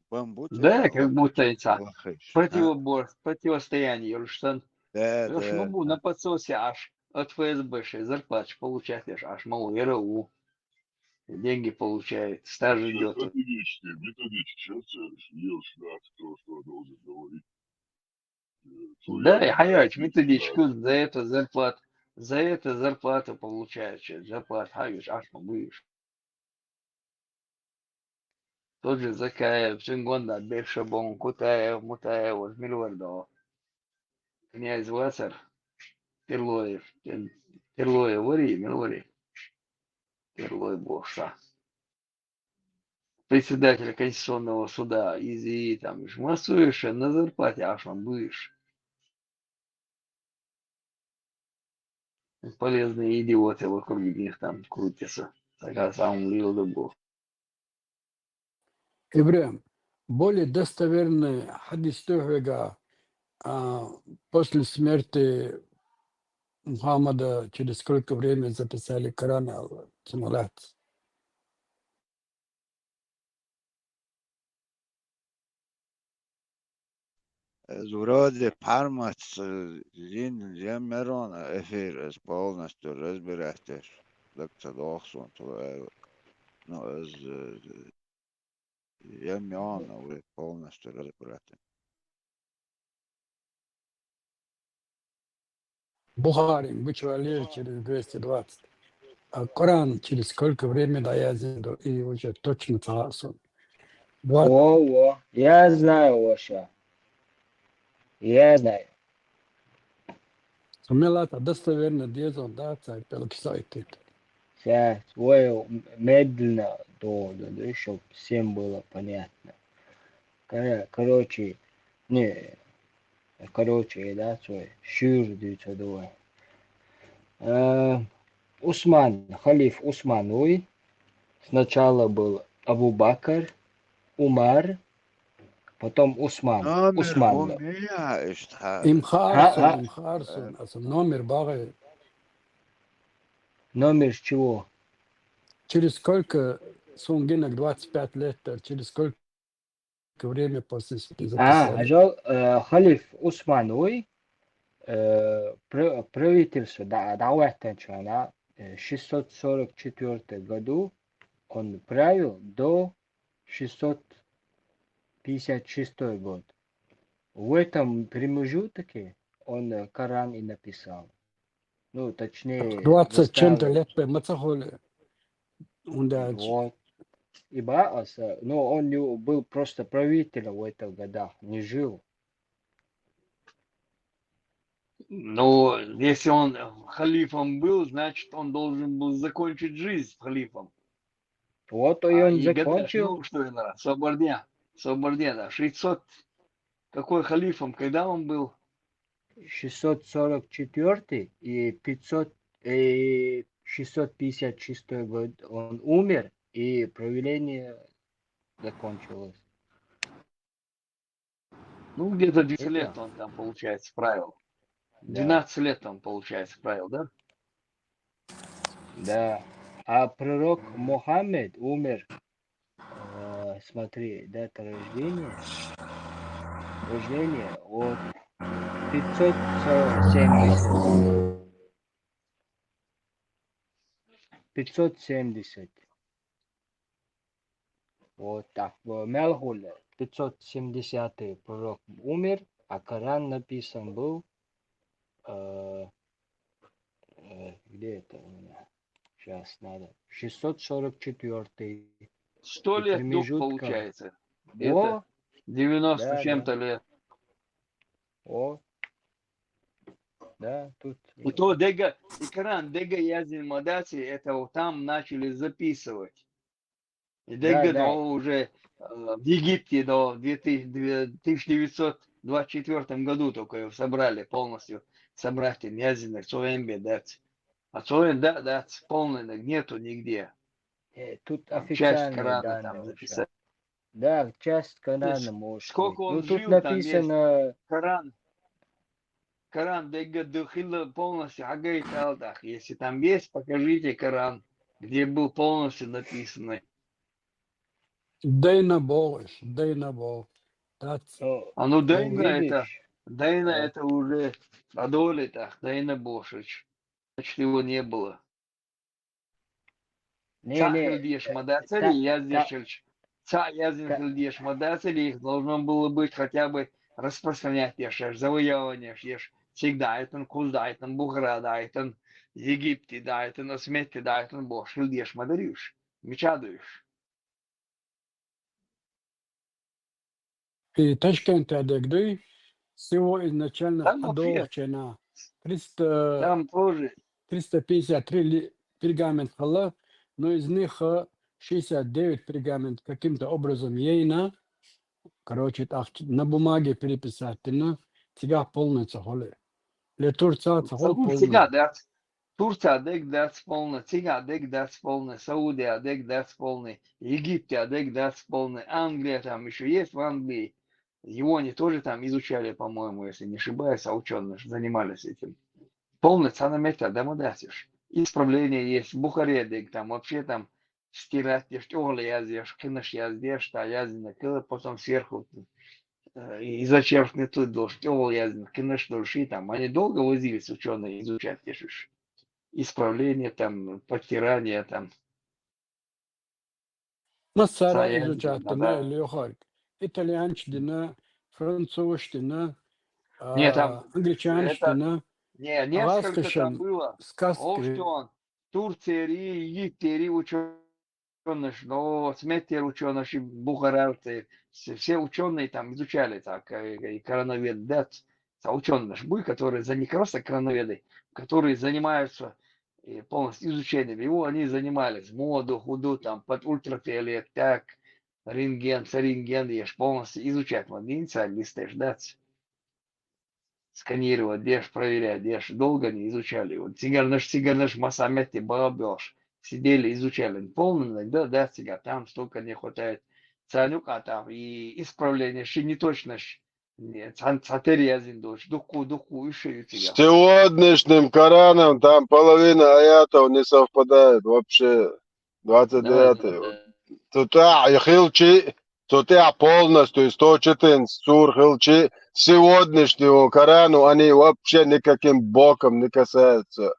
Бамбут. Да, как будто это противоборство, противостояние, Юрштан. Да, Еш да. Мабу на подсосе аж от ФСБ ши зарплату получать, еш аж мало ГРУ. Деньги получает, стаж идет. Методички, методички, сейчас, э, ешь, да, кто что должен говорить. Э, Да, я и хаяч, не методичку знаю. За это зарплату, за это зарплату получаешь, зарплату хаяч, аж мабуешь. Тот же Закаев, Сюнгонда, Бешабон, Кутаев, Мутаев, вот Милвардо. Князь Вацар, Терлоев, Тен- Терлоев, вари, Милвари. Терлоев Бошта. Председатель Конституционного суда, изи, там, массуешь, на зарплате, аж мабуешь. Полезные идиоты вокруг них там крутятся. Такая самая лила был. Ибрем, более достоверный хадис тухвега, а, после смерти Мухаммада через сколько время записали Коран ал-Симулат? Вроде пармац зин зен мерон эфир эс полностью разбирать еш. Так-то дохсун ту. Ну, эс зен мерон уже полностью разбирать. Бухарин, Бучвалер через двести двадцать. А Коран через сколько время даязин и уже точно цаасун. Вот. О, о, я знаю, Оша. Я знаю. Сумелата достоверно дезон да цай пелксайтит. Сейчас, ой, медленно, долго, да, чтобы всем было понятно. Кор- Короче, не, короче, да, свой, шюр дюйца двое. Э, Усман, халиф Усман, ой, сначала был Абу Бакр, Умар, потом Усман. Номер Усман. бу мия ишта. Им Ха- харсун, ха- им харсун, а сам номер багы. Номер чего? Через сколько, сунгинок двадцать пять лет, через сколько короткое время после смерти А, записали. ажал, э, халиф Усман вуй, э, пр-, правительство да, дӀахӀоттача хана, э, шестьсот сорок четвёртый году он правил до шестьсот пятьдесят шестой год. В этом промежутке он, э, Коран и написал. Ну, точнее, Двадцать чем-то доставил. Лет пе ма ца хуле. Он да, Вот. И бааса, ну, он не был просто правителем в этих годах, не жил. Ну, если он халифом был, значит, он должен был закончить жизнь халифом. Вот и А, он и гадаешь, закончил ну, что это, собор дня, собор дня, да, шестьсот, какой халифом, когда он был? шестьсот сорок четвёртый и пятьсот, и шестьсот пятьдесят шестой год он умер, и правление закончилось. Ну, где-то двенадцать лет Это, он там, получается, правил. да, Двенадцать лет он, получается, правил, да? Да. А пророк Мухаммед умер, э, смотри, дата рождения. Рождение от пятьсот семьдесят. Пятьсот семьдесят. Вот так. Э, мел хуле, пятьсот семидесятый пророк умер, а Коран написан был, э, э, где это у меня? Сейчас надо. Шестьсот сорок четвёртый. Сто И лет дух промежутка. Получается. Где-то О, девяносто да, чем-то да. Лет. О. Да, тут. И то дега, и Коран дега язин ма дац, это вот там начали записывать. И Да, дега да. До уже э, в Египте до две тысячи, две- тысяча девятьсот двадцать четвёртом году только его собрали полностью, собрать им язин, цо веме бе дац. А цо веме да, дац, полный дег нету нигде. Э, тут Там часть официальные Корана данные там уже. Записали. Да, часть То есть, Корана может сколько быть. он Ну, тут жил, там есть написано, Коран. Коран дега дыхила полностью агайтал так. Если там есть, покажите Коран, где был полностью написано. Дайна бо, дайна бо. That's ну, А ну ну, Дайна это, видишь, Дайна да. Это уже Адолитах, Дайна бошич. Значит, его не было. Не, Ца не, хилдеш э, мадацали, та, язди та, шельч. Ца язин та, хилдеш мадацали, их должно было быть хотя бы распространять, еш, еш, завоевание, еш. Всегда айтан Куз да, айтан Бухара да, айтан Египте да, айтан Осмете да, айтан Бош хилдеш мадариш. Мичадуш. И Ташкент адегдуй, всего изначально Там хадох вообще, чена триста, там тоже. триста пятьдесят три ли- пергамент хала, но из них э, шестьдесят девять пергамент каким-то образом ейна, короче, так, на бумаге переписать, на цигах полный цахоле. Ле Турция цахол Сауд всегда полный. Дац. Турция дег дац полный, Цига дег дац полный, Саудия дег дац полный, Египте дег дац полный, Англия там еще есть в Англии. Его они тоже там изучали, по-моему, если не ошибаюсь, а ученые же занимались этим. Полный цана мета, да, мадасиш. Исправление есть, Бухаре дег, там вообще там стирать, еш, тёгла язеш, кынаш язеш, та язина кыла, потом сверху э, и зачеркнуть тут должен, тёгла язина, кынаш должен, там. Они долго возились, ученые, изучать, еш. Исправление там, подтирание там. Масара Ца язина, изучать да, на да. или хойк. Итальянч дина, француз дина, Не, там а, англичанч это, дина, не, несколько там австриян было. сказки. Оштон, Турцери, Египтери ученые, но Сметер ученые, Бухарарты, все, все ученые там изучали так, э, и коронавирус, да, ца ученые ж были, которые за не просто коронавирусы, которые занимаются э, полностью изучением его, они занимались моду, худу, там, под ультрафиолет, так, рентген, ца рентген, еш, полностью изучать, вот, специалисты ж, да, сканировать, еш, проверять, еш, долго они изучали его. Цигарнаш, цигарнаш, масса метте, бабёш, сидели, изучали, полный, да, да, цигар, там столько не хватает. Цанюк, а там и исправление, ши неточность, не, цан, цатер язин дош, духу, духу, ещё и цигар. С сегодняшним Кораном там половина аятов не совпадает вообще. Двадцать девятый. Тут, а, и хилчи. цу тӀехь полностью сто четырнадцать сур хилчи, сегодняшнего Корана они вообще никаким боком не касаются.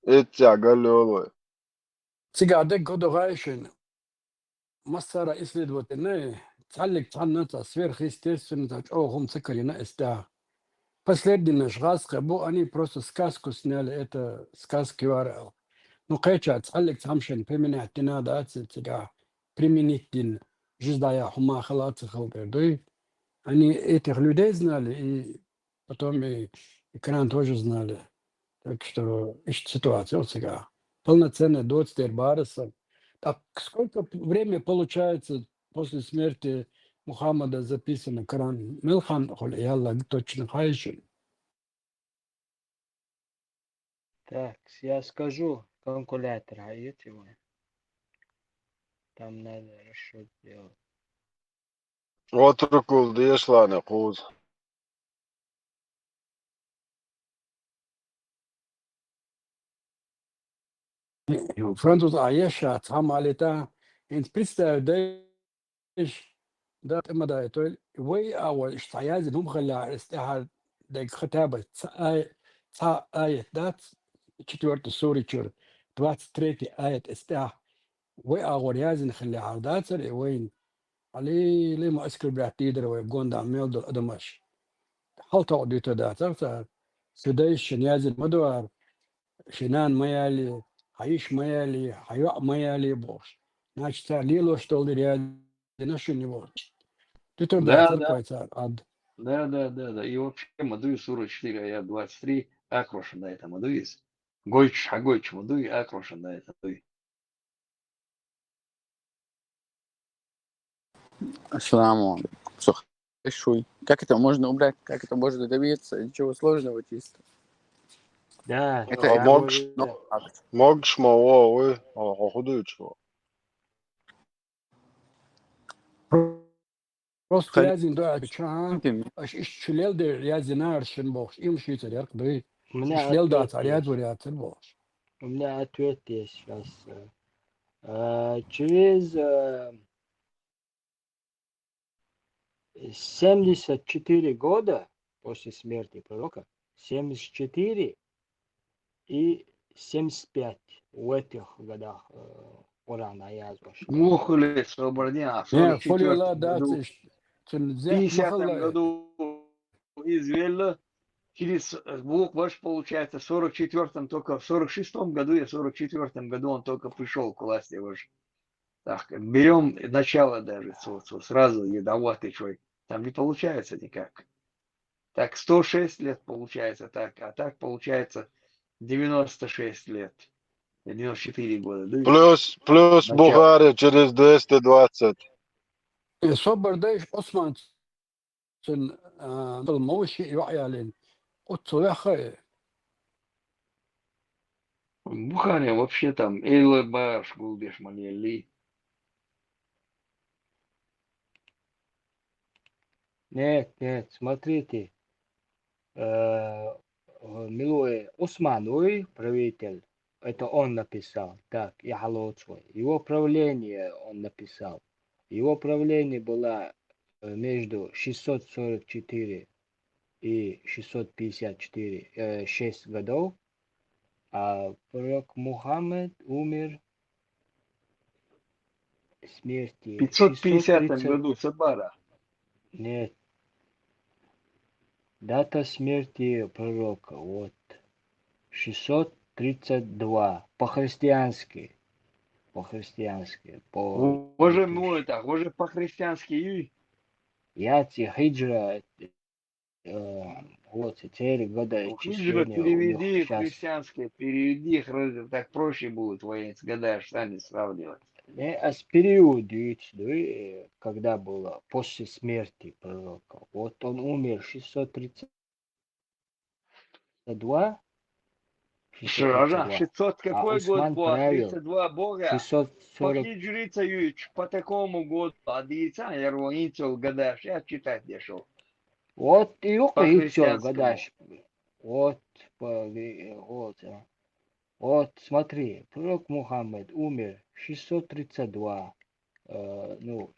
Иццехь галлолой. Цигахь дерг кху ду хаьий шуна? Массара исследовательна, цхьаллиг цхьанна цхьа сверхъестественно цхьа чӀогӀа хӀума ца карийна эс тӀехь. Последнинаш гӀазкхи бу, они просто сказку сняли, это сказки вара. Ну, кхеча цхьаллиг цхьамшен применять дина дац, цигахь применить дина, жиза дӀаяхьа хӀума хила а ца хила дер дуй. Они этих людей знали, и потом и экран тоже знали. Так что иштта ситуация оцигахь. Полноценная доцу дер бара сан. Так сколько п-, время получается после смерти Мухаммада записано Коран? Мел хан хуьлу яьлла точно хаьий шуна? Так, я скажу, калькулятор хьаэца вайн. Там надо расчёт делать. Отрукул дешла не кхуза. Француз а еш ша цхьа малита, хӀинца представь дайш, да, тӀе ма дай, то есть вай а вай, иштта цхьа яздина хӀума хилла, эс тӀаьхьа дайга хотя бы ца ай-, цхьа аят дац, четвёртый сури чуьра, двадцать третий аят эс тӀаьхьа, вай а гӀор яздина хилла хьал дацара, и вайна. Хьалий, ле ма оскорблять дийдара вай гондахь мел долу адамаш. Хьал токъа дуьтур дацара цара. Шу дайша шен яздина ма ду хӀара, шен нана ма яли, хьан йиша ма яли, хьан йоӀ ма яли бохуш. Значит, цара лелош долу дерг яздина шуна бохуш. Дуьтур дацара кхой цара, Ӏад. Да, да, да, да. И вообще ма дуй сура четыре, аят двадцать три, акрошан да это ма дуй иза. Гойтуш, хьан гойтуш ма дуй, акрошан да это дуй. Ассаламу алейкум. Слушай, шуй. Как это можно убрать? Как это можно добиться? Ничего сложного чисто. Да, это А я могу могу, да. Могу шума, о, вы, о, о, худуючу. Просто Хан-, яздина ду аьлча, хан-, аш иштта чу лел де яздина ара шин бохуш, им шийца яркъ дуй. У меня Иштта лел ответ дац, ара есть. Яздина яцар бохуш. У меня ответ есть сейчас. Э, через, э, семьдесят четыре года после смерти пророка, семьдесят четыре и семьдесят пять в этих годах, э, Коран аязбаш. Мухлес оборден, Не, сорок четвёртом году, дац, иш-, цун зе-, пятьдесятом махалла году извелла, через, э, букваш, получается, сорок четвёртом только, в сорок шестом году, я в сорок четвёртом году он только пришёл к власти, ваш. Так, берём начало даже, со-, со-, сразу, и давати чой. Там не получается никак. Так, сто шесть лет получается так, а так получается девяносто шесть лет. Девяносто четыре года, да? Плюс, плюс Начало. Бухари через двести двадцать. Э, собар дайш Осман цун, а, мовши юхьялин. Оццу веххе. Бухари вообще там эйлар бараш гулдеш ма лелли. Нет, нет, смотрите. Э, Милуэ Усман, ой, правитель, это он написал. Так, я халоцвой. Его правление он написал. Его правление было, э, между шестьсот сорок четыре и шестьсот пятьдесят четыре, э, шесть годов. А пророк Мухаммед умер смерти В пятьсот пятидесятом году, Сабара. Нет. Дата смерти пророка, вот, шестьсот тридцать два, по-христиански. По-христиански. По Боже мой, так, уже по-христиански и Я ци хиджра, э, вот, церик года Ну, хиджра исчисления у них переведи в щас. Христианское, переведи, хра-, так проще будет военные года, что они сравнивать. Не, а с период, э, когда было после смерти пророка. Вот он умер шестьсот тридцать два. Шестьсот тридцать два. Шестьсот, а какой год Усман был? Правил. Тридцать два Бога. Шестьсот сорок. По хиджрица юич, по такому году, а дийца, я рву, инцел гадаш, я читать дешел. Вот и юка инцел гадаш. Вот, по, вот, а. Вот, смотри, пророк Мухаммед умер шестьсот тридцать два. Э, ну,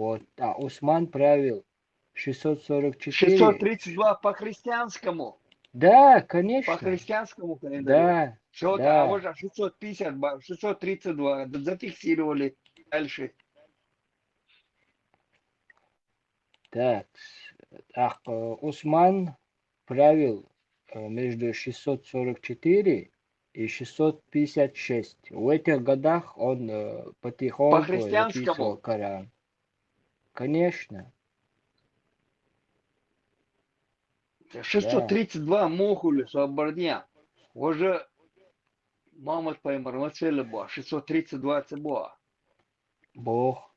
Вот, а Усман правил шестьсот сорок четыре. Шестьсот тридцать два по христианскому. Да, конечно. По христианскому календарю. Да, Все, да. Да, а вот же шестьсот пятьдесят два, шестьсот тридцать два, д- зафиксировали. Дальше. Так, с- ах, э, Усман правил э, между шестьсот сорок четыре и шестьсот пятьдесят шесть. В этих годах он э, потихоньку По христианскому? Записывал Коран. Конечно. Шестьсот тридцать два мохули собордня. Уже Мамад пайгамбар мацвелла бо, шестьсот тридцать два це бо. Бог.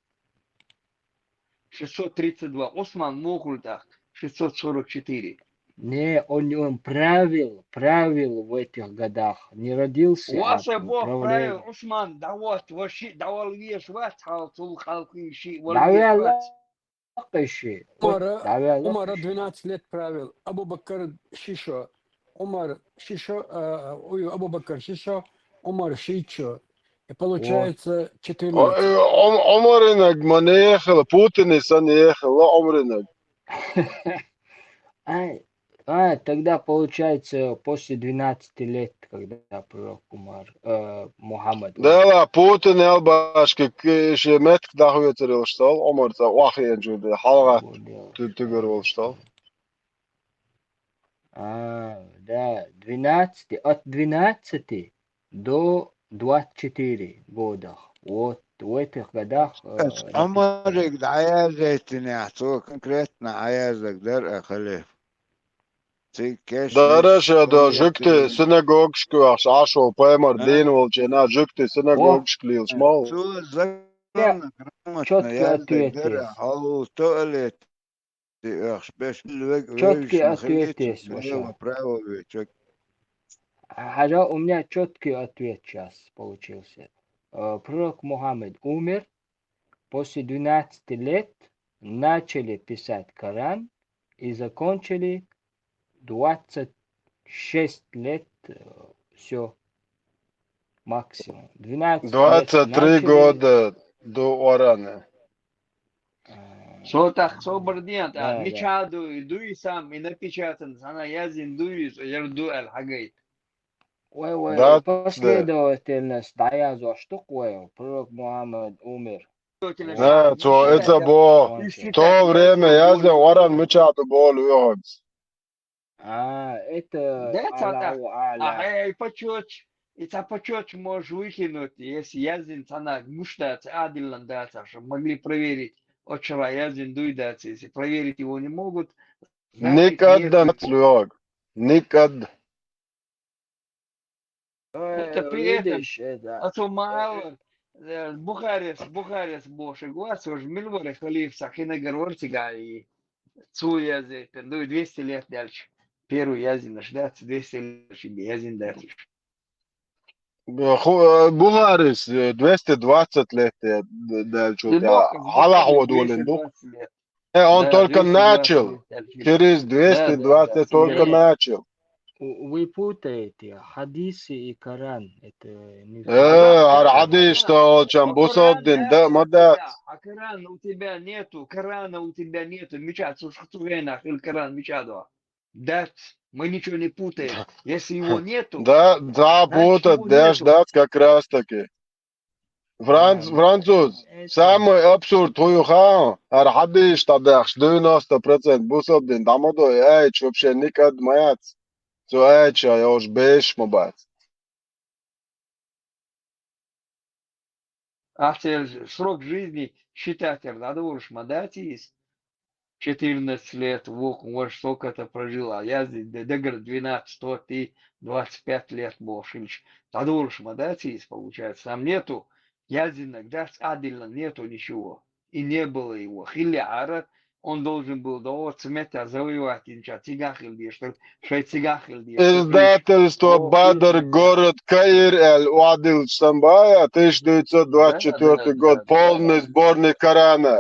Шестьсот тридцать два. Усман мохули так, шестьсот сорок четыре. Не, он, он правил, правил в этих годах. Не родился, а Васа бо управлял. Правил Усман, да вот, ваши, да вал веш ват, хал цул халкин ши, вал Да веш вал ват. Лакъиши. Умара, Давай, Умара лакъиши. двенадцать лет правил. Абу Бакр шишо. Умар шишо, а, ой, Абу Бакр шишо, Умар шичо. И получается четырнадцать. Умаринаг манехала, Путин санехала, Умаринаг. Ай, а, тогда получается после двенадцати лет, когда пророк Умар, э, Мухаммад. Дела Путин албашки ши метк дахвецерил штал, Умар са вахиен жуди, халга Вот дело. тюгер вол штал. А, да, двенадцати, от двенадцати до двадцать четыре годах. Вот в этих годах. э, Омарыг дӀаяздайтинехь, цо конкретно Ӏаяздаг дара а халиф. Цига кеш Дараша до Ой, жугти я- синагогашка вахаш Ашо паймар А? дин волчена жугти синагогашка лилаш мал. Цо законно, грамотно Чёткий яздаг ответ дара, есть. хьал туалет. Ти ахш беш лег Чёткий вевшна ответ хилича есть, лела Ваша. правил вечек. Хьажа, у меня чёткий ответ сейчас получился. Э, Пророк Мухаммад умер, после двенадцати лет начали писать Коран и закончили двадцать шесть лет, все, максимум. Двенадцать лет Двадцать три начали. года до Орана. А, Со так собордня, Да, да. Мича дуй, дуй сам, и напечатан, сана язин дуй, яр ду аль хагайт. Ой, ой, Да, последовательность, да, я за что кое, пророк Мухаммад умер. Да, цо это бо. То время я за Оран мича ду бол уйогс. А, это Да, это Аллаху А, Аля. эй, почёч, и ца почёч можешь выкинуть, если язин цана гуштац, адиллан дац, чтобы могли проверить. Очера язин дуй дац, если проверить его не могут, значит, Никогда нет. не слёг. Никогда. Ой, Это при этом, видишь, это. А то мало, э, Бухарес, Бухарес больше глаз, уж Мильваре халиф, сахина горвар цигаи. Цу язин, ну, двести лет дальше. Первый язин наш, да, двести лет дальше, язин дальше. Бухарис двести двадцать лет дальше. Ну, Аллах Бухарес водолен, двести ну. двадцать лет. Э, он Да, только двести двадцать начал. лет дальше. Через двести двадцать Да, да, только да. Начал. У- Вы путаете хадисы и Коран. Это не Э, ар хадис что чем бусалдин да мадат. А Корана у тебя нету, Корана у тебя нету. Мича, слушай, хил Коран, Мича, да. Дац, мы ничего не путаем. Если его нету, Да, да, значит, путать, его даш, нету. Дац как раз таки. Франц, Да. Француз, Это- самый абсурд хуюха, ар хадис что даш, девяносто процент бусалдин да мадо, ай, вообще никогда маяц. Цу ай, я уж беш мабац. А срок жизни считать, надо уж мадатис. Четырнадцать лет, вок, вот столько-то прожил, а я здесь д- дегр двенадцать, то ты двадцать пять лет бошильш. Надо уж мадатис, получается. Там нету, я здесь иногда адильно нету ничего. И не было его. Хилли ара, он должен был до цемента завоевать, инча цигахил деш, шай цигахил деш. Издательство Бадр, город Каир, Эль Уадил Самбая, тысяча девятьсот двадцать четвёртый год, полный сборник Корана.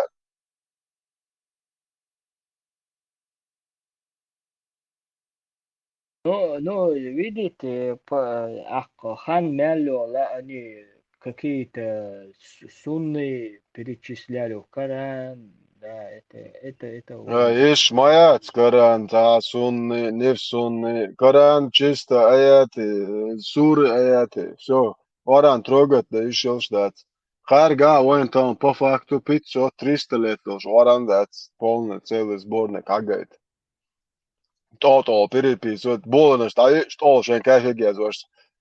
Ну, ну, видите, по, ах, хан мялло ла они какие-то с- сунны перечисляли, Коран, да, это, это, это А, иш ма яц Коран, цхьа сунны, ниф сунны. Коран чисто аяты, э, суры аяты, всё. Коран трогать да иш йолуш дац. Харга вайн там по факту пятьсот-триста лет долуш Коран дац, полный целый сборник хьагайта. ТӀо-тӀо переписывать, боланаш дӀавеъча тӀо шайн кафег язваш.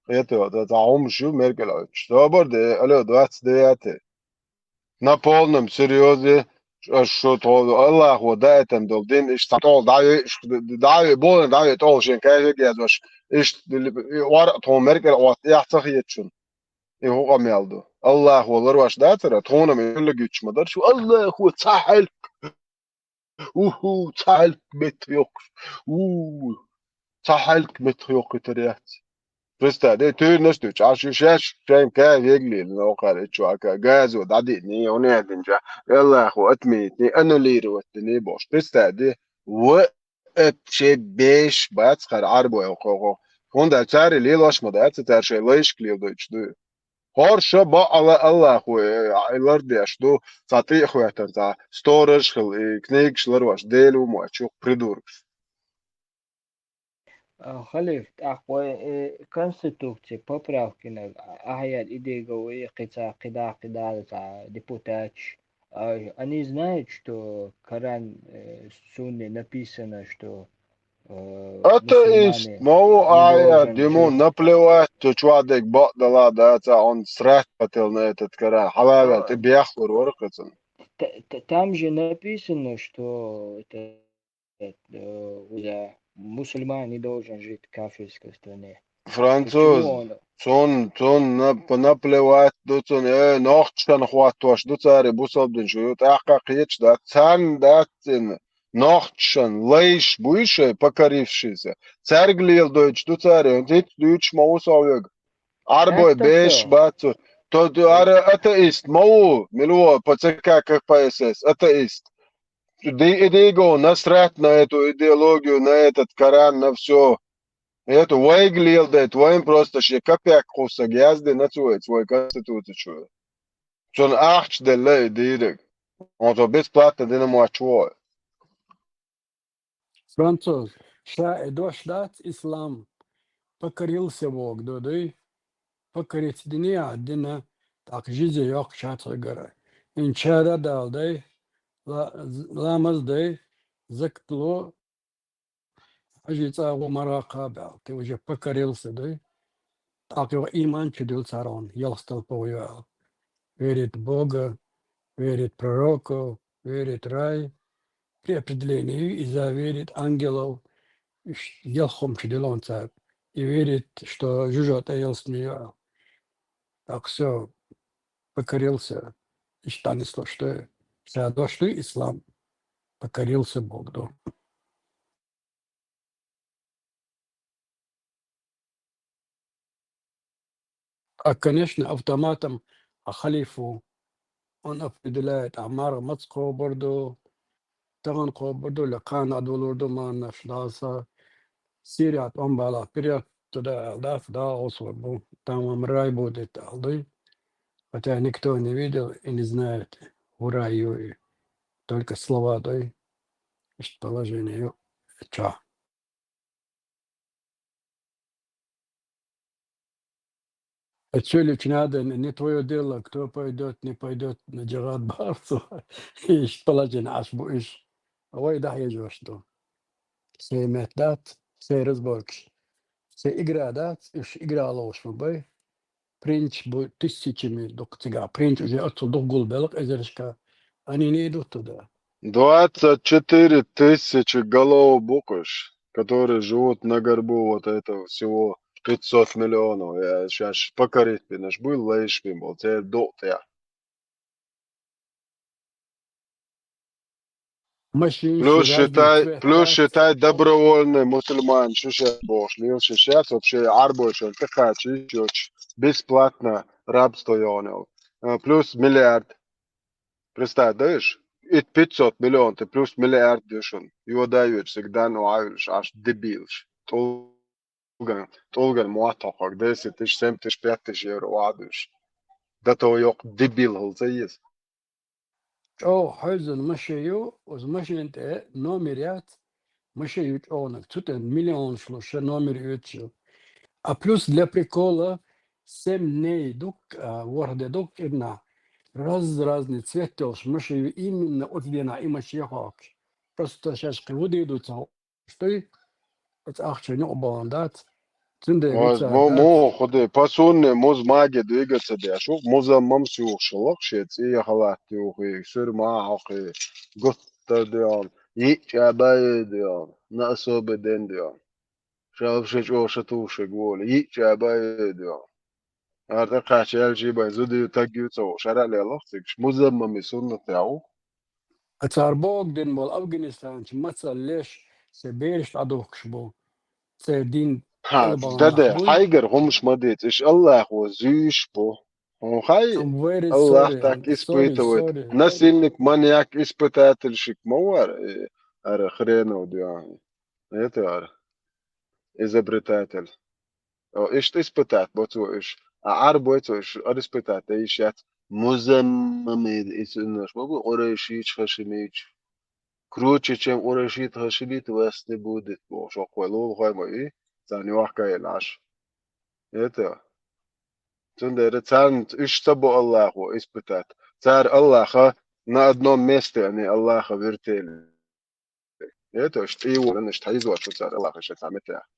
Это вот, это хӀумаш ю меркӀалойтуш. Собар де, алло, двадцать девятый. На полном серьёзе, ш- шу тхо Аллахо даийтина долу дин, иштта тӀо дӀавеъча, дӀаве, болан дӀаве тӀо шайн кафег язваш. Иштта вара тхо меркӀал Ӏотта эхь ца хетачун. И хӀу къамел ду. Аллахо ларваш дацара, тхуна ма юьллиг юьтуш ма дара шу. Аллахо ца хьаьлк. Уху, ца хьаьлк меттах йоккхуш. У, ца хьаьлк меттах йоккхуьйтур яц. Представь, де, туьйранаш ду, чӀаш ю шаьш, шайн каь веглийла, нокхара, и чу ака, газо дӀадиъний, хӀун яздинча, Аллахо отменить, аннулировать дини бохуш. Представь, де, ва эт ше беш бац хара Ӏарбой хӀокхо. ХӀунда цари лелош ма дац, цара шайн лайшка леладойтуш ду. ХӀорша баъала Аллахо, э, лардеш ду, цхьа тӀе а хӀоьттина, цхьа сторож хила, и книгаш ларваш, Дела ву моьттуш, придуркаш. А, Халиф, тӀаккха вай, э, конституци поправкина ахьаяр идега вай, кхин цхьа, кхидӀа, кхидӀа, цхьа депутаташ. А, они знают, что Коран, э, Сунне написано, что, э, Атеист, мусульманин ма ву не ая, должен диму жить. Наплевать, чу чуьхь дерг бакъдала дац, он срать хотел на этот Коран. Хьалавел, А, тӀе бехлур вара кхецан. т- т- там же написано, что это, э, уже мусульманин не должен жить в кафирской стране. Почему Француз, он? цун, цун нап-, наплевать ду цун, э, нохчашна хӀоттош ду цара бусалба дин шу, тӀаккха кхеча дац, царна дац цӀена, нохчашна лайш буй шай покорившийся, цаьрга леладойтуш ду цара, хӀинца хӀиц дуьйцуш ма ву со вега. Ӏарбой ХӀаьта беш со. бац цу. То ду ара атеист ма ву, мила ву, П Ц К, К П С С, атеист. Ди-, идиго насрать на эту идеологию, на этот Коран, на всё. Это вайга леладайта, вайн просто шен капек кхуссаг яздина цу вайца, вай конституци чу. Цунна ахча делла и дийриг. Он цо бесплатно дина моч вой. Француз, ша и дош дац ислам покорился вог ду, дуй? Покориться дини а дина, так жизнь йоккха ша цуьгара. Ин чара дал дай, ла-, ламаз дай, закат ло, хьажи цӀа гӀо маргӀа кхабаьл, ты уже покорился, дуй? ТӀаккха йо иман чу дил царгӀун, ялх столпов йоал. Верит в Бога, верит в пророков, верит в рай. При определении иза верит ангелов, иш-, ялх хӀума чу дилон цар. И верит, что жужо тӀе ялсмеял. Так всё, покорился. Иштта несло, что ша дош ду ислам. Покорился Бог, да. А, конечно, автоматом а халифу он определяет, а маргӀа маца кхобур ду, тахана кхобур ду, ля кхана а дулур ду, маннаш даса, Сирия тӀом бала вперёд туда, да, да, освобу, там вам рай будет, алды. Хотя никто не видел и не знает, хӀун рай ю и только слова дай, иштта положение ю, ча. Отсюда очень надо, не твоё дело, кто пойдёт, не пойдёт на джихад барцу. Иш положение аш бу иш. Вай да хьежош ду. Сей мет дац, сей разборкаш. Сей игра дац, иш игра ловш ма бай. Принч бу тысячами дукха цига. Принч уже оццул дукха гулбелла эзаршка. Они не идут туда. Двадцать четыре тысячи голов букуш, которые живут на горбу вот этого всего пятьсот миллионов. Я щас покорить бинаш буй, лайш бин бол, цер дот я. Машин Плюс ши разный считай, цвет плюс дац. Считай добровольный мусульман, шу щас бохуш, лил шу щас вообще арбойшон тыкхачи, бесплатно рабство йонел. Э, Плюс миллиард. Представь, даешь? И пятьсот миллион, ты плюс миллиард дешун. Его даешь всегда, ну, аш дебилш. Тулган, тулган муатохок, десять тысяч, семь тысяч, пять тысяч евро вадуш. До того йоккха дебил хила ца еза. ЧӀогӀа хьоьззина машен ю, оцу машен тӀе номер яц, машен ю чӀогӀаниг, цу тӀе миллионаш луш ша номер оьцуш ю. А плюс для прикола семь дней ду-кх, а, ворхӀ де ду-кх кӀирнахь, раз-, разный цвет йолуш машен ю, именно оцу денахь и машен хьокхуш. Просто шаьш кхин хӀун дийр ду ца хууш дуй, оцу ахчанна юкъа бахана дац. Цундела Ой, вицар мо-, дац. Муха хӀун де, по сунне муза маге дуьйга ца деш, ву музаммамс юхуш лакха шен цӀе халат юхий, суьрма а хьокхий, гуттар а доьгӀна, йиъ чӀа баье доьгӀна, на особый день доьгӀна. Ша вообще чӀогӀа ша тухуш волу, йиъ чӀа баье доьгӀна. Ара тӀе кхаьчча, аьлча бен зуда ю, таг ю ца хууш, шарахь лелахь цига, музаммами суннатехь ву. А цара бохург дина болу афганистанцаш мацалла леш, шайн бераш дӀадухкуш бу. Церан дин Ха, тӀелбан даде, нах буй. Хьайгара хӀумаш ма дийца, иш Аллахо зуьйш бу. Хьуна хай, I'm very Аллах sorry, так I'm sorry, испытывает. Sorry. Насильник, маньяк, испытательщик ма вара, э, ара хренов дуьхьа. Это ара. Изобретатель. О, иштта испытать бо цо уьш. А Ӏарбой цо уьш испытать дан йиш яц. Музаммамид и суннаш ма бу, къурайшийча, хашимийча. Круче, чем къурайшит, хашимит, вас не будет, бохуш, хӀокху вай лулахой ма и, царна йохка елла Ӏаш. Это. Цундела царна уьш ца бо Аллахо испытать. Цара Аллаха на одном месте они Аллаха вертели. Это уьш тӀе а волуш, хьийзош ву цара Аллаха шайн цхьа меттехь.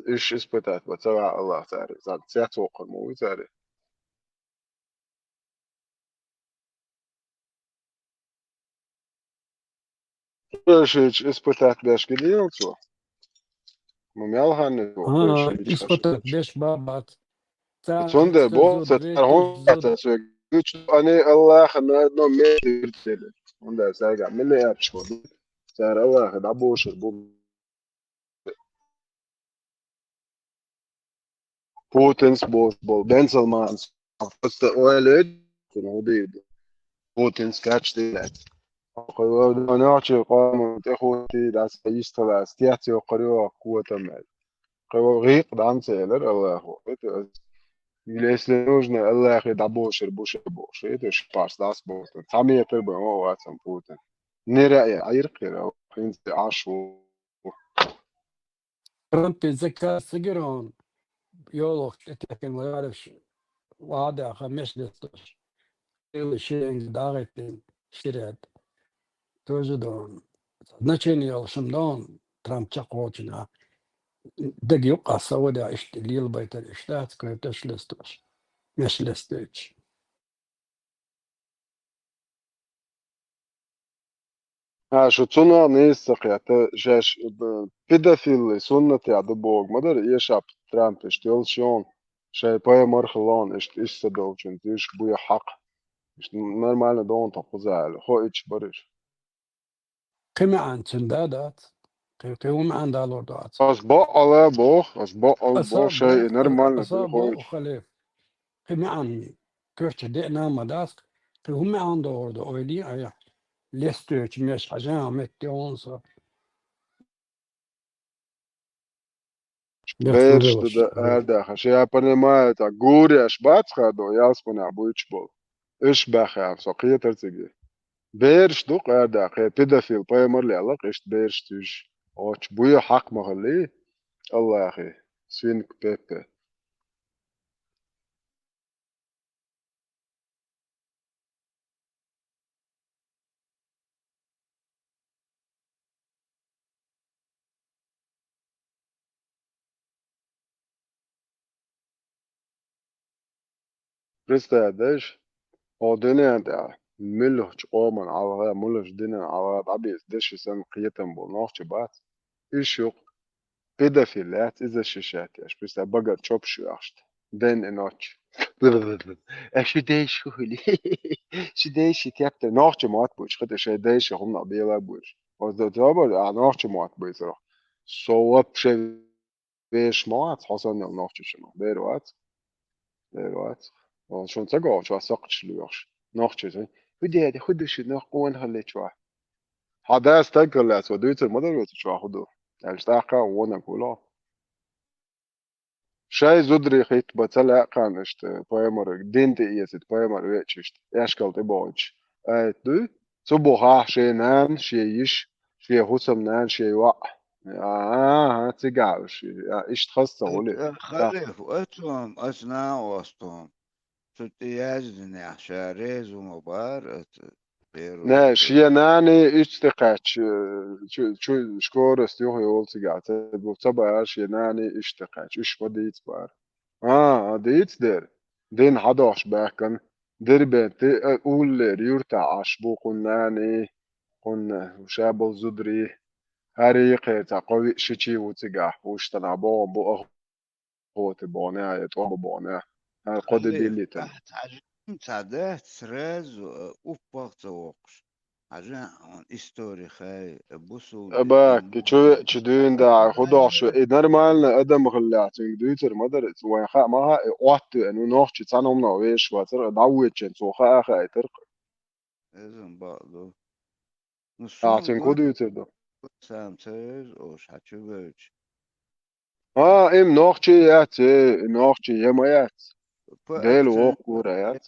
Уьш испытать бо ца ваьхьа Аллах цара. Царна цец воккхур ма ву цара. Къурайшийча испытать беш гина елла цо? Ма мел ханна цо А, къурайшийча испытать хашимийча? Беш бан бац. Цундела боху, ца цара хӀун дац соьга? Уьш они Аллаха на одном месте вертели. ХӀунда сайгахь миллиардаш бу. Цара Аллаха дӀабошур бу. Путинс бохуш болу, Бен Салманс. Просто ойла йойту, хӀун дийр ду. Путинс кхаьчна дилаьцна. Нохчийн къоман тӀехӀоттийла, аса йистхилаца, кец йоккхур ю котам аьлла. Кхин вай гӀийкъ дӀа ца элира Аллахо. Если нужно, Аллахе дӀабошур бу ша бохуш. Это ши парс дӀасабохуш. Цхьа метр бен ван вацам Путин. Нера а Ӏийркхира, хӀинца Ӏаш ву. Трампе заказ ца гира хьуна, йолахь тӀетаьккхина ваьраш, вадаха меш лесташ. Или шеринг дагӀиттина ширет. Тоже дон. Значение йолуш ма дон, Трамп чекхочунах. Даг юккъа Саудя иштта лелабайтар иштта дац, кхеташ лесташ. Меш лесташ. А, шу цунах нийса ца кхетта, шаьш, б-, педофилли суннатехь ду боху ма дара, эшап Трампа иштта йолчу йолу, шайн пайхамар хилла, иштта иштта долчуьнца, уьш буьйху хьакха. Иштта нормально догӀун тхо кхуза аьлла, хо ичча бараш. Кхин маьӀна цуьнан да дац? Кхин, кхин хӀун маьӀна далур ду ацу? Ас бакъала боху, ас бакъала Аса боху, шайн боху, нормально аса боху, халиф. Кхин маьӀна коьртачу деана ма дац, кхин хӀун маьӀна догӀур ду, ойла йи айхьа. Лестоьчу меш хьажа а метте хьуна со. Бераш ду дан арадаха. Ша понимаю, так, гуреш бац хадо, ялсманехь буьйцуш болу. Уьш баьхна, со кхетар цига. Бераш ду-кх арадаха, педофил пайхамар лелла-кх иштта бераш цуьйш. Очу буьйху хьакха ма хилли, Аллахе, свинка Пеппе. Представь, дайша, хьо дуьнен тӀехь муьлхачу къоман ӀалгӀа, муьлхачу динан ӀалгӀа дӀабийца деши санна кхетам болу нохчи бац. Уьш юкъа педофил яц, иза шишет еш, представь, багара чопаш йоьхуш. Ден и ночь. А шу дайша хӀу хуьлу? Шу дайша тептар. Нохчи мотт буьйцуш, хӀета шайн дайша хӀуманах бела буьйцуш. Оцу тобар, а, нохчи мотт буьйцурах. Со вообще вешан ма вац, хьо санна йолу нохчи чу ма. Бер вац. Бер вац. Вон шуна ца гохчу, а сакхташ лоьхуш. Нохчи сан. ХӀу деда, хӀу ду шу, нох къона хилла чохь. Хьан дас стаг хилла лаьцна, дуьйцур ма дара вецу чохь хӀу ду. Аьлча, тӀаккха а вонаг хуьлу. шай зударий хӀитта бац ца лаьа кхарна иштта пайхамар, дин тӀе эцийта пайхамар веача иштта, аьшкал тӀе бохуьйтуш. Айта дуй? Цу бухахь шен нана, шен йиша, шен хӀусамнана, шен йоӀ. АхӀа, цигахь уьш. Иштта хаза ца хуьлий? Халиф, оцу, оцу нана осту. Цу тӀе яздинехь ша реза ма бара оцу первый. Не, шен нана иштта тӀекхаьчча, чу, чу, скорость юха йолу цигахь ца бу, ца бара шен нана иштта тӀекхаьчча, уьш ма дийца бара. А, а, дийца дера. Дин хьадохуш баьхкина. Дербент, а, уллера юьртахь Ӏаш бу кхунна нана, кхунна ша болу зударий. ХӀара йикхера цхьа кхо-виъ шичий ву цигахь, уьш танахь богӀун бу, ах, охота богӀунехь, я тӀом богӀунехь. ХӀара кхо де диллийтина. Ахьа цхьа жим ца дац, сразу, а, уппах ца воккхуш. Хьажа, хьуна истори хай, бусул. Абак, и чу веача дуьйна да, хӀун дохуш ве, и нормально адам хиллехь, цуьнга дуьйцур ма дара, вайн хаа ма хаьа, и Ӏотта веана, ну, нохчи цхьана хӀуманах вешаш вацара, дӀавоьдучун цо хаа хаийтара. Иза бакъ ду. Ну, а, суна цуьнга хӀун дуьйцур ду? Сам ца вевза, ош хьан чу вевча. А, им нохчи яц, э, нохчи я ма яц. Дела акцент воккхура яц.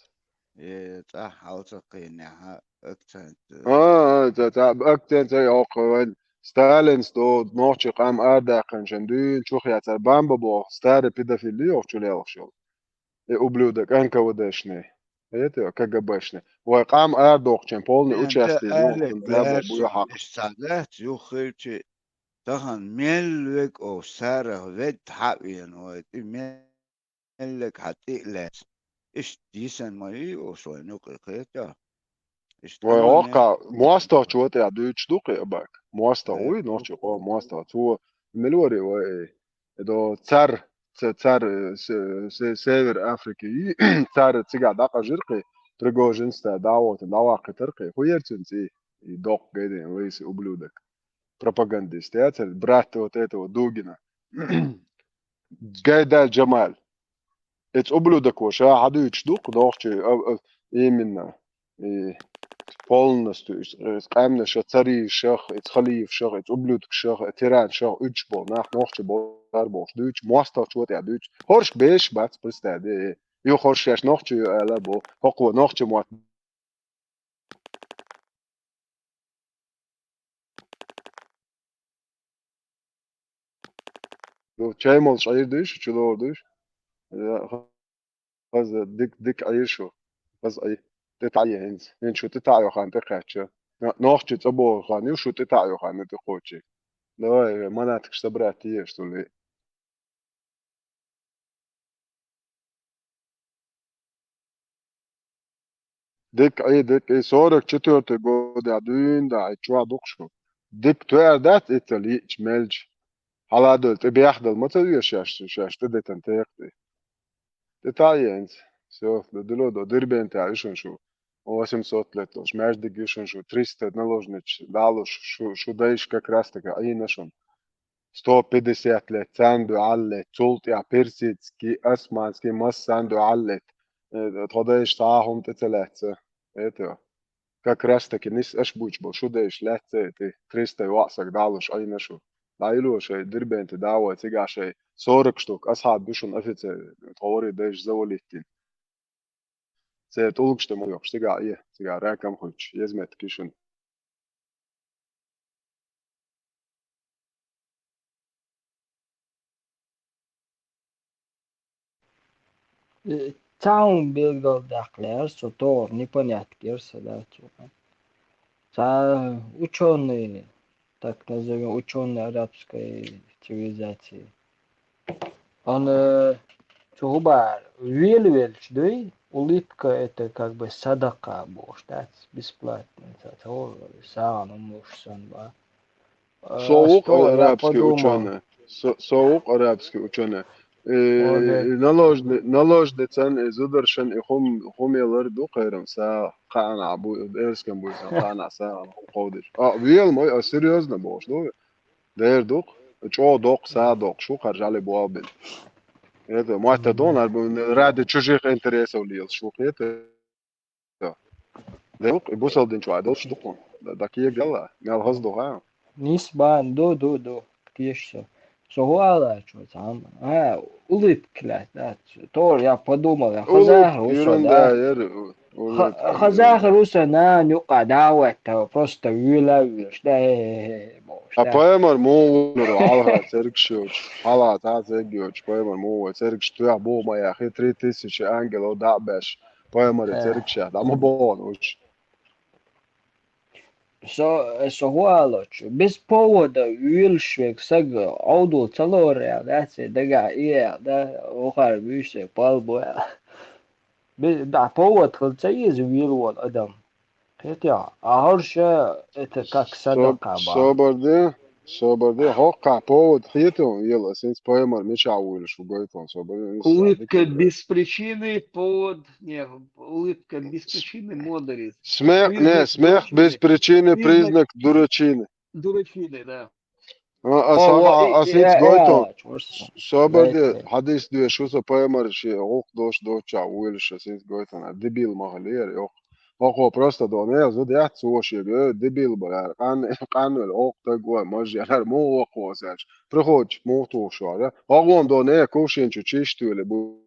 Э, цӀахь хьал ца кхийнехь, акцент. А, а, ца, ца, акцент ца йоккху вайн. Сталинс до нохчи къам арадаьккхинчун дуьйна чу хьецар бамба боху, старый педофил йоху чу лелхаш йолу. И ублюдок Н К В Д-шный. Это К Г Б-шный. Вай къам арадоккхучун полный участие ю, алек, лаьршан буй хьакъ. Иштта ца дац, юххилчи Тахана мел вега ош сарах ведда хьа а вена вай тӀе, мел вега хьа тӀе а лаьцна. Иштта йисан ма вий ош вайн юкъе, кхетахь. Иштта вай хӀокху мостагӀчо тӀехь дуьйцуш ду кхин а бак. МостагӀа вуй, нохчи къо мостагӀа. Цо мила варий вай, э, эдо цар, ца-, цар, э, се-, се-, Север Африки, цар цигахь дӀакъажира кхин, Пригожин стайл дӀа а вохуьйтина, дӀаваккхийтара кхин. ХӀун яра цуьнан цӀий? И доккха гайдина лайси ублюдок. Пропагандист, яцара, брат вот этого Дугина. Гайдай Джамаль. Эца ублюдок ву ша хьадуьйцуш ду-кх нохчий, а, а, именно, и полностью, и, и къаьмнаша, царийшах, и халифашах, и ублюдкашах, и тираншах, уьдуш болу нах нохчий бара бохуш дуьйцуш, мостагӀчо тӀехь дуьйцуш. ХӀорш беш бац, представь, э, э. Ю хӀорш шаьш нохчий ю ала бо, хӀокхо нохчий мотт Ну, чай молуш Ӏийр дуьйш, чуловр дуьйш? Я, хаза дик, дик Ӏийр шу. Хаза Ӏий. ТӀе таӀе хӀинца. ХӀинца шу тӀе таӀайо хан тӀе кхаьчча. Но-, нохчи цӀа боху хан ю, шу тӀе таӀайо хан тӀе кхочий. Давай, манатикаш собрать еш, сули. Дика Ӏий, дика Ӏий. Сорок четвёртый годехь дуьйна да, и чохь дукха шу. Дика тоьар дац и ца лиъча мелча. Хьаладолу, тӀе бехдала ма ца веш шаьш, шаьш тӀе детан текхате. ТӀе таӀе хӀинца. Всё, ду-, дуьло до, Дербентехь ю шуна шу. Восемьсот лет долуш, маьждиг ю шуна шу, триста наложниц далуш, шу, шу дайша как раз таки Ӏийна шуна. Сто пятьдесят лет царна дуьхьал лет, цул тӀаьхьа персидский, османский, массарна дуьхьал лет. Э, тхо дайша цхьа а хӀума тӀе ца лаьцна. Это, как раз таки нис аша буьйцуш болу шу дайша лаьцна, это, триста йоӀ саг далуш Ӏийна шу. ДӀайило шайн Дербенте да вай цигахь шайн сорок штук асхьаб ду шуна офицер, тхо вари дайша завалить дина. Церан тӀулгаш тӀе ма йохуш, цигахь Ӏе, цигахь ракам хуьлуш, еза меттиг ю шуна. Э, цхьа хӀума билгалдаккха лаьара со, тохара непонятка яра сан, да, цо. Цхьа учёный, так назовём, учёный арабской цивилизации. Он, э, цо хӀун бахьара, велавелча дуй, улыбка это как бы садакъа бохуш дац, бесплатно, ца, ца, сагӀа ма муш сан ба. Э, со вукъа арабский учёный. Со, со вукъа арабский учёный. Э, наложни-, наложницан, э, зударшан, э, хӀум-, хӀумелар ду кхайрам сагӀа, кхаанахь бу, эрскан буьйсан кхаанахь сагӀа хӀума кховдийча. А, вела мой, а, серьёзно бохуш ду? Дера ду-кх, чӀогӀа доккха сагӀа доккхуш ву, кхара жӀаьле болх бина. Это, мотта дон, ради чужих интересов лелаш ву, кхета. Дера ду-кх, и бусалба дин чохь долуш ду-кх. Да, да, кегала, мел хаза ду, ха? Нисбан, ду, ду, ду, теша со. Со хӀун аьлла цо цхьамма? А, улыбка лаьтта, да. Тоже я подумал, я хазахар ву со, ерунда да. Яр, улыбка. Ха-, хазахар ву со, нана юкъа дӀаветтав, просто вуьйла а вуьйлуш, да, э, э, э, бохуш, а да. Пайхамар муха вуьйлура, хьалха цергаш йоцуш, хьалха цхьа а церг йоцуш, пайхамар муха вуьйлура, цергаш тоьхна боху ма яхий, три тысячи ангелов дӀа а беш, пайхамаре цергаш яхь дӀа ма боху уьш. Со, со хӀун аьлла цо, без повода вуьйлуш верг саг Ӏовдал ца лору аьлла, да, церан дагахь и аьлла, да, вахар вуьйш верг пал бу аьлла. Бе-, да, повод хила ца еза вуьйла волу адам. Кхетий хьо? А хӀорш это как садакъа боху. Собар де, собар де, хӀокххьа повод хетий хьуна, ас хӀинца пайхамар мичахь вуьйлуш ву гойту хьуна, собар де. Улыбка без причины, повод, не, улыбка без причины муха дара иза. Смех, не, признак смех без дурачины. Причины, признак дурачины. Дурачины, да. А, ас, о, хьа-, о, ас и, хӀинца и, гойту хьуна. Собар де, хьадис доьшу со, пайхамар шен гӀуллакх долуш доцучохь вуьйлуш, ас хӀинца гойту хьуна. Дебил ма хилла яра, йоккха. ХӀокхо просто дона, зуда яц цо шега, э, дебил бара, къан-, къанвелла, оха таг вара, мажа яра, муха воккхавос аьлча, приходчик муха тухуш вара. ХӀокхо дона, э, кувшин чу чист вели бу-,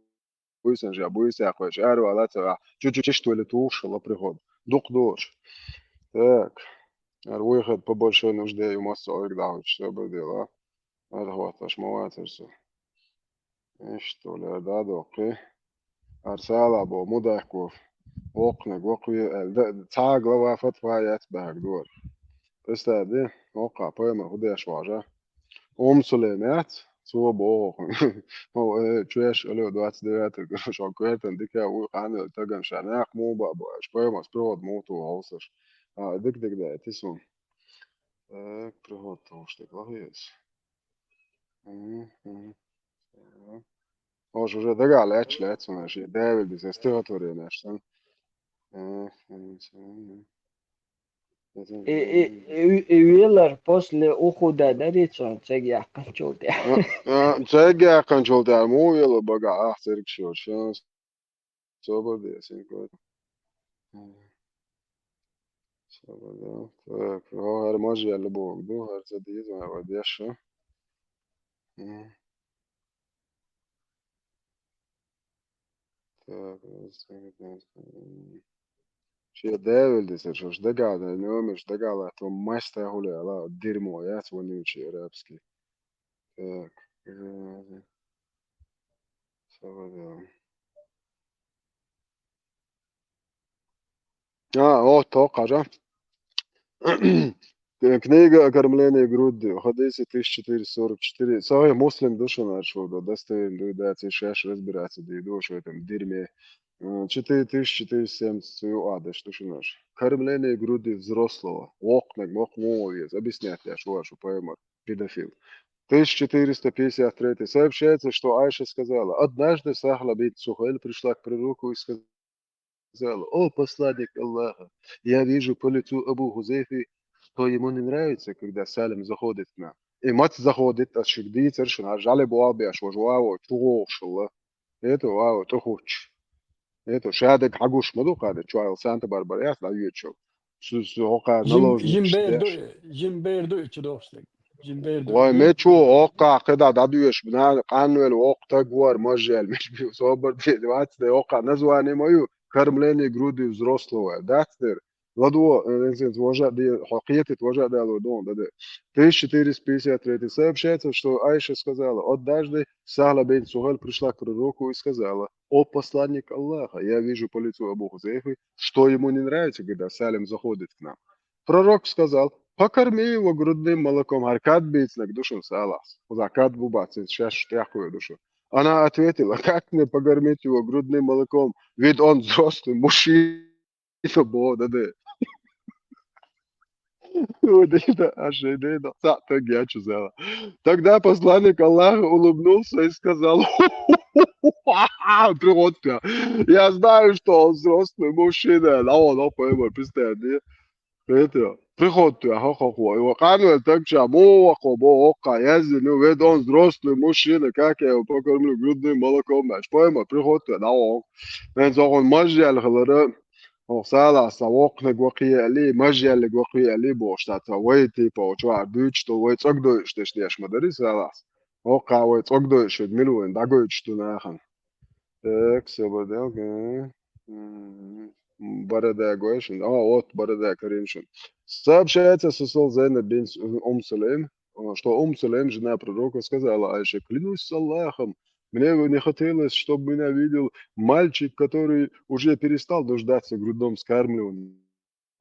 буьйсанаш я, буьйсехь кхойчу, аьрру ала ца ваьхьа, чу-чу чист вели тухуш хилла приход. Дукха доцуш. Так. Ара вуй хӀета по большой нужде ю массо а ойга дӀахьуьйтуш, собар де ла. Ара хӀоттош ма вацара со. Иштта, Оля, дӀадоккхий. Ара сала бо, мудакко. Воккханиг воккхаве аьлла. Да, цхьа а глава фатва яц баьхьарг дора. Представь де, воккха пайхамар хӀун деш вожа. Умсуле мец, цо боху. Хьо, э, чуьш, алло, двадцать девятый, шо коьртан дика вуй къанвелла таган ша. Нах муха баа бу аьлча, пайхамарс приход муха туху хьовсаш. А, дика-дика даьтти сун. Так, приход тухуш дика лахьес. Мгм, мгм. Ош уже дагахь лаьтташ лаьцна, шен давилдис стихотворенеш сан. Мгм, мгм, мгм. И, и, и, и велар после ухода дарий цунна цег яьккхинчул тӀаьхьа? А, а, цег яьккхинчул тӀаьхьа муха вело багахь, ах, цергаш йоцуш. Собар де, синкой. Собар де. Так, о, хӀара мажа яьлла боху ду, хӀара ца деза, вай деш шу. Мгм. Так, шен давилдис, шуьш дагахь дай, номерш дагахь латто, масса хӀули ала, дерьмо яц, вонючий арабский. Так, э, сагадал. А, о, то, кажа. Книга о кормлении грудью, хадиси тысяча четыреста сорок четыре. Сахих Муслим ду шуна аьлла, да, достоверно ду, да, ци шаьш разбираться ду, ду, что в этом дерьме. Э, четыре тысячи четыреста семьдесят, цу юкъа деш ду шуна аьлла. Кормление грудью взрослого. Воккханиг, воккха муха веза. Объяснять деш ву аьлла, шу пайхамар, педофил. Тысяча четыреста пятьдесят третий. Сообщается, что Айша сказала: «Однажды Сахла бинт Сухайл пришла к пророку и сказала: „О, посланник Аллаха, я вижу по лицу Абу Хузейфы, что ему не нравится, когда Салим заходит к нам“». И мат заходит, а шуьга дийцар шуна, жали бу а беш, вожа ваво, чугӀошалла. Это ваво, тӀехуч. Это шадерг хьагуш ма ду кхана, чуьйла Санта-Барбара яц, дӀайоьдучу. Су, су, хӀокхара жим, наложник жим бер ду, деш. Жим бер ду, и чу дохуш дерг. Жим бер ду. Вай, мечу, хӀокхахь кхидӀа дӀадоьшу, нана, къанвелла, воккха таг вара, мажа яьлла, меш бу, собар де, вац де, хӀокхахь название ма ю, кормление грудью взрослого, дац дера. Ладо, э, инсенс вожа де, хьо кхетит вожа дало дон, да, да. Тысяча четыреста пятьдесят третий. Сообщается, что Айша сказала: «Однажды Сахла бинт Сухайл пришла к пророку и сказала: „О, посланник Аллаха, я вижу по лицу Абу Хузейфы, что ему не нравится, когда Салим заходит к нам“». Пророк сказал: «Покорми его грудным молоком, хӀара кад бийцинарг ду шуна салахь». Хуза кад бу бац, шаьш тӀехкхуьйр ду шу. Она ответила: «Как мне покормить его грудным молоком, ведь он взрослый мужчина?» Бо, да, да. Вот это ожидание. Ца, так я чу зала. Тогда посланник Аллаха улыбнулся и сказал: «Приход тя. Я знаю, что он взрослый мужчина». Да, он, он, поймай, представь, не? Это, приход тя, хо-хо-хо. Его канвел так ча, мо, хо, бо, хо, ка, я зину, ведь он взрослый мужчина, как я его покормлю грудным молоком, знаешь? Поймай, приход тя, да, он. Мен зогон мажьял хилара, хо, салас, са вокхнаг вакхиали, мажьяллиг вакхиали, бо, штат, са вай, типа, очуар, дучто, вай, цагдой, штеш, деш, мадари, салас. Оккха вай цӀогдой шуьга мила вайн дӀагойтуш ду нахана. Так, всё, борода, м, борода гой шуна. А, вот, борода карийна шуна. Сообщается, сосал Зайнаб бин С-, Ум Сулейм, а, что Ум Сулейм, жена пророка, сказала Айше: «Клянусь Аллахом, мне бы не хотелось, чтобы меня видел мальчик, который уже перестал нуждаться в грудном вскармливании».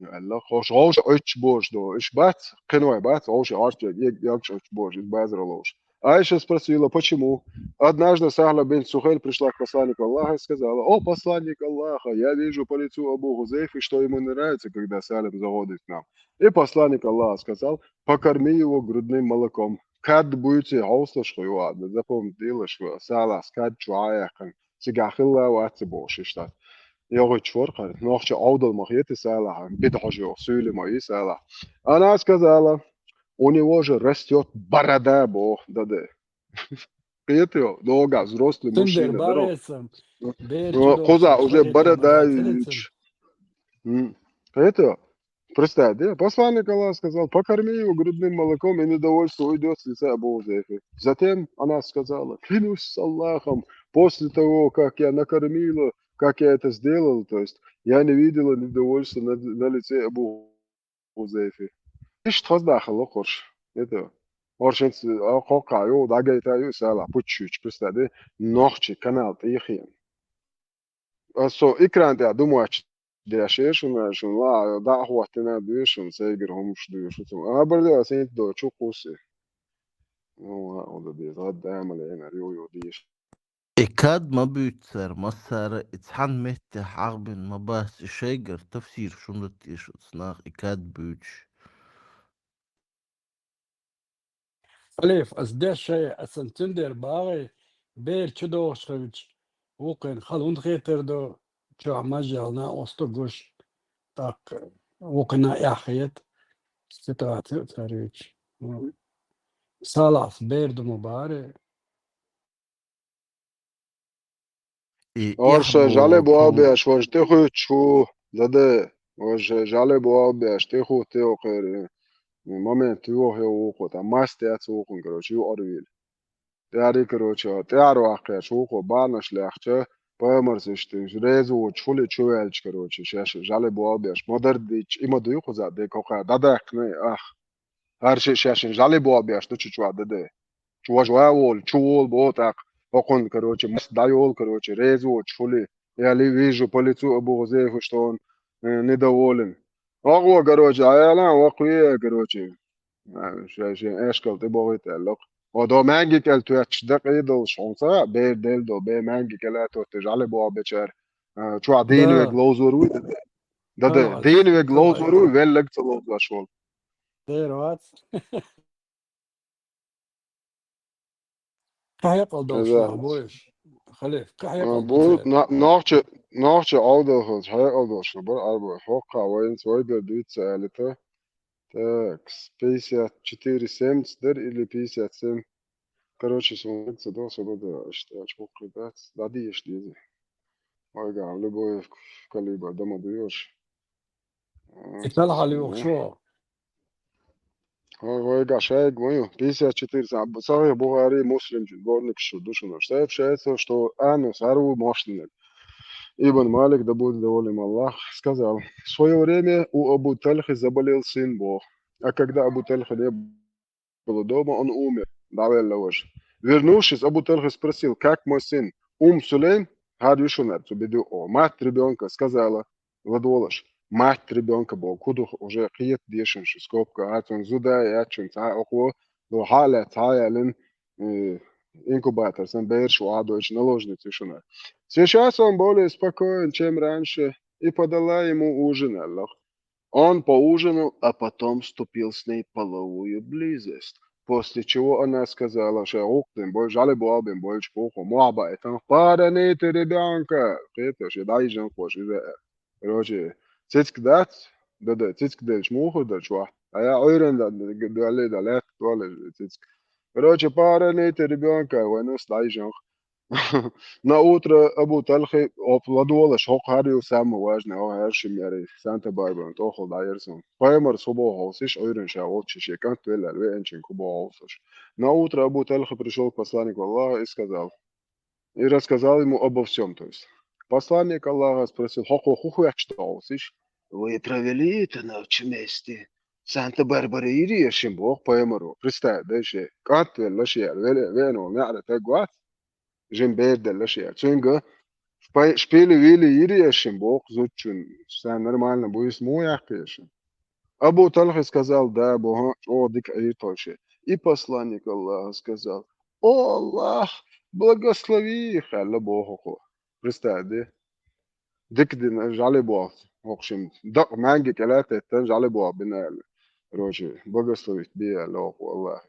Аьлла, хӀорш гӀовша Ӏуьттуш божа ду. Уьш бац, кхин вай бац, гӀовша гӀорче, ягаш Ӏуьттуш божа, иза базар ловш. Айша спросила, почему. Однажды Сахла бин Сухейль пришла к посланнику Аллаха и сказала: «О, посланник Аллаха, я вижу по лицу Абу Хузейфы, что ему не нравится, когда Салим заходит к нам». И посланник Аллаха сказал: «Покорми его грудным молоком». Кад буьйций хьовсалаш хьо, ю ада, запомнить делаш хьо, Салахьас кад чу Ӏаяьккхина. Цигахь хилла вац ца бохуш иштта. ЙогӀуьттуш вара кхара. Нохча Ӏовдал ма хета Салахьа, бидхьожа йоху суьйли ма ю Салахь. Она сказала: «У него же растёт борода», боху даде. Кхетайо, догахь взрослый мужчина дара. Кхуза уже борода юьйцуш. Кхетайо? Представь, да? Посланник Аллаха сказал: «Покорми его грудным молоком, и недовольство уйдёт с лица Абу Хузейфы». Затем она сказала: «Клянусь Аллахом, после того, как я накормила, как я это сделала, то есть я не видела недовольства на, на лице Абу Хузейфы». Иштта хаза дахалла кхорш. Это. Оршинца, а, кхоккха ю, дагайта ю, Салахь, пуччуьйчу, представь, да? Нохчий канал тӀехьен. Ас со экран тӀехь ду моьттуш деш, шуна, шуна ла, дӀа а хӀоттина, дуьйш шуна, сайгара хӀумаш дуьйш шуна. Абар де, ас хӀинца до, чу кхуссий. Ну, ла, ода деза, гӀадда амал, эйнар, ю, ю, дийш. И кад ма буьйцу цара массара, и цхьана метте хьагӀбина ма бац, и шайгара тафсир шуна дийш оцу нах, и кад буьйцуш. Халиф, ас деш шай, асан цуьндера багӀий, бер чу догӀуш хилча, вукхин хала хӀунда хетар ду, чохь мажжална осту гуш, тӀаккха вукхина эхь хета, ситуация а цаьргахь. Салахьас бер ду ма баре. И Оша эхь жале бу боху болх беш, важа тӀехуьттуш ву, даде, важа жале бу болх беш, тӀехуьтту йоху хӀара, момент йоху йо вукхо, там мас тӀе яц вукхун, короче, ю арвийла. ТӀаьхьарий, короче, тӀаьхьара ваккхерчу вукхо, бахьанаш лаьхча, пайхамарс иштта реза воцуш хуьлий чуваьлча, короче, шаьш жале бу болх беш, ма-дарра дийцча, и ма дуй кхуза, де кхокха дӀадаьккхина, ах. ХӀара ши шаьшшинна жале бу болх беш ду чу чохь, даде. Чу важа ван волу, чу волу боху тӀаккха. ХӀокхунна, короче, мас дӀайолу, короче, реза воцуш хуьлий. Я ли вижу по лицу Абу Хузейфы, что он, э, недоволен. ХӀокхо, короче, Ӏелан ваккхаве, короче. А, шайн, шайн эшкал тӀе бохуьйту аьлла-кх. Хьо до маьнги кӀел тоьттуш дакъий долуш хьуна ца хаьа, бер делла до, бер маьнги кӀел а тоьттуш, жале бу болх бечара, а, чохь дийна верг ловзор вуй, даде? Даде, дийна верг ловзор вуй, веллаг ца ловзош волу. Дера вац. Кхин хьекъал долуш нах бу уьш. Халиф, кхин хьекъал бу, нохча, нохча Ӏовдалхалча хьекъал долуш хир бара Ӏарбой. ХӀоккхахь вайна вайгара дуьйцу ца аьлла-кх. Так, пятьдесят четыре семьдесят дара или пятьдесят семь? Короче, со вайга ца до, со бада, иштта аьлча, хӀокхуьйту дац, дӀадеша деза. Вайгахь любой калибр дан ма дуй уьш. И талхьа лоьхуш ву. Вай, вайгахь шайга ма ю. Пятьдесят четыре, Сахьихь Бухари, Муслим, сборникаш ду шуна. Сообщается, что Анус, хӀара ву мостагӀниг, Ибн Малик, да будет доволен им Аллах, сказал: «В своё время у Абу Тальхи заболел сын», боху. А когда Абу Тальха не было дома, он умер. ДӀавелла важа. Вернувшись, Абу Тальха спросил: «Как мой сын?» Ум Сулейм, хӀара ю шуна цу беду, о, мать ребёнка, сказала, ладогӀалаш, мать ребёнка боху, кху духу уже кхета дезаш шу скобка, а цунна зуда яц, цунна цхьа а окхо, до хьа а лаьцна, цхьа а яллина, э, инкубатор санна, бераш вахьа дойтуш, наложница ю шуна. Сейчас он более спокоен, чем раньше, и подала ему ужин, аьлла-кх. Он поужинал, а потом вступил с ней в половую близость. После чего она сказала, шайн гӀуллакх бен бой, жале бу болх бен бойчу боху, мохь баийтина: «Параните ребёнка!» Кхеташ, я дӀайижина кхош иза. Короче, цициг дац, да-да, цициг делча муха хир дара чохь. А я Ӏуьйранна да, да, дале, да, лаьтта доле цициг. Короче, «Параните ребёнка», вайн ас дӀайижина. На утро Абу Талхи оп ладугӀалаш, хӀокху хӀара ю самый важный, оха хӀара шимма яра, Санта-Барбаран тӀехула дӀаерзун. Пайхамар субо хьовсиш, Ӏуьйранна ша волчу шен кӀант велла, веанчун кубо хьовсуш. На утро Абу Талхи пришёл к посланнику Аллаха и сказал, и рассказал ему обо всём, то есть. Посланник Аллаха спросил: «Хьо кху хӀун хехча хьовсиш?» «Вы провели это ночь вместе?» «Санта-Барбара йирий шимма», боху пайхамаро. Представь, да, шен кӀант велла шен, ве-, веана волу неӀара таг вац, жима бер делла шен. Цуьнга шпай-, шпили вили йирий шимма боху зудчун, сан нормально буйса муха яьккхи шимма? Абу Талхи сказал: «Да», боху, чӀогӀа дика Ӏийра тхойша. И посланник Аллаха сказал: «О Аллах, благослови их», аьлла боху хьо. Представь, де? Дика дина, жӀали боху, хӀокху шимма. Дакъа маьнги кӀела теттан, жӀали боху бина аьлла. Короче, благословить бе аьлла хьо Аллах.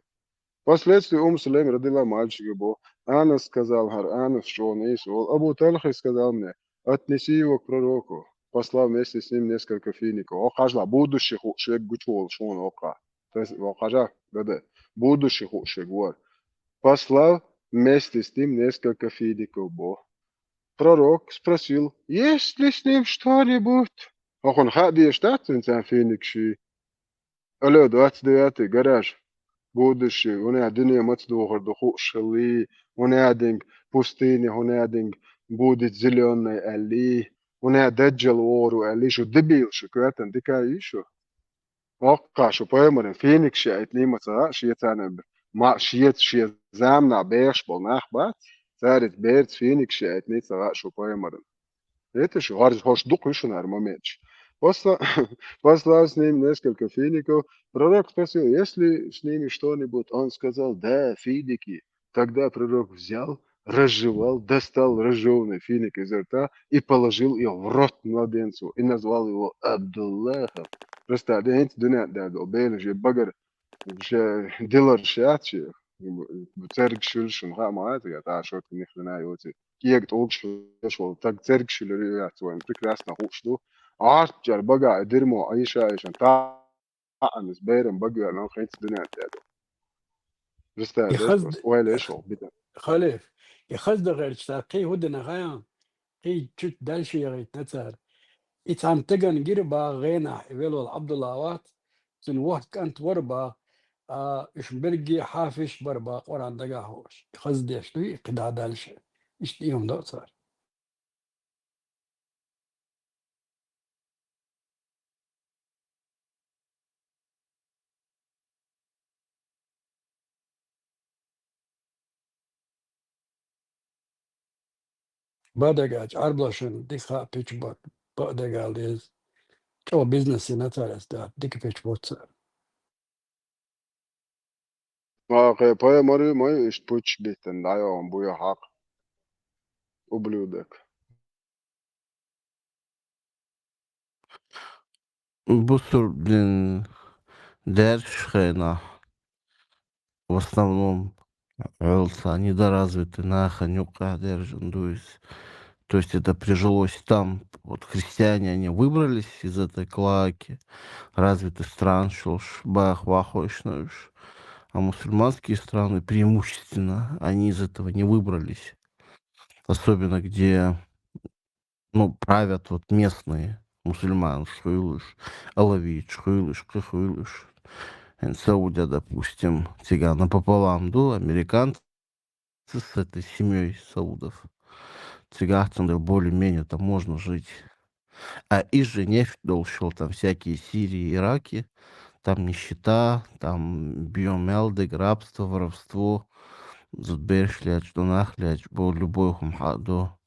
Впоследствии Умму Сулайм радияллаху анхьа бо, Анас сказал, хӀара Анас чӀогӀа нийса волу: «Абу Талхи сказал мне: отнеси его к пророку, послав вместе с ним несколько фиников». Оха хьажа, будущий хууш верг гучуволуш хьуна оха. То есть, оха хьажа, да-да, будущий хууш верг вара. «Послав вместе с ним несколько фиников», бо. Пророк спросил: «Есть ли с ним что-нибудь?» Хьо хьуна хаа дезаш дац цуьнан царна финикаш? Алло, двадцать девятый гараж. Будущий, вуна дуьне маца духур ду хууш хилла, вуна динг пустыня, вуна динг будет зелёная аьлла, вуна даджал вогӀур ву аьлла, шу дебил, шу коьртан дика йиш ю. Оккха шу пайхамаран финикаш яийтина ма ца хаьа, шен царна ма, шен, шен заманахь бехаш болу нах бац, цаьрца берца финикаш яийтина ца хаьа шу пайхамаран. Эта шу, хӀорш, хӀорш дукха ю шуна хӀара моменташ. Посла-, послал с ним несколько фиников. Пророк спросил, есть ли с ними что-нибудь. Он сказал: «Да, финики». Тогда пророк взял, разжевал, достал разжеванный финик изо рта и положил его в рот младенцу и назвал его Абдуллахом. Представь, да, хӀинца дуьнен тӀехь долу белаш, я багара, ша диларш яц шен, цергаш хуьлуш шуна хаа ма вац, я тӀаккха шорта ни хрена йоций. КӀега тӀулгаш хьоьжуш волу стаг цергаш хуьлур ю яц вайна прекрасно хууш ду. Ӏартачара бага а дирмо Ӏийша а йишина, таӀанас беран бага веана хӀинца дуьнен тӀехь ду. Представь, и да, хаза просто ойла еш ваху битан. Халиф, и хаза дахарчу цара кхин хӀун дина хаьа? Кхин чуьтта дальше яхийтина цара. И цхьана стагана гира баха гӀенахь, и велла волу Ӏабдулла вац, цуьнан ворхӀ кӀант вара баха, а, уьш берриге хьафизаш бара баха Къуръан дагахь хууш. Хаза деш ду и кхидӀа дальше. Иштта и хӀума до цара. Бадагача Ӏарбошна дика хаа пуч бо, бадагал деза. ЧӀогӀа бизнес йина цара, ас дац, дика пуч бо цара. Ма кхе пайхамар ю, ма ю иштта пуч биттина дӀайогӀун буй хьакъ. Ублюдок. Бусург дин даьржачу хенахь, в основном, Ӏуьллуш недоразвитый нахана юккъехь даьржина ду иза. То есть это прижилось там. Вот христиане, они выбрались из этой клоаки развитых стран, шолш баха вахойшна уьш. А мусульманские страны преимущественно, они из этого не выбрались. Особенно где, ну, правят вот местные мусульманаш хуьлуш, алавиташ хуьлуш, кхин хуьлуш. ХӀинца Саудия, допустим, цигахь напополам ду, американцы с этой семьей саудов. Цигахь цундела более-менее там можно жить. А и же нефть долуш йолу там всякие Сирии, Ираки, там нищета, там биомелдинг, рабство, воровство, зудберш лечу, дунах лечу, бо любой хӀума хьа а до.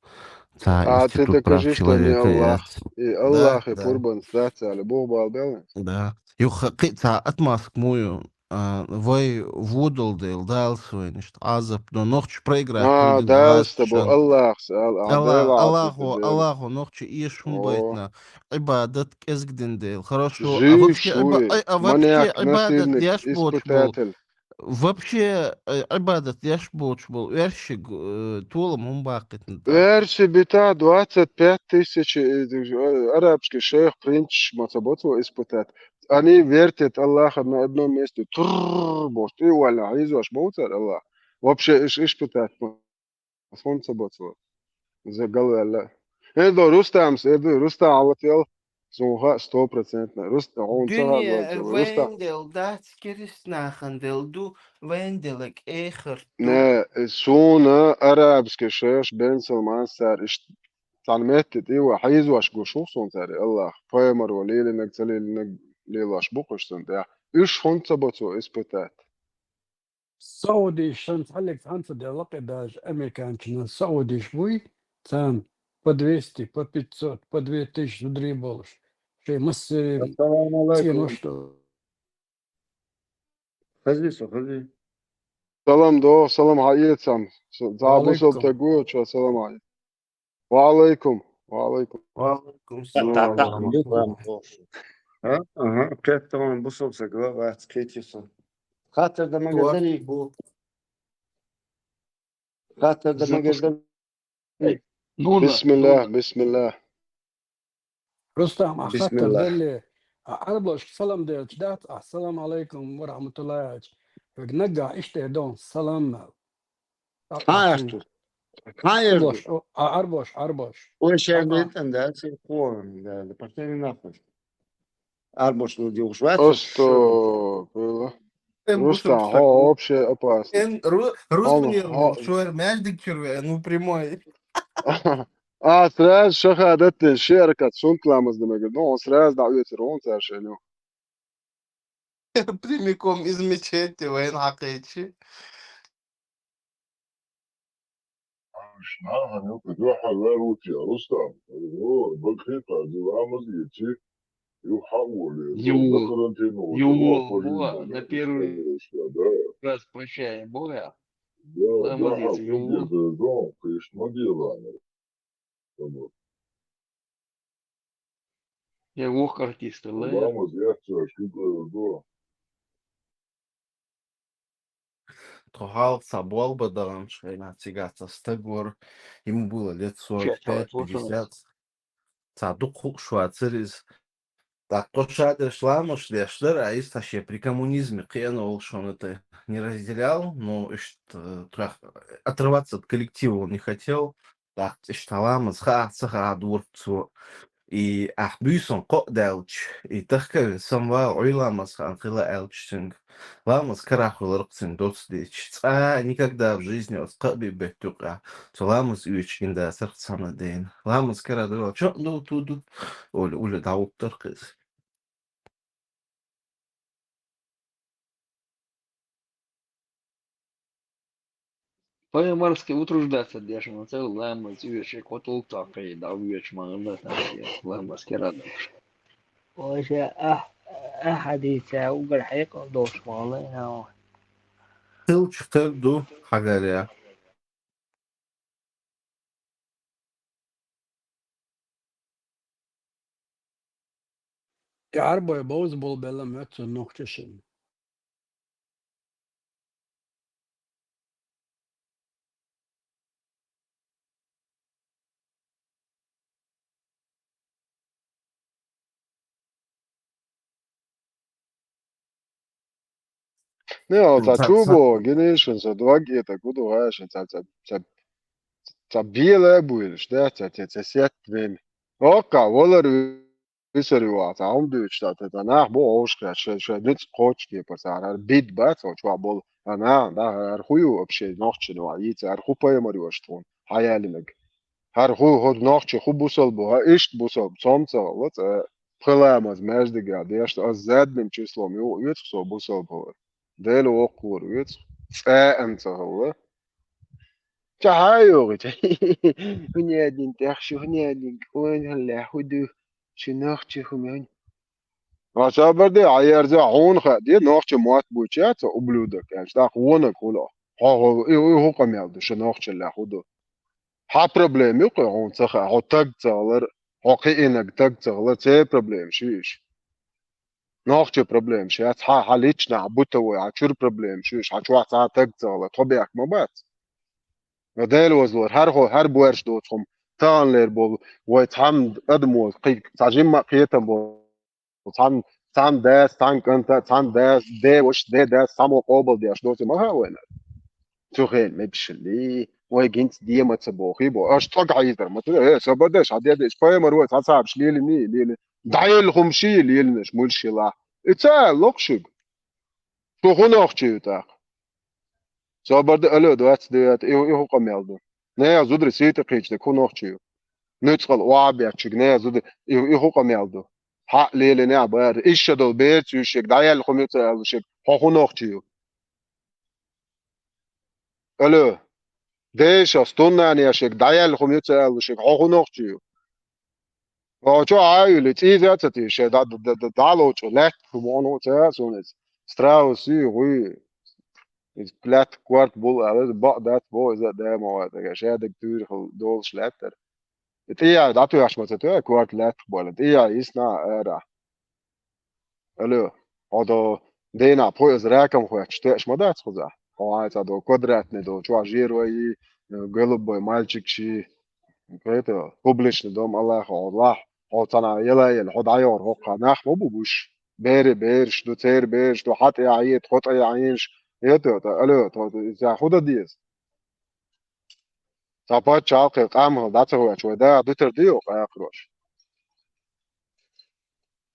Ца А ты институт прав докажи, что не человека Аллах. яц. И Да, Аллах и да. Пурбанца дац али, бухбал белла. Да. Юха кхин ца отмазка мую, а, вай вудал дела, Далла вайна иштта Ӏазап до, нохчи проиграть А, хӀума дина Далла гӀаза с тобой, чан. Аллах, Аллах, Аллах, Далла Аллахо, Ӏазап дела. Аллахо нохчи эшам О. байтна, Ӏибадат кӀезиг дина дела. Хорошо, а Жив вообще Ӏиба-, шуй, ай, а вообще маньяк, Ӏибадат насильник, деш боцуш болу? Испытатель. Вообще, э, Ӏибадат деш боцуш болу оьрсиг, э, толам хӀума баккхитна тӀаккха? Оьрси бита двадцать пять тысяч, э, э, арабский шейх, принц, ма ца боцу испытать. Они вертят Аллаха на одном месте. Трррр, боху, тӀе валла, хьийзош бовцара Аллах. Вообще, иш, иш путать. Ас хӀунда ца бо цо? Зе галваьлла. Э, до Рустамс, э, ду, Рустам, алател, сунха сто процентно. Руста-, хьуна ца Дуьне хаьа, Рустам. Вайн дел дац, керист нахана дел ду, вайн делаг эхар ду. Не, э, суна арабский шеш, Бен Салман сар, ишт-, цан метте тӀе ва, хьийзош гуш ву суна цари, Аллах. Пайхамар ва лелинаг, ца лелинаг лелош бу кхуш цун тӀехь. Уьш хӀунда ца бо цо испытать? Саудиш шанца хьаллиг цхьанца делла кхе даже американчина саудиш буй, царна по двести, по пятьсот, по две тысячи зударий болуш. Шей массерийн Ассаламу алайкум. Ценош ду. Хази со, хази. Салам до, салам хьаэцам. С-, за бусал Ва алайкум. Тагу, чё, салам хьаэцам. Ва алайкум. Ва алайкум. Ва алайкум Та-, салам. Та-, та-, Ва алайкум. А? Ага, кхетта ван бусал са гла, вац кхетти со. Хаттар да мага Ва дари? Бу. Хаттар да мага Запуск-, дари? Эй, Нуна, Бисмиллах, Нуна. Бисмиллах. Рустам, а хаттар Бисмиллах. Дале, а, Ӏарбошка салам делча дац, а, ассаламу алайкум ва рахматуллахи аьлча. Вег наггахь иштта дон салам мел. А, Хьан а, аш ту? Хьан а аш Ӏарбош, ту? О, а, Ӏарбош, Ӏарбош. Ой, шер Ага. Бетан да, се кон, да, да, пошли нахуй. Ӏарбош ну дюгуш вац. Астагфируллах. Эн Рустам, бусург хо, вообще опасно. Эн ру-, русский Хо, не хо. Шуэр мяждик червя, ну прямой. А, сразу шахадат, шеркат, сунт ламаз да мегар. Ну, он сразу да уйцер, он цар шену. Прямиком из мечети, вайн хьакхечи. Аш нахана юкъа дуьхьал ваьр ву те, Рустам? О, бакхи кхази ламаз еци, ю хьаволи, Ю. На карантину, Ю, ю, во, на первый да. Раз прощаем, Бога. Да, да, Ламаз еци, ю. Дон, кыш ма делана. Я вох артиста, ла. Ламаз яц, шу, да. Тхо хьалха цхьа болба даханчу хенахь цигахь цхьа стаг вара, ему было лет сорок пять, пятьдесят. Цхьа дукха хууш вацара иза. ТӀаккха тхо ша дерш ламазаш деш дара, а иза цхьа шен при коммунизме кхиъна волуш хьуна тӀе не разделял, но иштта, э, тхох отрываться от коллектива он не хотел. ТӀаккха иштта ламаз хаа ца хаа дора цо. И ахь буьйсан кхоъ даьлча, и тахкар самвал Ӏуй ламаз хаан хила аьлча цуьнга. Ламаз карахь хиларх цуьнга доцу дечи. Цкъа никогда в жизни оцу кхаъ бе бетту къа. Цо ламаз оьцуш гина дацарх цхьана дена. Ламаз кара дара, чо ду, ту ду. Оля, Оля, дӀавуттар кхеза. Поймарский утруждаться деш ма ца ламаз оьцуш, кхо тулг токкхий, дӀа оьцуш ма гӀанна тахе, ламаз кара долуш. Оша ахь, ахь хьадийца угар хьекъал долуш ма гӀанна. Хилча хир ду, хьагаря. И Ӏарбой бовза болу белла моьтту нохчашна. Не, а Ну, ца ца-, чу ца- бо, гинишин, ца дог это, куду гашин, ца, ца, ца, ца белая буйнаш, да, ца, ца, ца сет время. Ока, волар висар юа, ца хьун дуьйцуш, ца, ца, ца нах бо овшкра, ша, ша, ниц кхочке, пар, ца, ар бит бац, о, чуа бол, а на, да, ар хую вообще, нохчи, ну, а, и ца, ар ху паймар юаш тхун, хьаялинаг. ХӀара хӀу, хӀу нохчи хӀу бусалба, хӀа иштта бусалба, цомца валла цӀа, пхи ламаз маьждига дешна, ас задним числом ю, оьцу со бусалба хилар. Дела воккхалур оьцу, цӀа а ца хилла. Ча хьа а йогӀича? ХӀун яьдин тӀех шу, хӀун яьдин кӀайн хӀаллехь, хӀу ду, шу нохчи хӀу меан? А ца бар де, а ярза хьуна хаа де, нохча мотт буйча, ца ублюдок, аьлча, тӀаккха вонаг хӀуна. Хьо, хьо, и, и хӀу къамел ду, ша нохчаллехь хӀу ду? Хьан проблема ю кхе хьуна ца хаьа? Хьо таг ца хилар, хьо кхиинарг таг ца хилар, церан проблемаш ю иш? Нохчийн проблемаш яц, хьан, хьан лична, хьан бытовой, хьан чуьра проблемаш ю иш, хьан чохь цхьа а таг ца хилар, тхо бехк ма бац. Но Дела вазлора, хӀара хьо, хӀара боьрша доцу хӀума, таханлера болу, вай цхьамма адамо, кхин, цхьа жимма а кхетам болу, цхьамма, цхьамма дас, цхьамма кӀанта, цхьамма дас, де ваша, де дас, цхьаммо къобал деш доцу ма хаьа вайна. Цу хенан мегашаллий. вай гинц дема ца бохий бо. Аш цӀог хьайздар, ма ца, э, собардеш, хьа дедеш, пайхамар вай, цхьа сабаш лелиний, лели. ДӀаелла хӀума ший лелинаш, мулш хила. И ца аьлла локху шуьга. Шу хӀун нохчий ю тӀаккха? Собарда, алло, двадцать девятый, и, и хӀун къамел ду? Нехан зударий сийта кхийча дерг хӀун нохчий ю? Нуьцкъала охьабеттачуьга нехан зуда, и, и хӀун къамел ду? Хьаъ лелина а бара. Иша долу берца ю шега, дӀаелла хӀума ю ца аьлла шега, хьо хӀун нохчий ю? Алло. Дешах, стуннане шега, дӀаелла хӀума ю ца аьлла шега, хьо хӀун нохчий ю? Хьо чу Ӏа а юьлий, цӀийза а ца тийша, да, да, да, да, дӀалочу, лаьттах шу ма ону ца а суна иза. Страуси, гӀуй, иза лаьттах корта бул аьлла, иза бакъ дац бо, иза а дама вай тӀе, шадерг туьйра хила долуш лаьттара. И тӀехьа дӀатоьхча ма ца тоьа, корта лаьттах болу, тӀехьа йисна а ара. Алло, хьо до дийнахь пхоьазза ракам хоьттуш тоьаш ма дац кхузахь? Хьо хьайца до квадратный до, чохь жеройи, э, голубой мальчикши, это, публичный дом Аллаха хьо лахь, хьо цхьана яла а елла, хьо дӀайогӀур хӀокху нах ма бу гуш. Берийн бераш ду, церан бераш ду, хьан тӀе а Ӏийта, хьо тӀе а Ӏийнаш, это, алло, то, иза хӀун дан деза? Цхьа пачхьалкхе къам хила дӀа ца хӀоьттуш, вай даха дуьтур ду йо, къакхарош?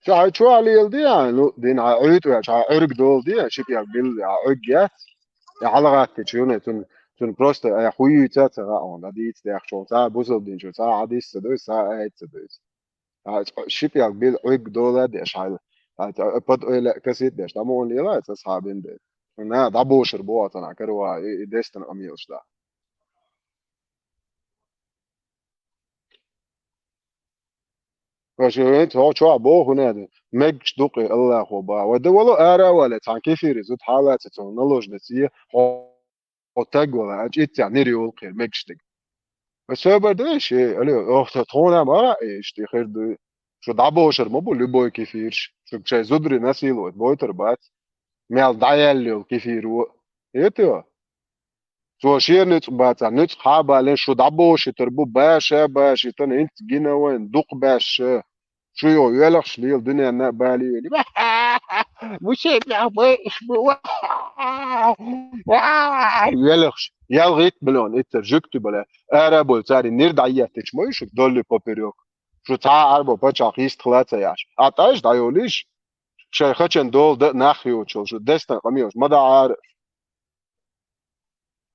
Ша хьайн чохь леладе хьайн, ну, дина хьайн Ӏуьйта ваьлча, хьайн Ӏуьрг доладе хьайн, ши пӀелг билла хьайн Ӏуьрг яц. И хьалагӀаттича юна, цунна, цунна просто, э, хӀун юьйцу а ца хаьа хьуна, дӀадийца даьхча, цхьа а бусалба динчо, цхьа а хьадис ца дуьйцу, цхьа а аят ца дуьйцу. Хьайн хьи-, ши пӀелг билла Ӏуьрг дола а деш, хьайн, хьайн, э, под ойла касийта деш, дӀа ма вон лела а, цкъа схьа бина дела. На, дӀабошур боху цхьана, караван, и, и дестина къамелаш да. Аша вайн цхьа чохь боху хӀунда аьлла, мегаш ду кхин Аллахо баха. Вай дан вало ара а вале, цхьана кефире зуда хьалаца цунна наложница е, хьо, хьо таг вала, а чӀиццехь нир йолу кхера мегаш дерг. Вай собар ду иш, э, алло, ох, со тхуна ма а, э, иш тӀе хир ду. Шу дӀабошур ма бу любой кефирш. Шу шайн зударий насиловать бойтур бац. Мел дӀаяьлла йолу кефир ву. Это? Цо шен нуьцкъ бацахь, нуьцкъ хьа а балийна, шу дӀабошуьйтур бу, баша а башийтина, хӀинца гина вайн, дукха баьшша. Шу йо, велхаш лела дуьненна а балийна. Вуьшийтахь бай иш бу. Велхаш, ялхитта миллион, иццара жуьгти бале. Ара а болу, цари нир дӀаеттича ма ю шу долли поперёк. Шу цхьа а арбо пачхьалкх йистхила а ца яхьаш. А тӀайш дӀайолийш, шайн хачан дола дан нах йоцуш, шу дестан къамелаш ма дахьара.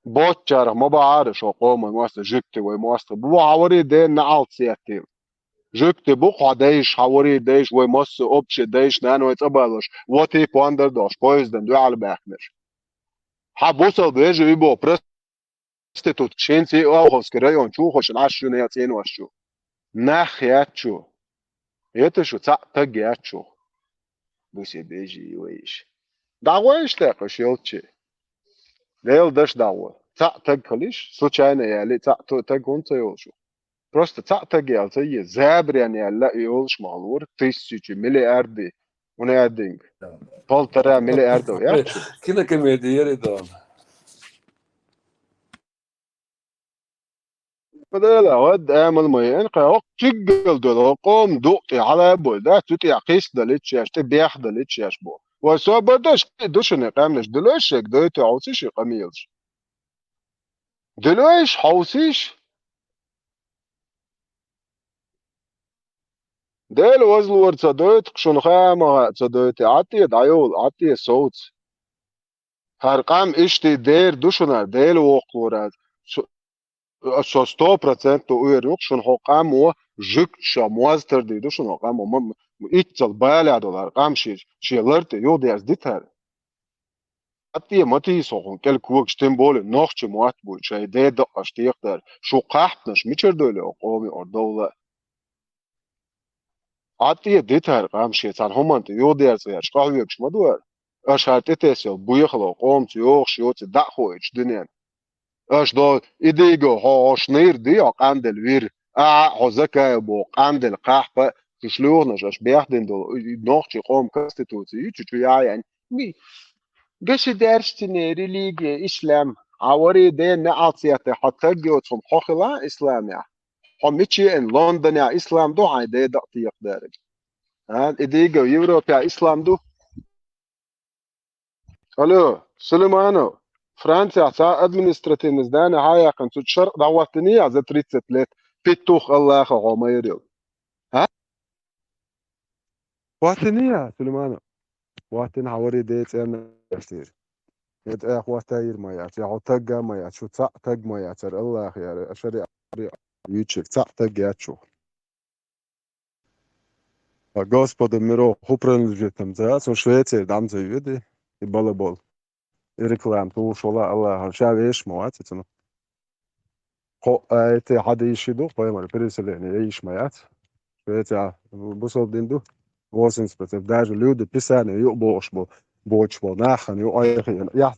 Боцчарах ма бахьара шо къоман мостагӀа, жуьгти вай мостагӀа. Бу хьан варий ден наӀалт сеттийла. Жуьгти бу хьан дайш, хьан варий дайш, вай массо а общий дайш, нана вай цӀа балош, ватий пондар дохуш, поездана дуьхьал баьхкинарш. Хьан бусалба вежа уьбо проститутка шинций Олховский район чу хошан Ӏаш ю нехан цӀенош чу. Нах яц шу. Эта шу цхьаъ таг яц шу. Бусе бежий вайша. ДӀагӀойша тӀаккха уьш йолччи. Лела даш дӀагӀо. Цхьаъ таг халиш, случайно яли, цхьаъ ту-, таг хӀунда ца йолуш ву? Просто цхьаъ таг ял ца е, забрен ял ла йолуш ма хьалвар, тысячи, миллиарды, хӀунда аьлла динга. Полтора миллиардов яц шу. Кинокомедия яри дон. Дела, вад амал ма ян, кхе, хӀокху чиггал долу, хӀокху къоман дукъ тӀе хьала а болу, да, цу тӀехь кхиссадалича шаьш, тӀе бехдалича шаьш бо. Вай собар даш, кхин ду шуна къаьмнаш, дуьлойш шега, дойту хьовсийша и къамелаш. Дуьлойш, хьовсийша. Дела вазлора ца дойту, шуна хаа ма хаьа ца дойту, Ӏад тӀе дӀайолу, Ӏад тӀе совца. ХӀара къам иштта дер ду шуна, Дела воккхалора. Со, со сто процентов уверен ву, шуна хӀокху къамо жуьгташа моз тардийр ду шуна хӀокху къамо. Ма, ма, иццал балехь долу хӀара къам шен, шен лар тӀе юхадерза дитар. Ӏад тӀе ма тийса хӀокхунна кӀел когаш, тем более нохчи мотт буй, шайн ден дакъаш текхадар. Шу кхахьпанаш мичара дойле хӀокху къоме ордовла а? Ӏад тӀе дитар къам шен цхьана хӀуманна тӀе юхадерза гӀерташ, къахьоьгуш ма ду ара. Аша хӀара тӀетесна йолу бехало къомца йогӀуш йоций дӀа а хоуьйтуш дуьненна. Аша до и дийго хьо, хьо шнийр ди хьо къанделла вир, ахьа а хьо Закаев боху къанделла кхахьпа а, шу шлюхнаш аша бехдина долу и нохчи къоман конституци ю чу, чу яхьа яьнна. Ми, государственная религия ислам. Хьан варий ден неӀалт сетта хьан таг йоцу хӀума хьо хила исламехь? Хьо мича еана Лондонехь ислам ду хьайн ден дакъа текхадарг? А, и дийго Европехь ислам ду? Алло, Сулейманов, Францехь цхьа административный здание хьаяьккхина, цу шаркъ дӀахӀоттийний за тридцать лет, петух Аллаха хьо майрил. А? ХӀоттийний, Сулейманов? ХӀоттийна, хьан вари децӀенна астийра. Я тӀе хӀоттайийр ма яц, я хьо тагга ма яц, шу цхьаъ таг ма яцар Аллаха яра, шариӀат юьйцург цхьаъ таг яц шу. А Господа миров хӀу принадлежит там за, со Швеция дам за юди, и балабол. И реклама ту шола Аллаха, ша веш ма вац, цуна. Хо, а, эти хьадийши ду, пайхамар, переселение, я йиш ма яц. Швеция, бусалба дин ду, восемьдесят процентов, даже люди Писание ю бохуш бу, бохуш бу, нахана ю айхи, я